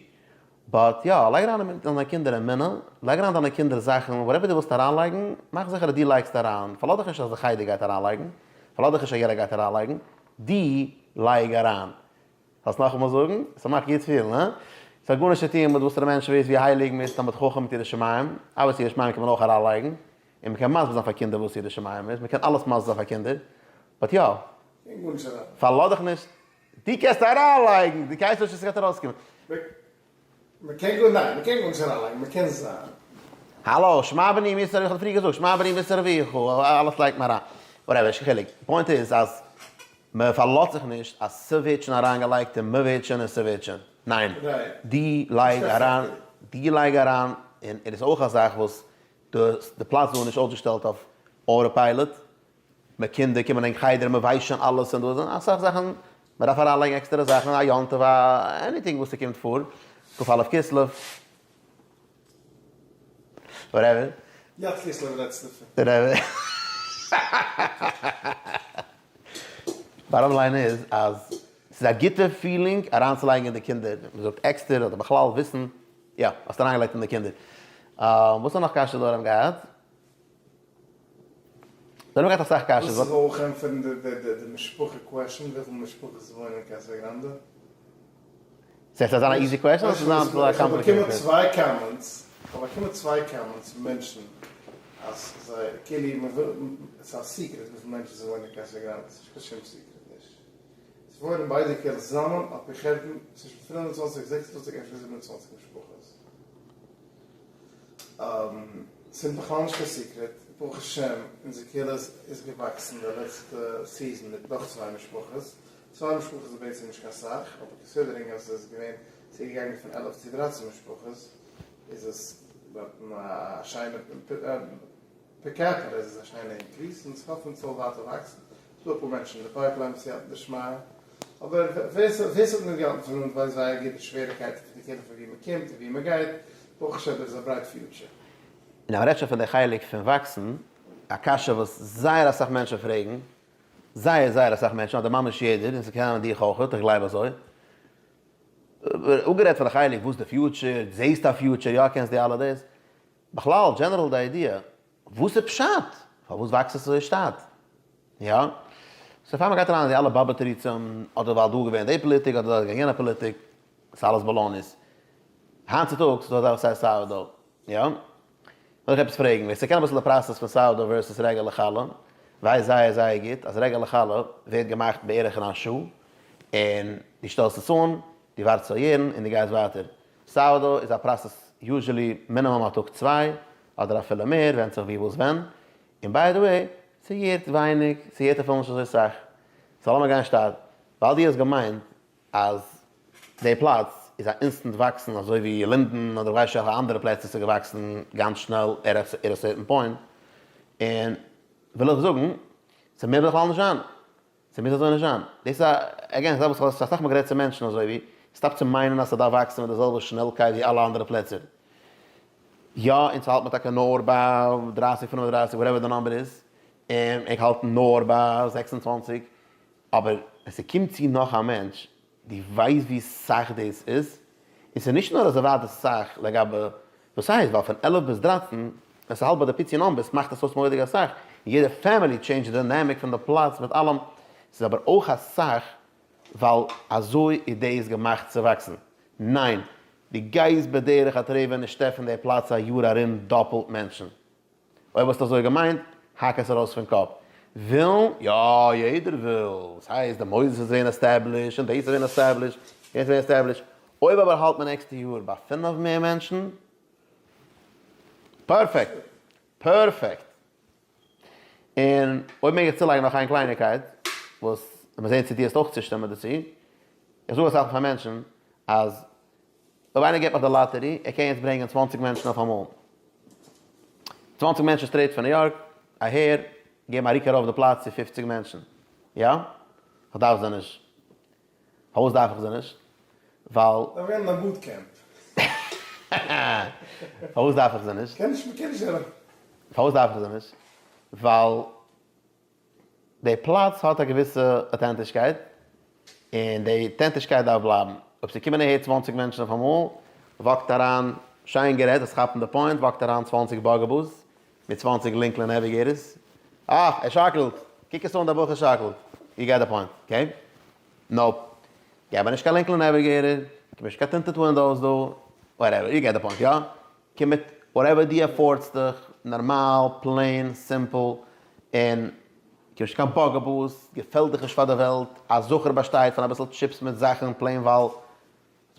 but יא, לייג אריין אין דיינע קינדער אמונה, לייג אריין דיינע קינדער זאכן, whatever דו ווילסט אריינלייגן, מאך זיכער אז דו לייגסט אריין, פארלאז דיך נישט אז די חדר גייט אריינלייגן, פארלאז דיך נישט אז יענער גייט אריינלייגן, דו לייג אריין. זאלסט נאכאמאל זאגן? ס'מאכט גוט פילן, הא? ס'האט גארנישט צו טון מיט וואסערע מענטש מ'איז, ווי הייליג מ'איז, תלמיד חכם מיט יראת שמים, אבער יראת שמים קען מען אויך אריינלייגן, און מ'קען מסביר זיין פאר קינדער וואס יראת שמים איז, מ'קען אלעס מסביר זיין פאר קינדער, but יא, פארלאז דיך נישט, דו קענסט אריינלייגן, דו קייסט נישט וואס ס'גייט ארויסקומען. מ'קען גאר, ניין, מ'קען גארנישט אריינלייגן, מ'קען זיין. האלא, שמע בני מוסר אביך, כ'האב פריער געזאגט, שמע בני מוסר אביך, אלעס לייגט מען אריין. whatever, נישט קיין חילוק. point איז אז מ'פארלאזט זיך נישט אז ס'ווערט שוין אריינגעלייגט און מ'ווערט שוין און ס'ווערט שוין. ניין. דו לייג אריין, דו לייג אריין, און עס איז אויך א זאך וואס די פלאץ דא איז נישט אויסגעשטעלט אויף auto pilot, מיט קינדער קומען אין חדר מען ווייסט שוין אלעס און דא זענען אסאך זאכן מען דארף אריינלייגן עקסטערע זאכן א יום טוב א anything וואס ס'קומט פאר כ"א כסלו whatever. י"ט כסלו רעדסטו פון. whatever. Bottom line איז אז ס'איז א גוטע feeling אריינצולייגן אין די קינדער, מען זאגט עקסטער אדער בכלל וויסן, יא, האסט אריינגעלייגט אין די קינדער. וואס האט נאך קשיא דא ארום געהאט? זיי האבן געהאט אסאך קשיות. ווילסט איך זאל אויך ענטפערן די משפחה question, וויפיל משפחות וואוינען אין קאסא גראנדע? ס'וועט זיין א easy question אדער ס'וועט זיין אביסל א complicated question? איך האב באקומען צוויי comments, איך האב באקומען צוויי comments פון מענטשן אז זיי כאילו מען וויל, ס'איז א secret וויפיל מענטשן ס'וואוינען אין קאסא גראנדע, ס'נישט קיין שום secret נישט. ס'וואוינען ביידע קהילות צוזאמען על פי חשבון צווישן 25 26 אפשר 27 משפחות. ס'איז בכלל נישט קיין secret, ברוך השם אונזער קהילה איז געוואקסן די לעצטע season מיט נאך צוויי משפחות, צוויי משפחות איז בעצם נישט קיין סאך, אבער considering אז ס'איז געווען ס'איז געגאנגען פון 11 צו 13 משפחות איז עס דארטן א שיינע per capita איז עס א שיינע increase און כ'האף אונז זאל ווייטער וואקסן, ס'דא אפאר מענטשן אין די pipeline בסייעתא דשמיא, אבער ווער ס'האט מיטגעהאלטן פון נאנט ווייסט זייער גוט די שוועריקייטן פון די קהילה פון ווי מ'קומט און ווי מ'גייט, ברוך השם there is a bright future. און אז מ'רעדט שוין פון די חלק פון וואקסן, א קשיא וואס זייער אסאך מענטשן פרעגן, זייער זייער אסאך מענטשן, אדער ממש יעדער, און ס'קען זיין דיך אויכעט, איך גלייב אזוי, אפגערעדט פון די חלק וואס די future, זעהסט א future, יא קענסט די אלע דאס, בכלל general די idea, וואס איז פשט? פארוואס וואקסט עס אזוי שטאט? יא? so פאר מ'גייט אריין אין די אלע באבע תירוצים, אדער ווייל דא איז געווען די פאליטיק אדער דארט איז געווען יענע פאליטיק, ס'איז אלעס balonies. היינט צוטאגס איז דא אזא וואס הייסט sourdough. יא? וויל איך עפעס פרעגן, ווער ס'קען אביסל די process פון sourdough versus רעגולער חלה, ווייסט זייער זייער גוט אז רעגולער חלה ווערט געמאכט בערך אין א שעה, און דו שטעלסט עס אן, דו ווארטסט ס'זאל יערן און דו גייסט ווייטער. sourdough איז א process usually minimum א טאג צוויי, אדער אפילו מער, ווענדט זיך ווי וואס ווען, און by the way, ס'יערט ווייניג, ס'יערט אפילו נישט אזוי סאך. so לאמיר גיין שטאט, ווייל דו האסט געמיינט אז די פלאץ איז א instant וואקסן אזוי ווי לינדען אדער ווייס איך וועלכע אנדערע פלעצער ס'איז געוואקסן גאנץ שנעל at a certain point, און וויל איך זאגן, ס'מוז בכלל נישט זיין. ס'מוז אזוי נישט זיין. דאס איז א, again, זאך וואס כ'האב אסאך מאל גערעדט צו מענטשן אזוי ווי, stop צו מיינען אז ס'דארף וואקסן מיט די זעלבע שנעלקייט ווי אלע אנדערע פלעצער. יא, אונז האלט מיר טאקע נאר ביי דרייסיג, פינף און דרייסיג, whatever די number איז, און איך האלט נאר ביי 26, אבער ווען ס'קומט צו נאך א מענטש, דו ווייסט ווי סאך דאס איז? און ס'איז נישט נאר אזוי ווייט די סאך לגבי וויפיל. דאס הייסט ווייל פון 11 ביז 13 ווען ס'האלט ביי די פיצי numbers מאכט עס אויס מורא'דיג אסאך, און יעדע family change ט די dynamic פון די פלאץ מיט אלעם, ס'איז אבער אויך אסאך ווייל אזוי איז דאס געמאכט צו וואקסן, ניין, דו גייסט בדרך הטבע נישט טרעפן די פלאץ א יאר ארום דאפלט מענטשן. אויב האסטו אזוי געמיינט, האק עס ארויס פון קאפ. ווילן? יא, יעדער וויל. ס'הייסט די מוסדות ווערן established, און דאס ווערן established, יענץ ווערן established. אויב אבער האלט מען נעקסטע יאר ביי פינף מער מענטשן, perfect! Perfect! און אויב מעג איך צולייגן נאך איין קלייניקייט, וואס לאמיר זען צו דו וועסט אויך צושטימען דערצו. איך זאג אסאך פאר מענטשן אז אויב איינער געבט מיך די lottery, ער קען יעצט ברענגען 20 מענטשן אויף אמאל. 20 מענטשן straight פון ניו יארק אהער, געבן א ריק ארויף די פלאץ צו 50 מענטשן. יא? איך דארף זיי נישט. פארוואס דארף איך זיי נישט? ווייל. דארף גיין אין א boot camp. פארוואס דארף איך זיי נישט? קען נישט, מ'קען נישט. פארוואס דארף איך זיי נישט? ווייל די פלאץ האט א געוויסע אויטענטישקייט, און די אויטענטישקייט דארף בלייבן. אויב ס'קומען אהער 20 מענטשן אויף אמאל, walk ט אריין, שיין גערעדט, עס כאפן די point, walk ט אריין 20 Bugaboos, מיט 20 Lincoln Navigators. אה, ער שאקלט! קוק עס אן, דער בחור שאקלט. You get the point, okay? Nope. געב מיר נישט קיין Lincoln Navigator, געב נישט קיין tinted windows דא, whatever, you get the point, יא? קום מיט whatever דו afford סט דיך, נארמאל, plain, simple, און קום נישט קיין Bugaboos, געפעלט דיך נישט פאר די וועלט, א זכר באשטייט פון אביסל טשיפס מיט זאכן, plain ווייל,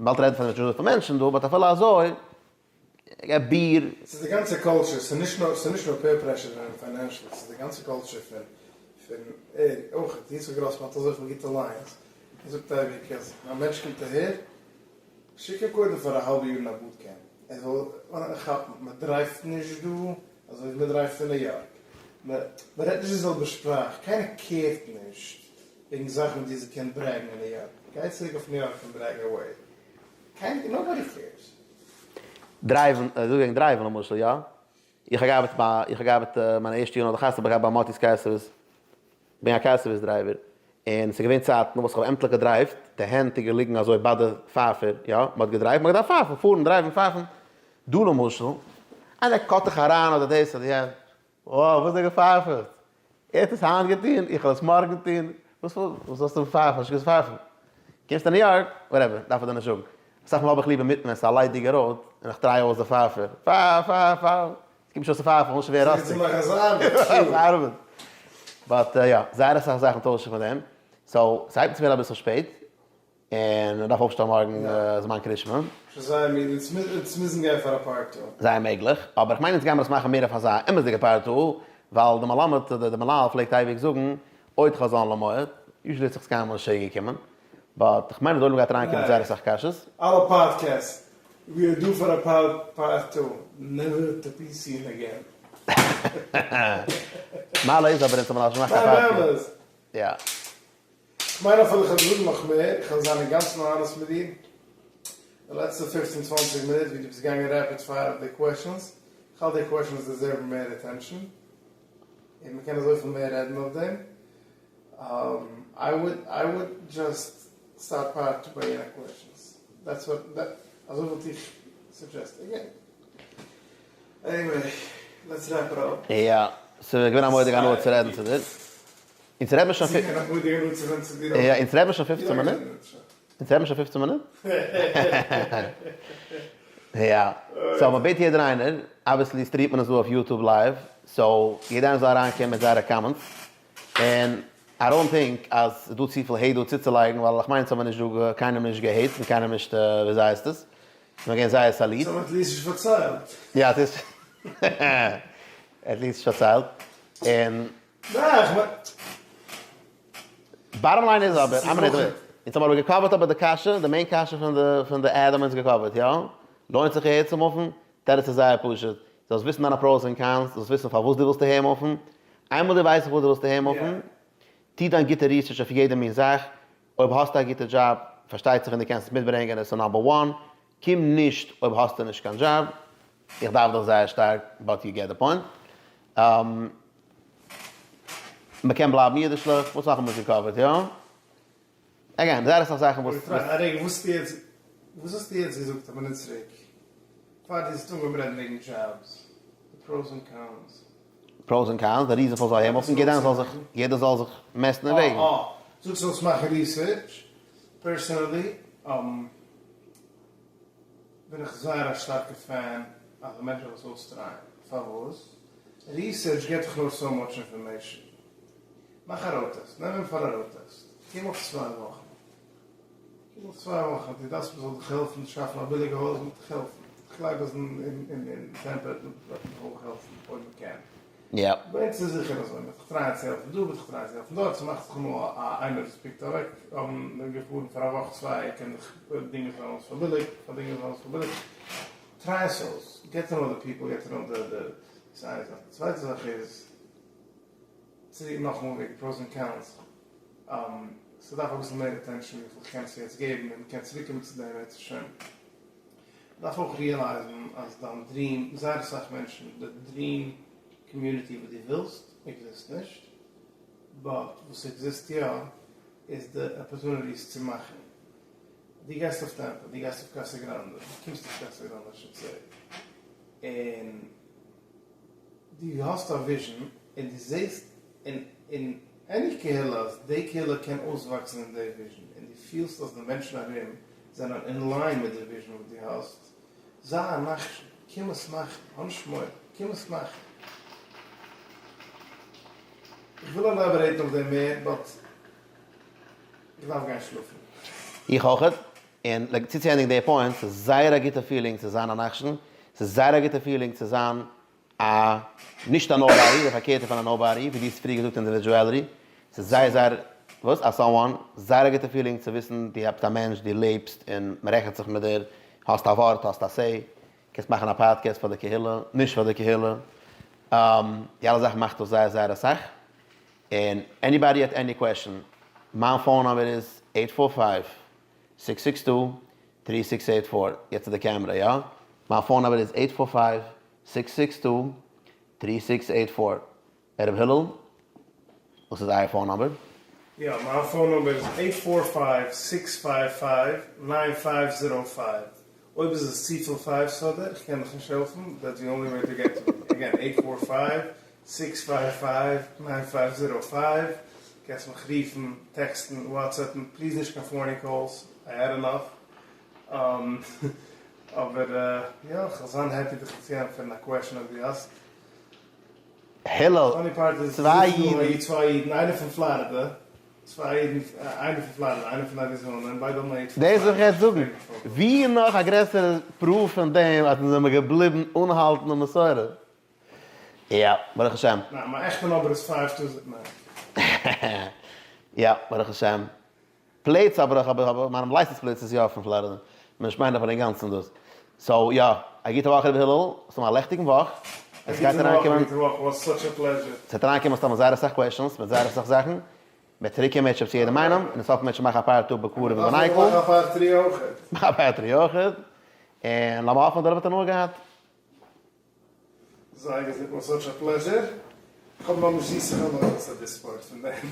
מ'באלד רעדן פון נישט אזויפיל מענטשן דא, but אפילו אזוי, געב ביר. ס'איז די גאנצע culture, ס'איז נישט נאר, ס'איז נישט נאר peer pressure און financial, ס'איז די גאנצע culture פון, פון, ער, אויך, יצחק גראסמאן האט אזויפיל גוטע lines, ער זאגט אייביג אז א מענטש קומט אהער, שיק אים קודם פאר א האלבע יאר אין א boot camp, ער זאל כאפן, מען drive ט נישט דא אזוי ווי מען drive ט אין ניו יארק, מען רעדט נישט די זעלבע שפראך, קיינער care ט נישט וועגן זאכן וואס דו האסט געקענט brag ן אין ניו יארק, גיי צוריק אויף ניו יארק און brag away, קיינער, nobody cares. drive ן, זאג וועגן drive ן למשל, יא? איך האב געארבעט ביי, איך האב געארבעט מיינע ערשטע יארן נאך די חתונה האב איך געארבעט ביי מאטי'ס car service, כ'בין א car service driver, און ס'איז געווען צייטן וואס כ'האב עמטליך געדרייווט, די הענט איז געליגן אזוי ביי די פייפער, יא, מ'האט געדרייווט, מ'האט געדארפט פייפן, פארן, דרייוון, פייפן. דא למשל, איינער cut דיך אריין אדער דאס אדער יענץ, וואו, וואס איז דער געפייפערט? ער האט עס היינט געטון, איך וועל עס מארגן טון, וואס וואס האסטו פייפן, האסט נישט געוואוסט פייפן. קומסט אין ניו יארק, whatever, דארף איך דיר נישט זאגן. אסאך מאל האב איך ליב אינמיטן ווען ס'איז א ליידיגע road, און איך try אויס די פייפער, פייף פייף פייף, ס'קומט נישט אויס צו פייפן, כ'וויל שוין ווערן ראסטיג. ס'איז גוט צו מאכן אזא ארבעט. אזא ארבעט. But יא, זייער אסאך זאכן טויש זיך מיט דעם. So, ס'הייבט אן צו ווערן אביסל שפעט, און מ'דארף אויפשטיין מארגן זמן קרישמע. שוין זייער מיד, אונז מוזן גיין פאר א part two. זייער מעגליך, אבער איך מיין אונז גיימער עס מאכן מער אויף אזא אמת'דיגע part two, ווייל די מלמד אדער די מנהל פלעגט אייביג זאגן, עוד חזון למועד, usually האט זיך עס קיינמאל נישט צוריקגעקומען, but איך מיין אז די עולם גייט אריינקומען מיט זייער אסאך קשיות. אלע podcasts, we are due פאר א part two, never to be seen again. מעלה איז אבער אונז האבן נאכנישט געמאכט א part two. יא. כ'מיין אפילו כ'וועל זאגן נאך מער, כ'וועל זיין אינגאנצן honest מיט דיר, די לעצטע פופצן צוואנציג מינוט ווי דו ביסט געגאנגען rapid fire אויף די questions, כ'האלט די questions deserve ן מער attention, און מ'קען אזויפיל מער רעדן אויף דעם, I would just start part two ביי יענע questions, that's what, אזוי וואלט איך suggest, again. Anyway, let's wrap it up. יא, ס'איז געווען א מורא'דיגע הנאה צו רעדן צו דיר. אונז רעדן מיר שוין יא, אונז רעדן מיר שוין פופצן מינוט. אונז רעדן מיר שוין פופצן מינוט. יא. So מ'בעט יעדער איינער, obviously stream ט מען עס דא אויף YouTube live, so יעדער איינער זאל אריינקומען מיט זייערע comments. און I don't think אז ס'איז דא צופיל hate דא צוצולייגן, ווייל איך מיין אונז האבן נישט דא קיינעם נישט גע hate און קיינעם נישט וויאזוי הייסט עס. מיר געווען זייער סאליד. ס'האט at least נישט פארציילט. יא, at least at least נישט פארציילט. און. ניין, איך מיין. Bottom line איז אבער, איין מינוט, אונז האבן אבער גע cover ט אבער די קשיא, די main קשיא פון די פון די ad האבן אונז גע cover ט, יא? לוינט זיך אהער צו move ן? תירוץ איז זייער פשוט, זאלסט וויסן דיינע pros און cons, זאלסט וויסן פארוואס דו ווילסט אהער move ן, איינמאל דו ווייסט פארוואס דו ווילסט אהער move ן, טו דיין גוטע research אויף יעדע מין זאך, אויב האסטו א גוטע דזשאב, פארשטייט זיך און דו קענסט עס מיטברענגען, עס איז number one, קום נישט אויב האסטו נישט קיין דזשאב, איך דארף דיך זייער שטארק, but you get the point. מ'קען בלייבן אידישלעך, וואס נאך האבן מיר גע cover ט, יא? Again, זייער אסאך זאכן וואס. א רגע, וואס האסטו יעצט, וואס האסטו יעצט געזאגט א מינוט צוריק? פאר דו האסט אנגעהויבן רעדן וועגן jobs, די pros און cons. Pros און cons, די reason פארוואס זאל אהער מופן, יעדער זאל זיך, יעדער זאל זיך מעסטן און וועגן. אה אה, זאגסט זאלסט מאכן research, personally בין איך זייער א שטארקע fan אז א מענטש זאל עס אויסטרייען, פארוואס? Research געט דיך נאר so much information, מאך א road test, נעם אים פאר א road test, קום אויף צוויי וואכן, קום אויף צוויי וואכן, דו דארפסט מ'זאל דיך העלפן שאפן א ביליגע הויז, מ'וועט דיך העלפן, איך גלייב אז אין טעמפע וועט מען דיך אויך העלפן אויב מ'קען. ביי אונז איז זיכער אזוי, מ'וועט דיך טרייען צו העלפן דא, מ'וועט דיך טרייען צו העלפן דארט, ס'מאכט זיך אמאל א איינער וואס פונקט אוועק געפארן פאר א וואך צוויי קען דיך דינגען זיין הויז פאר ביליג, פארדינגען זיין הויז פאר ביליג, try עס אויס, get to know the people, get to know the די, דאס איז איין זאך, די צווייטע זאך איז, צוריק נאכאמאל וועגן pros און cons, ס'דארף אביסל מער attention וויפיל כ'קען עס יעצט געבן, און מ'קען צוריקקומען צו דעם בעזהשי"ת. מ'דארף אויך ריעלייזן אז דיין dream, זייער אסאך מענטשן, די dream community וואס דו ווילסט exist נישט, but וואס exist יא איז די opportunities צו מאכן. דו גייסט אויף טעמפא, דו גייסט אויף קאסא גראנדע, דו קומסט אויף קאסא גראנדע I should say, און דו האסט א vision און דו זעסט אין אין any קהילה אז די קהילה קען אויסוואקסן אין די vision און דו פילסט אז די מענטשן ארום זענען אין line מיט די vision וואס דו האסט, זיי א נחשון, קום עס מאכן, האב נישט מורא, קום עס מאכן. איך וויל elaborate ן אויף דעם מער but איך דארף גיין שלאפן. איך אויכעט, און like צוצוענדיגן די point, ס'איז זייער א גוטע feeling צו זיין א נחשון, ס'איז זייער א גוטע feeling צו זיין א נישט א nobody, די פארקערטע פון א nobody, ווי דו האסט פריער געזאגט individuality, ס'איז זייער זייער, וואס? א someone, זייער א גוטע feeling צו וויסן דו ביסט א מענטש, דו לעבסט און מ'רעכנט זיך מיט דיר, האסט א ווארט, האסט א say, קענסט מאכן א פאדקעסט פאר די קהילה, נישט פאר די קהילה, די אלע זאכן מאכט אויס זייער זייער אסאך, און anybody האט any question, מיין phone number איז eight four five six six two three six eight four, יעצט איז די קעמרע יא? מיין phone number איז eight four five six six two three six eight four. הרב הלל, וואס איז אייער phone number? יא, מיין phone number איז eight four five six five five nine five zero five. אויב איז עס צופיל fives פאר דיר, איך קען דיך נישט העלפן, that's the only way to get to me. Again, eight four five six five five nine five zero five. קענסט מיך רופן, טעקסטן, וואטסעפן, please נישט קיין phony calls, I had enough. אבער יא, כ'וועל זיין happy דיך צו ענטפערן א question אויב דו האסט. הלל, Funny part איז, צוויי זיצן דא אידן. צוויי אידן, איינער פון פלארידע, צוויי אידן, איינער פון פלארידע, איינער פון אריזאנע, און ביידע האבן א איד פון דאס וויל איך יעצט זאגן. ווי איז נאך א גרעסערע proof פון דעם אז אונז זעמיר געבליבן אנהאלטן די מסורה? יא, ברוך השם. ניין, מיין עכטע number איז five two זיבן ניין. יא, ברוך השם. Plates אבער איך האב איך מיין license plates איז יא פון פלארידע. נישט מיין אבער אינגאנצן דאס. So יא, א גוטע וואך רבי הלל, ס'זאל זיין א לעכטיגן וואך. עס גייט אריינקומען. א גוטע וואך, was such a pleasure. ס'וועט אריינקומען מסתמא זייער אסאך questions מיט זייער אסאך זאכן. מ'וועט צוריק קומען אי"ה צו יעדעם איינעם, און סוף מענטשן מאכן א part two בקרוב ובנייקל. מ'דארף נאך מאכן א part three אויכעט. מאכן א part three אויכעט. און לאמיר האפן אז דער רבי האט הנאה געהאט. זיי געזונט was such a pleasure. איך האב ממש זיסע חלומות at this point פון דעם.